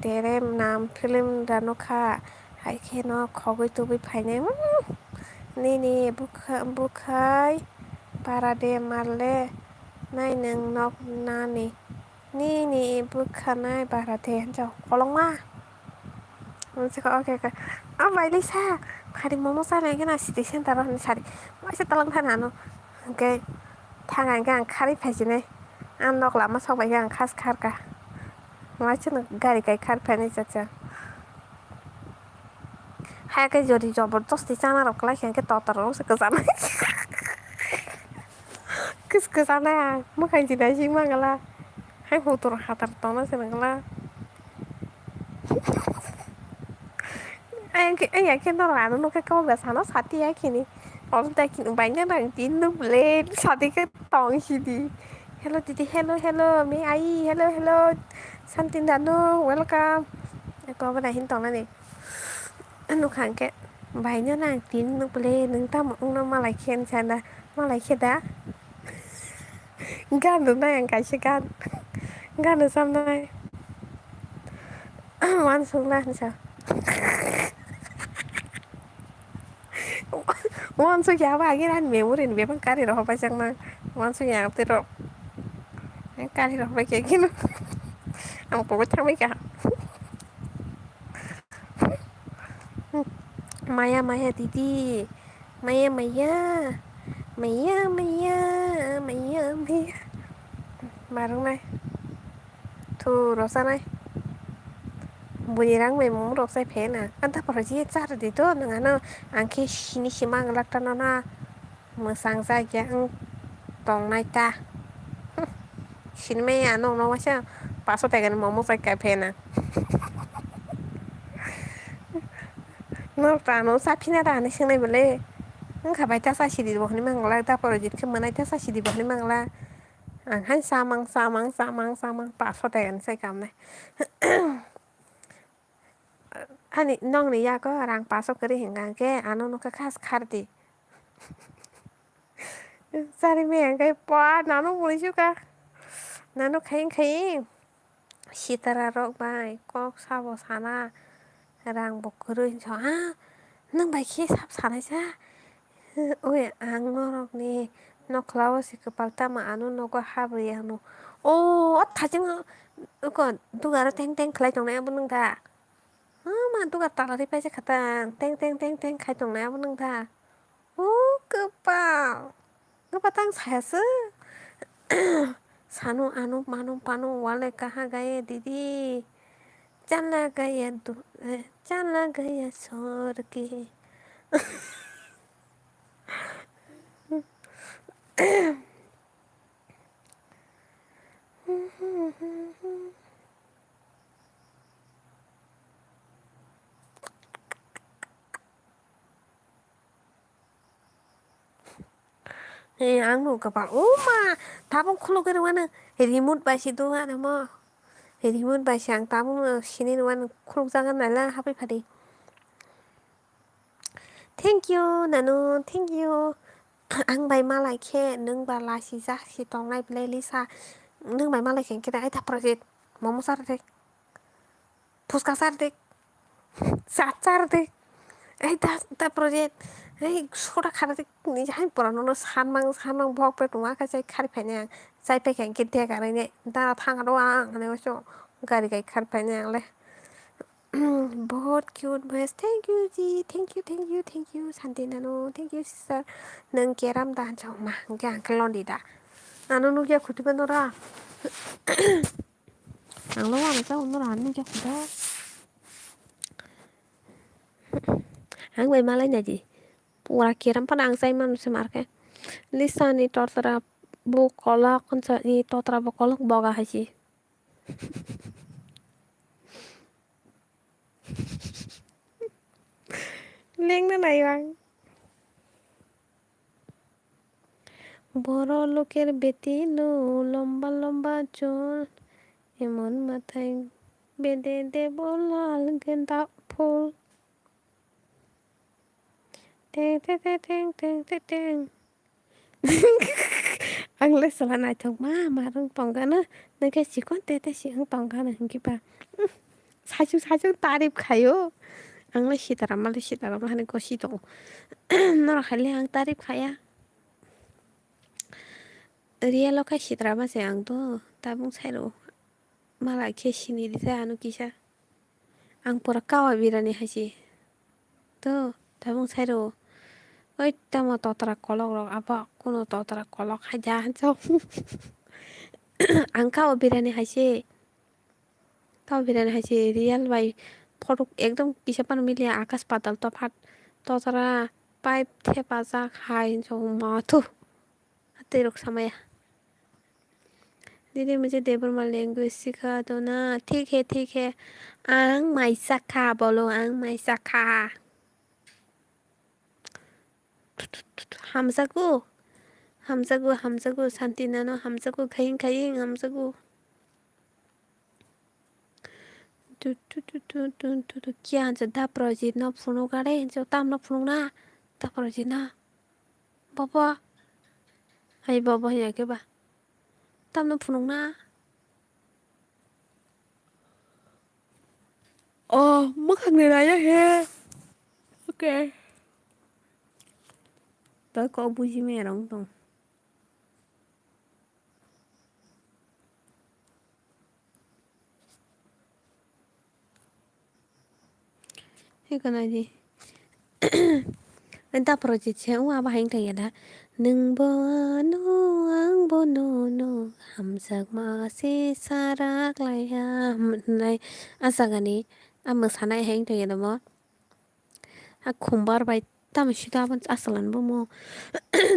Tere nam film da nukha. Hai kheno khogwi tubui phainai. Nini bwkha-, bwkhai bara de marle nai nwng nok nani. Nini bwkha nai bara de hinjao kolokma. Ang sakha, "Okay, okay." "O bai Lisa, khari momo chana khe na city center o," hinwi sari. Waisa talang thani ano. Hwnkhe thang ang khe ang kharwi phaisinai. Ang nok lama sok bai khe ang khas kharkha. Waisa no gari kai khar phainai chacha. Haya khe jodi jobordosti chana rok kwlai khe hwnkhe totor rok se kwchanai. Kwch kwchanai ang. Mwkhang jinai sing mangala. Hai hotor hatar tongna se nangla. Ayang khe, ayang khe norok ano nokhe kok da sano sati ya khini. Oro da khini baina nang tin nuk ble sati khe tong sidi. Hello didi, hello, hello, me ai, hello, hello. Santin danu, welcome. Eko bana hin tong nani. Ano khang khe baina nang tin nuk ble nung tamo wngno malai khe nsa da, malai khe da. Gan rwnai ang kaisa gan. Gan rwchabnai. Uansukla hinsa. Uansuk ya ba agi ran memory ni bebak kari rok bai chang nang. Uansuk ya tei rok. Kari rok bai khe kheno. Ang pogo thangbai kha. Maya, maya, didi. Maya, maya. Maya, maya, maya, maya. Marungnai. Thu rwchanai. Buini rang bai mung rok chai phaina. Anta poro je char di to nang ano. Ang khe sini sima ang lakta no na. Mwsang jakya wng tongnai ta. Sinimaya nokno waisa paso tekani momo chai kai phena. Norok ta ano cha phina da hinwi swngnai bwle. Wngkha bai ta cha sidi bo hinwi mangla, ta poro jit khe mwnai ta cha sidi bo hinwi mangla. Ang hai chamang, chamang, chamang, chamang paso tekani chai kamnai. Ani nokni yago rang paso kwrwi hwnkha hwnkhe ano nokha khas khardi. Chari maya hwnkhe pa nano muni suka. Nano khaiyung khaiyung sitara rok bai kok sabo sana rang bo kwrwi hinso ha nwng bai khe sab sanaisa. Oi, ang norokni nokhlao se kwpal tamo ano nogo habri ano. O, o thajing o, oko dugaro teng teng khlai tongnai abo nwng da? O ma, dugar tala ri paisa khatang teng teng teng teng khai tongnai abo nwng da? O kwpal, kwpal tang saya se. Sanu anu manu panu wale kaha gaye didi. Chala gaya du, eh, chala gaya sor ke. Eh, ang nuk kapal. O ma, tabuk khuluk khe rwmano. Remote bai si do ano mo. Remote bai si ang tabuk no sini rwmano khuluk jaga naila hapai phadi. Thank you, Nanu, thank you. Ang bai malai khe nwng ba lasi jak si tongnai belai Lisa. Nwng bai malai khe khe ai ta project momo sar de. Phuska sar de. Chat sar de. Ai ta, ta project. Ai soda khara de. Ni hai pora no san mang, san mang bok pet wa kha chai khari phai ne. Chai pe khe khe de garai ne. Da thang ro ang ne so gari gai khari phai ne ang le. Bahut cute boys. Thank you ji. Thank you, thank you, thank you. Santi Nanu. Thank you sister. Nang keram da jong ma. Hingke ang ke londi da. Ano nugya khuti ba nora. Ang lo wano sa nora ano nugya khuda. Ang bai malai na ji. Pura keram pana ang sai manu se marke. Lisa ni tortara bo kolok, konsa ni tortara bo kolok boga haji. Lengna naio ang. Boro loker beti no lomba lomba chul, emon mathai bede debo lal genda phul. Teng teng teng teng teng teng teng. Ang le sala naithok ma ma rwng tong kha na, nang khe chikon te te si wng tong kha na hwnkhe ba. Saichung saichung tarif khaio. Ang le sitaram ma le sitaram hani gosi tongo. Norok hai le ang tarif khaya. Real o khe sitaram ma se ang to tabuk sai rw. Mala khe sini risa ano kisa. Ang pura kawa birani hai se. To, tabuk sai rw. Oi tamo totra kolok rok abo kuno totra kolok hai ja hancho. Ang kawa birani hai se. Kawa birani hai se real bai photo ekdom kisa phano milia akash patal tophat. Totra pipe thepajak hai hincho ma thu. Tei rok samaya. Didi mujhe Debbarma language sikha do na. Thik hai, thik hai. Ang maisa kha, bolo, ang maisa kha. Hamjago. Hamjago, hamjago. Santi nano hamjago. Khaying, khaying, hamjago. Tu, tu, tu, tu, tu, tu, tu. Kya hancha da project no phunuk gare, hancha tam no phunuk na. Da project na. Baba. Hai baba ya ke ba. Tam no phunuk na. Oh, mwkhang ni raya he. Okay. Tao kok buji me rong tong. Hiko nai di. Ani ta project se wng abo hai wng thang ya da. Nwng bo ano, ang bo nono, hamjakma se sarak laiya, hwnwi a jaga ni a mwsanai hai wng thang ya da mo. A khumbar bai tamo sito abo achwlan bo mo.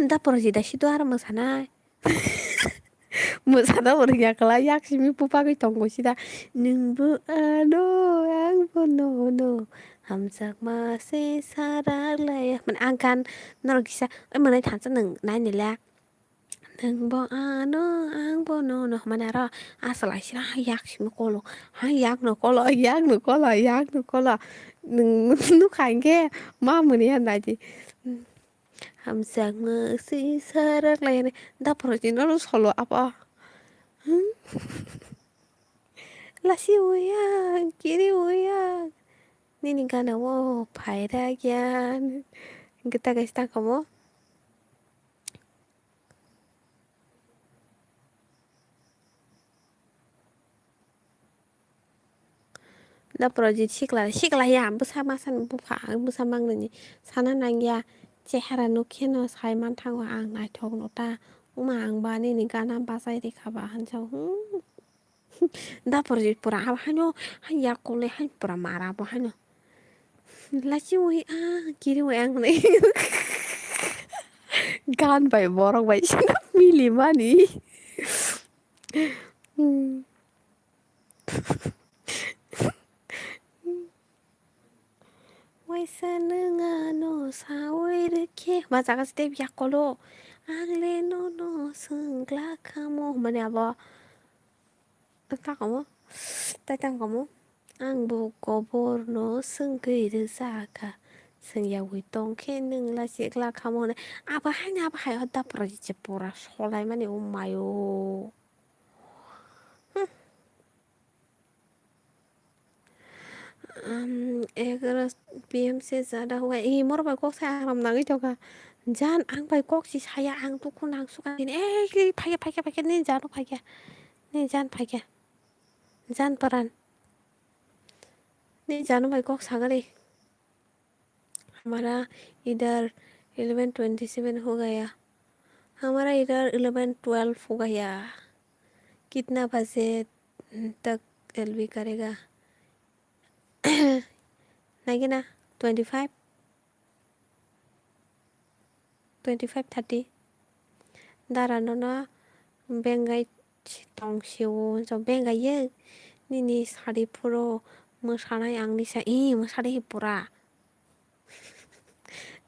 Da project da sito aro mwsanai. Mwsana bo rwngya kwlai, yak simi bupagwi tongo sida. Nwng bo ano, ang bo nono, hamjakma se sarak laiya. Mane ang gan norok kisa, oi mwnai thansa nwng naini le. Nwng bo ano, ang bo nono hwnmani aro achwlai sida yak simi kolo. Ha yak no kolo, yak no kolo, yak no kolo. Nwng nukha hinkhe ma mwnwi ya naidi. Hamjakma se sarak laiya da project no solo abo. Hmm? Lasi uya, kiri uya. Nini gana o phaira gyan. Gita guys ta kamo. Da project sikla, sikla ya, bwsa masa ni bupha, ang bwsa mangnani sana nangya, chehara nukhe no sai manthango ang naithok no ta, wngma ang ba nini gana bachai rikha ba hansa, hmm. Da project pura abo haino, hai yak kole hai pura mara bo haino. Lachi ui a, kiri ui ang nai. Gan bai borok bai sina mili mani. Hmm. Waisa nwng ano sawi rwkhe. Ma jaga se tei yak kolo. Ang le nono swngla kamo. Mani abo. Ta kamo. Tai tang kamo. Ang bo kobor no swngwi rwjak kha. Swngyawi tongkhe nwng la chikla kamo hwnwi. Abo haino abo hai o da project se pura solai mani o mayo. Hmm. Um, egaroh P M se jada huai. Ee, moro bai kok sai ang rom nangwi tongkha. Jan, ang bai kok si saya, ang dukhu nang sukha dini. Ei, ei, phaikhe, phaikhe, phaikhe, nini jano phaikhe. Nini jan phaikhe. Jan paran. Nini jano bai kok sagari. हमारा इधर eleven twenty seven हो गया। हमारा इधर eleven twelve हो गया। कितना बजे तक एलबी करेगा? नहीं ना, twenty five, twenty five thirty. Dara नोना बेंगाई Tong sio, so benga ye. Nini sari phuro mwsanai ang nisa, i mwsari hi pura.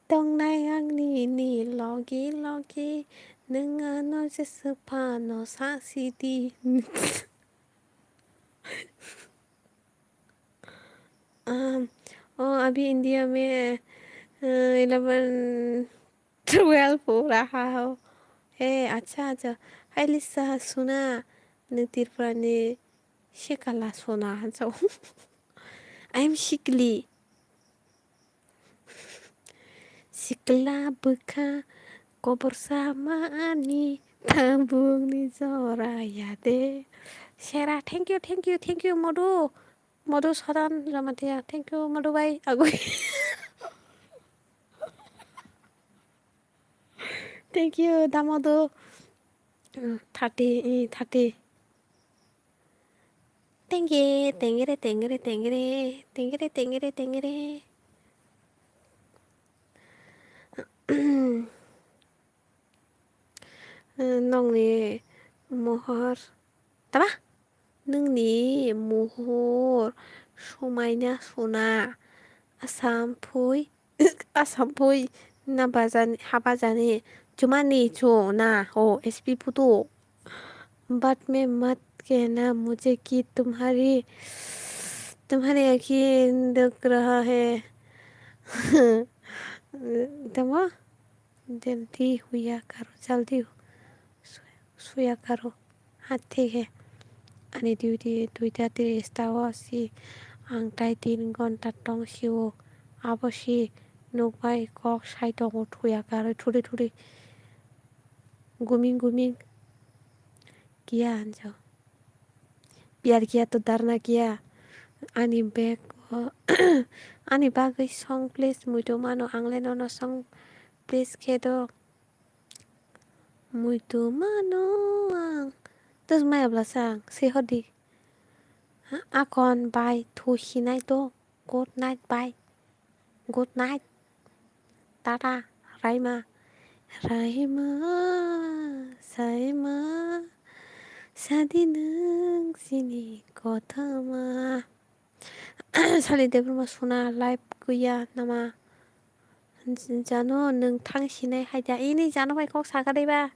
Tongnai ang nini logi logi, nwng ano jesa phano sa sidi. Um, oh, abhi India mein, uh, eleven, twelve ho raha ho. Hey, acha, acha. Hai Lisa, suna, nwng Tripura ni sikla suna, hansa. I am sikli. Sikla bwkha koborsa mani tabukni jora yade. Sera, thank you, thank you, thank you, Modu. Modu Sadan Jamatia, thank you, Modu bai, agui. Thank you, Damodu. Mm, thirty, eh, thirty. Tengge, tengere, tengere, tengere, tengere, tengere, tengere. Nongni mohor, tama? Nongni mohor sumaina suna. Assam phui, Assam phui na bajani, ha bajani. Chumani chu na, o S P putu. But main mat kehna mujhe ki tumhari, tumhari akhi dukh raha hai. Tamo? Jaldi huya karo, jaldi su-, suya karo. Ha, thik hai. Ani duty duita tiris ta o si. Ang tai tin ghonta tong sio. Abo si nukbai kok sai tongo thuya karo thuri thuri. Guming guming. Kiya hanjo. Pyar kiya to darna kiya. Ani bag o, ani bagwi song please, muitu mano, ang le nono song please khe do. Muitu mano ang. Tus maya bla sang, si hodi. Ha, akon bai thu hinai to. Good night, bye. Good night. Tata, Raima. Raima, Saima, sadi nwng sini kothoma. Sali Debbarma suna live kuya nama. Jano nwng thang sinai haida. Ini jano bai kok sakadai ba.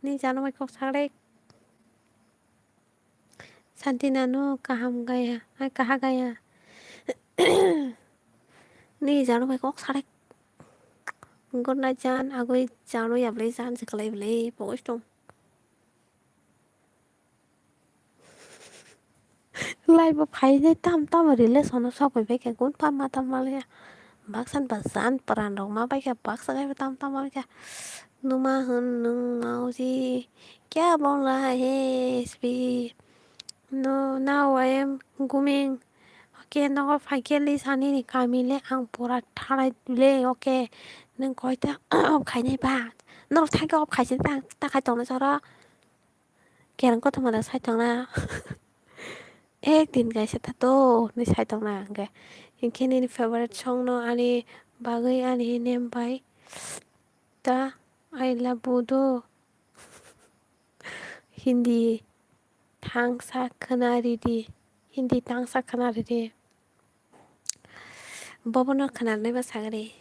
Ni jano bai kok sakadai. Santina no kaham gaya, ai kaha gaya. Ni jano bai kok sarek. Good night jan, agoi jano yablai jan, jekalai blai, pogos tong. Lai bo phai nai tam tam relation no sok bai bai khe gun pha ma tam ma le. Baksan ba jan pran rok ma bai khe baksa gai tam tam ma bai khe. Numa hwn nwng mauji. Kya bol raha hai S P? No, now I am guming. Okay, nogo phaikhe Lisa nini kami le ang pura tharai le, okay. Nwng koita off khainai ba? Norok thangkhe off khaisini ta, ta khai tongna choro. Kereng kothoma da sai tongna. Ek din kaisa ta to, ni sai tongna hwnkhe. Hinkhe nini favorite song no ani bagwi ani nem bai ta I love you do. Hindi thangsa khwna ridi. Hindi thangsa khwna ridi. Bobono khwnarnai ba sagri.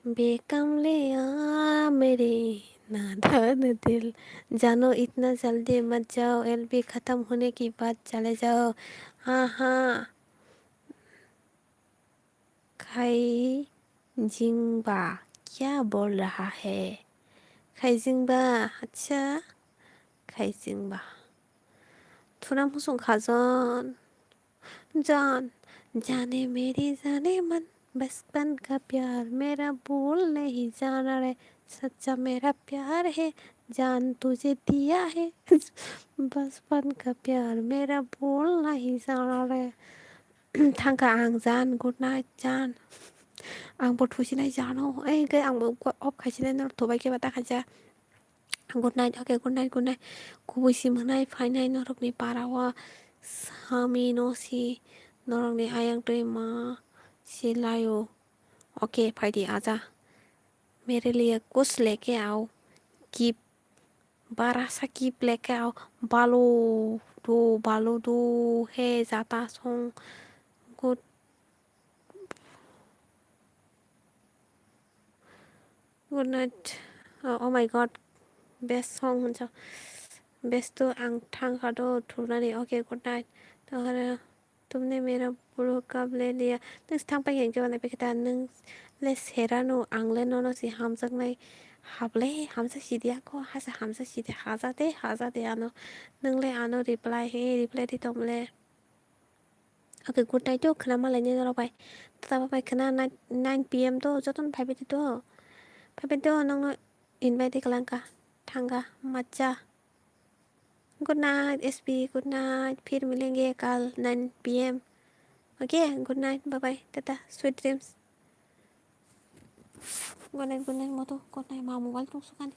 Bekam le aa mere nadaan dil. Jano itna jaldi mat jao, L B khatam hone ki baad chale jao. Aha. Khaijingba, kya bol raha hai? Khaijingba, acha, khaijingba. Thuna musung khajon. Jaan, jane mere jane man, bachpan ka pyar mera bhul nahi jana re, sacha mera pyar hai, jaan tujhe diya hai, bachpan ka pyar mera bhul nahi jana re. Thangkha ang jaan, good night jaan. Ang bo thusinai jaan o, ei hwnkhe ang bo off khaisinai norok thubai khe ba ta khaija. Good night, okay, good night, good night. Kubui si mwnai phainai norokni para o sami no si norokni ayang twi ma si lai o. Okay, phaidi aja. Mere liye kuch leke aao. Gift. Bara saki pleke au balu do, balu do, he jata song. Good. Good night. Oh, oh my God. Best song huncha. Best to ang thang kha do thurnani. Okay, good night. Tohara tumne mera buru kable liya. Nung thang pai yang ke bana pekta nung le serano ang le nono si hamjaknai. Hable hamsa sidia ko hasa hamsa sidia hajate hajate ano. Nung le ano reply he reply di tomle. Okay, good night to khna malai ni norok bai. Tata bai khna nine P M to joton phaibai di to. Phaibai di to nongno invite di kalangka. Thangka macha. Good night S P, good night. Phir milenge kal nine P M. Okay, good night. Bye bye. Tata, sweet dreams. Good night, good night moto. Good night ma mobile tong sukani.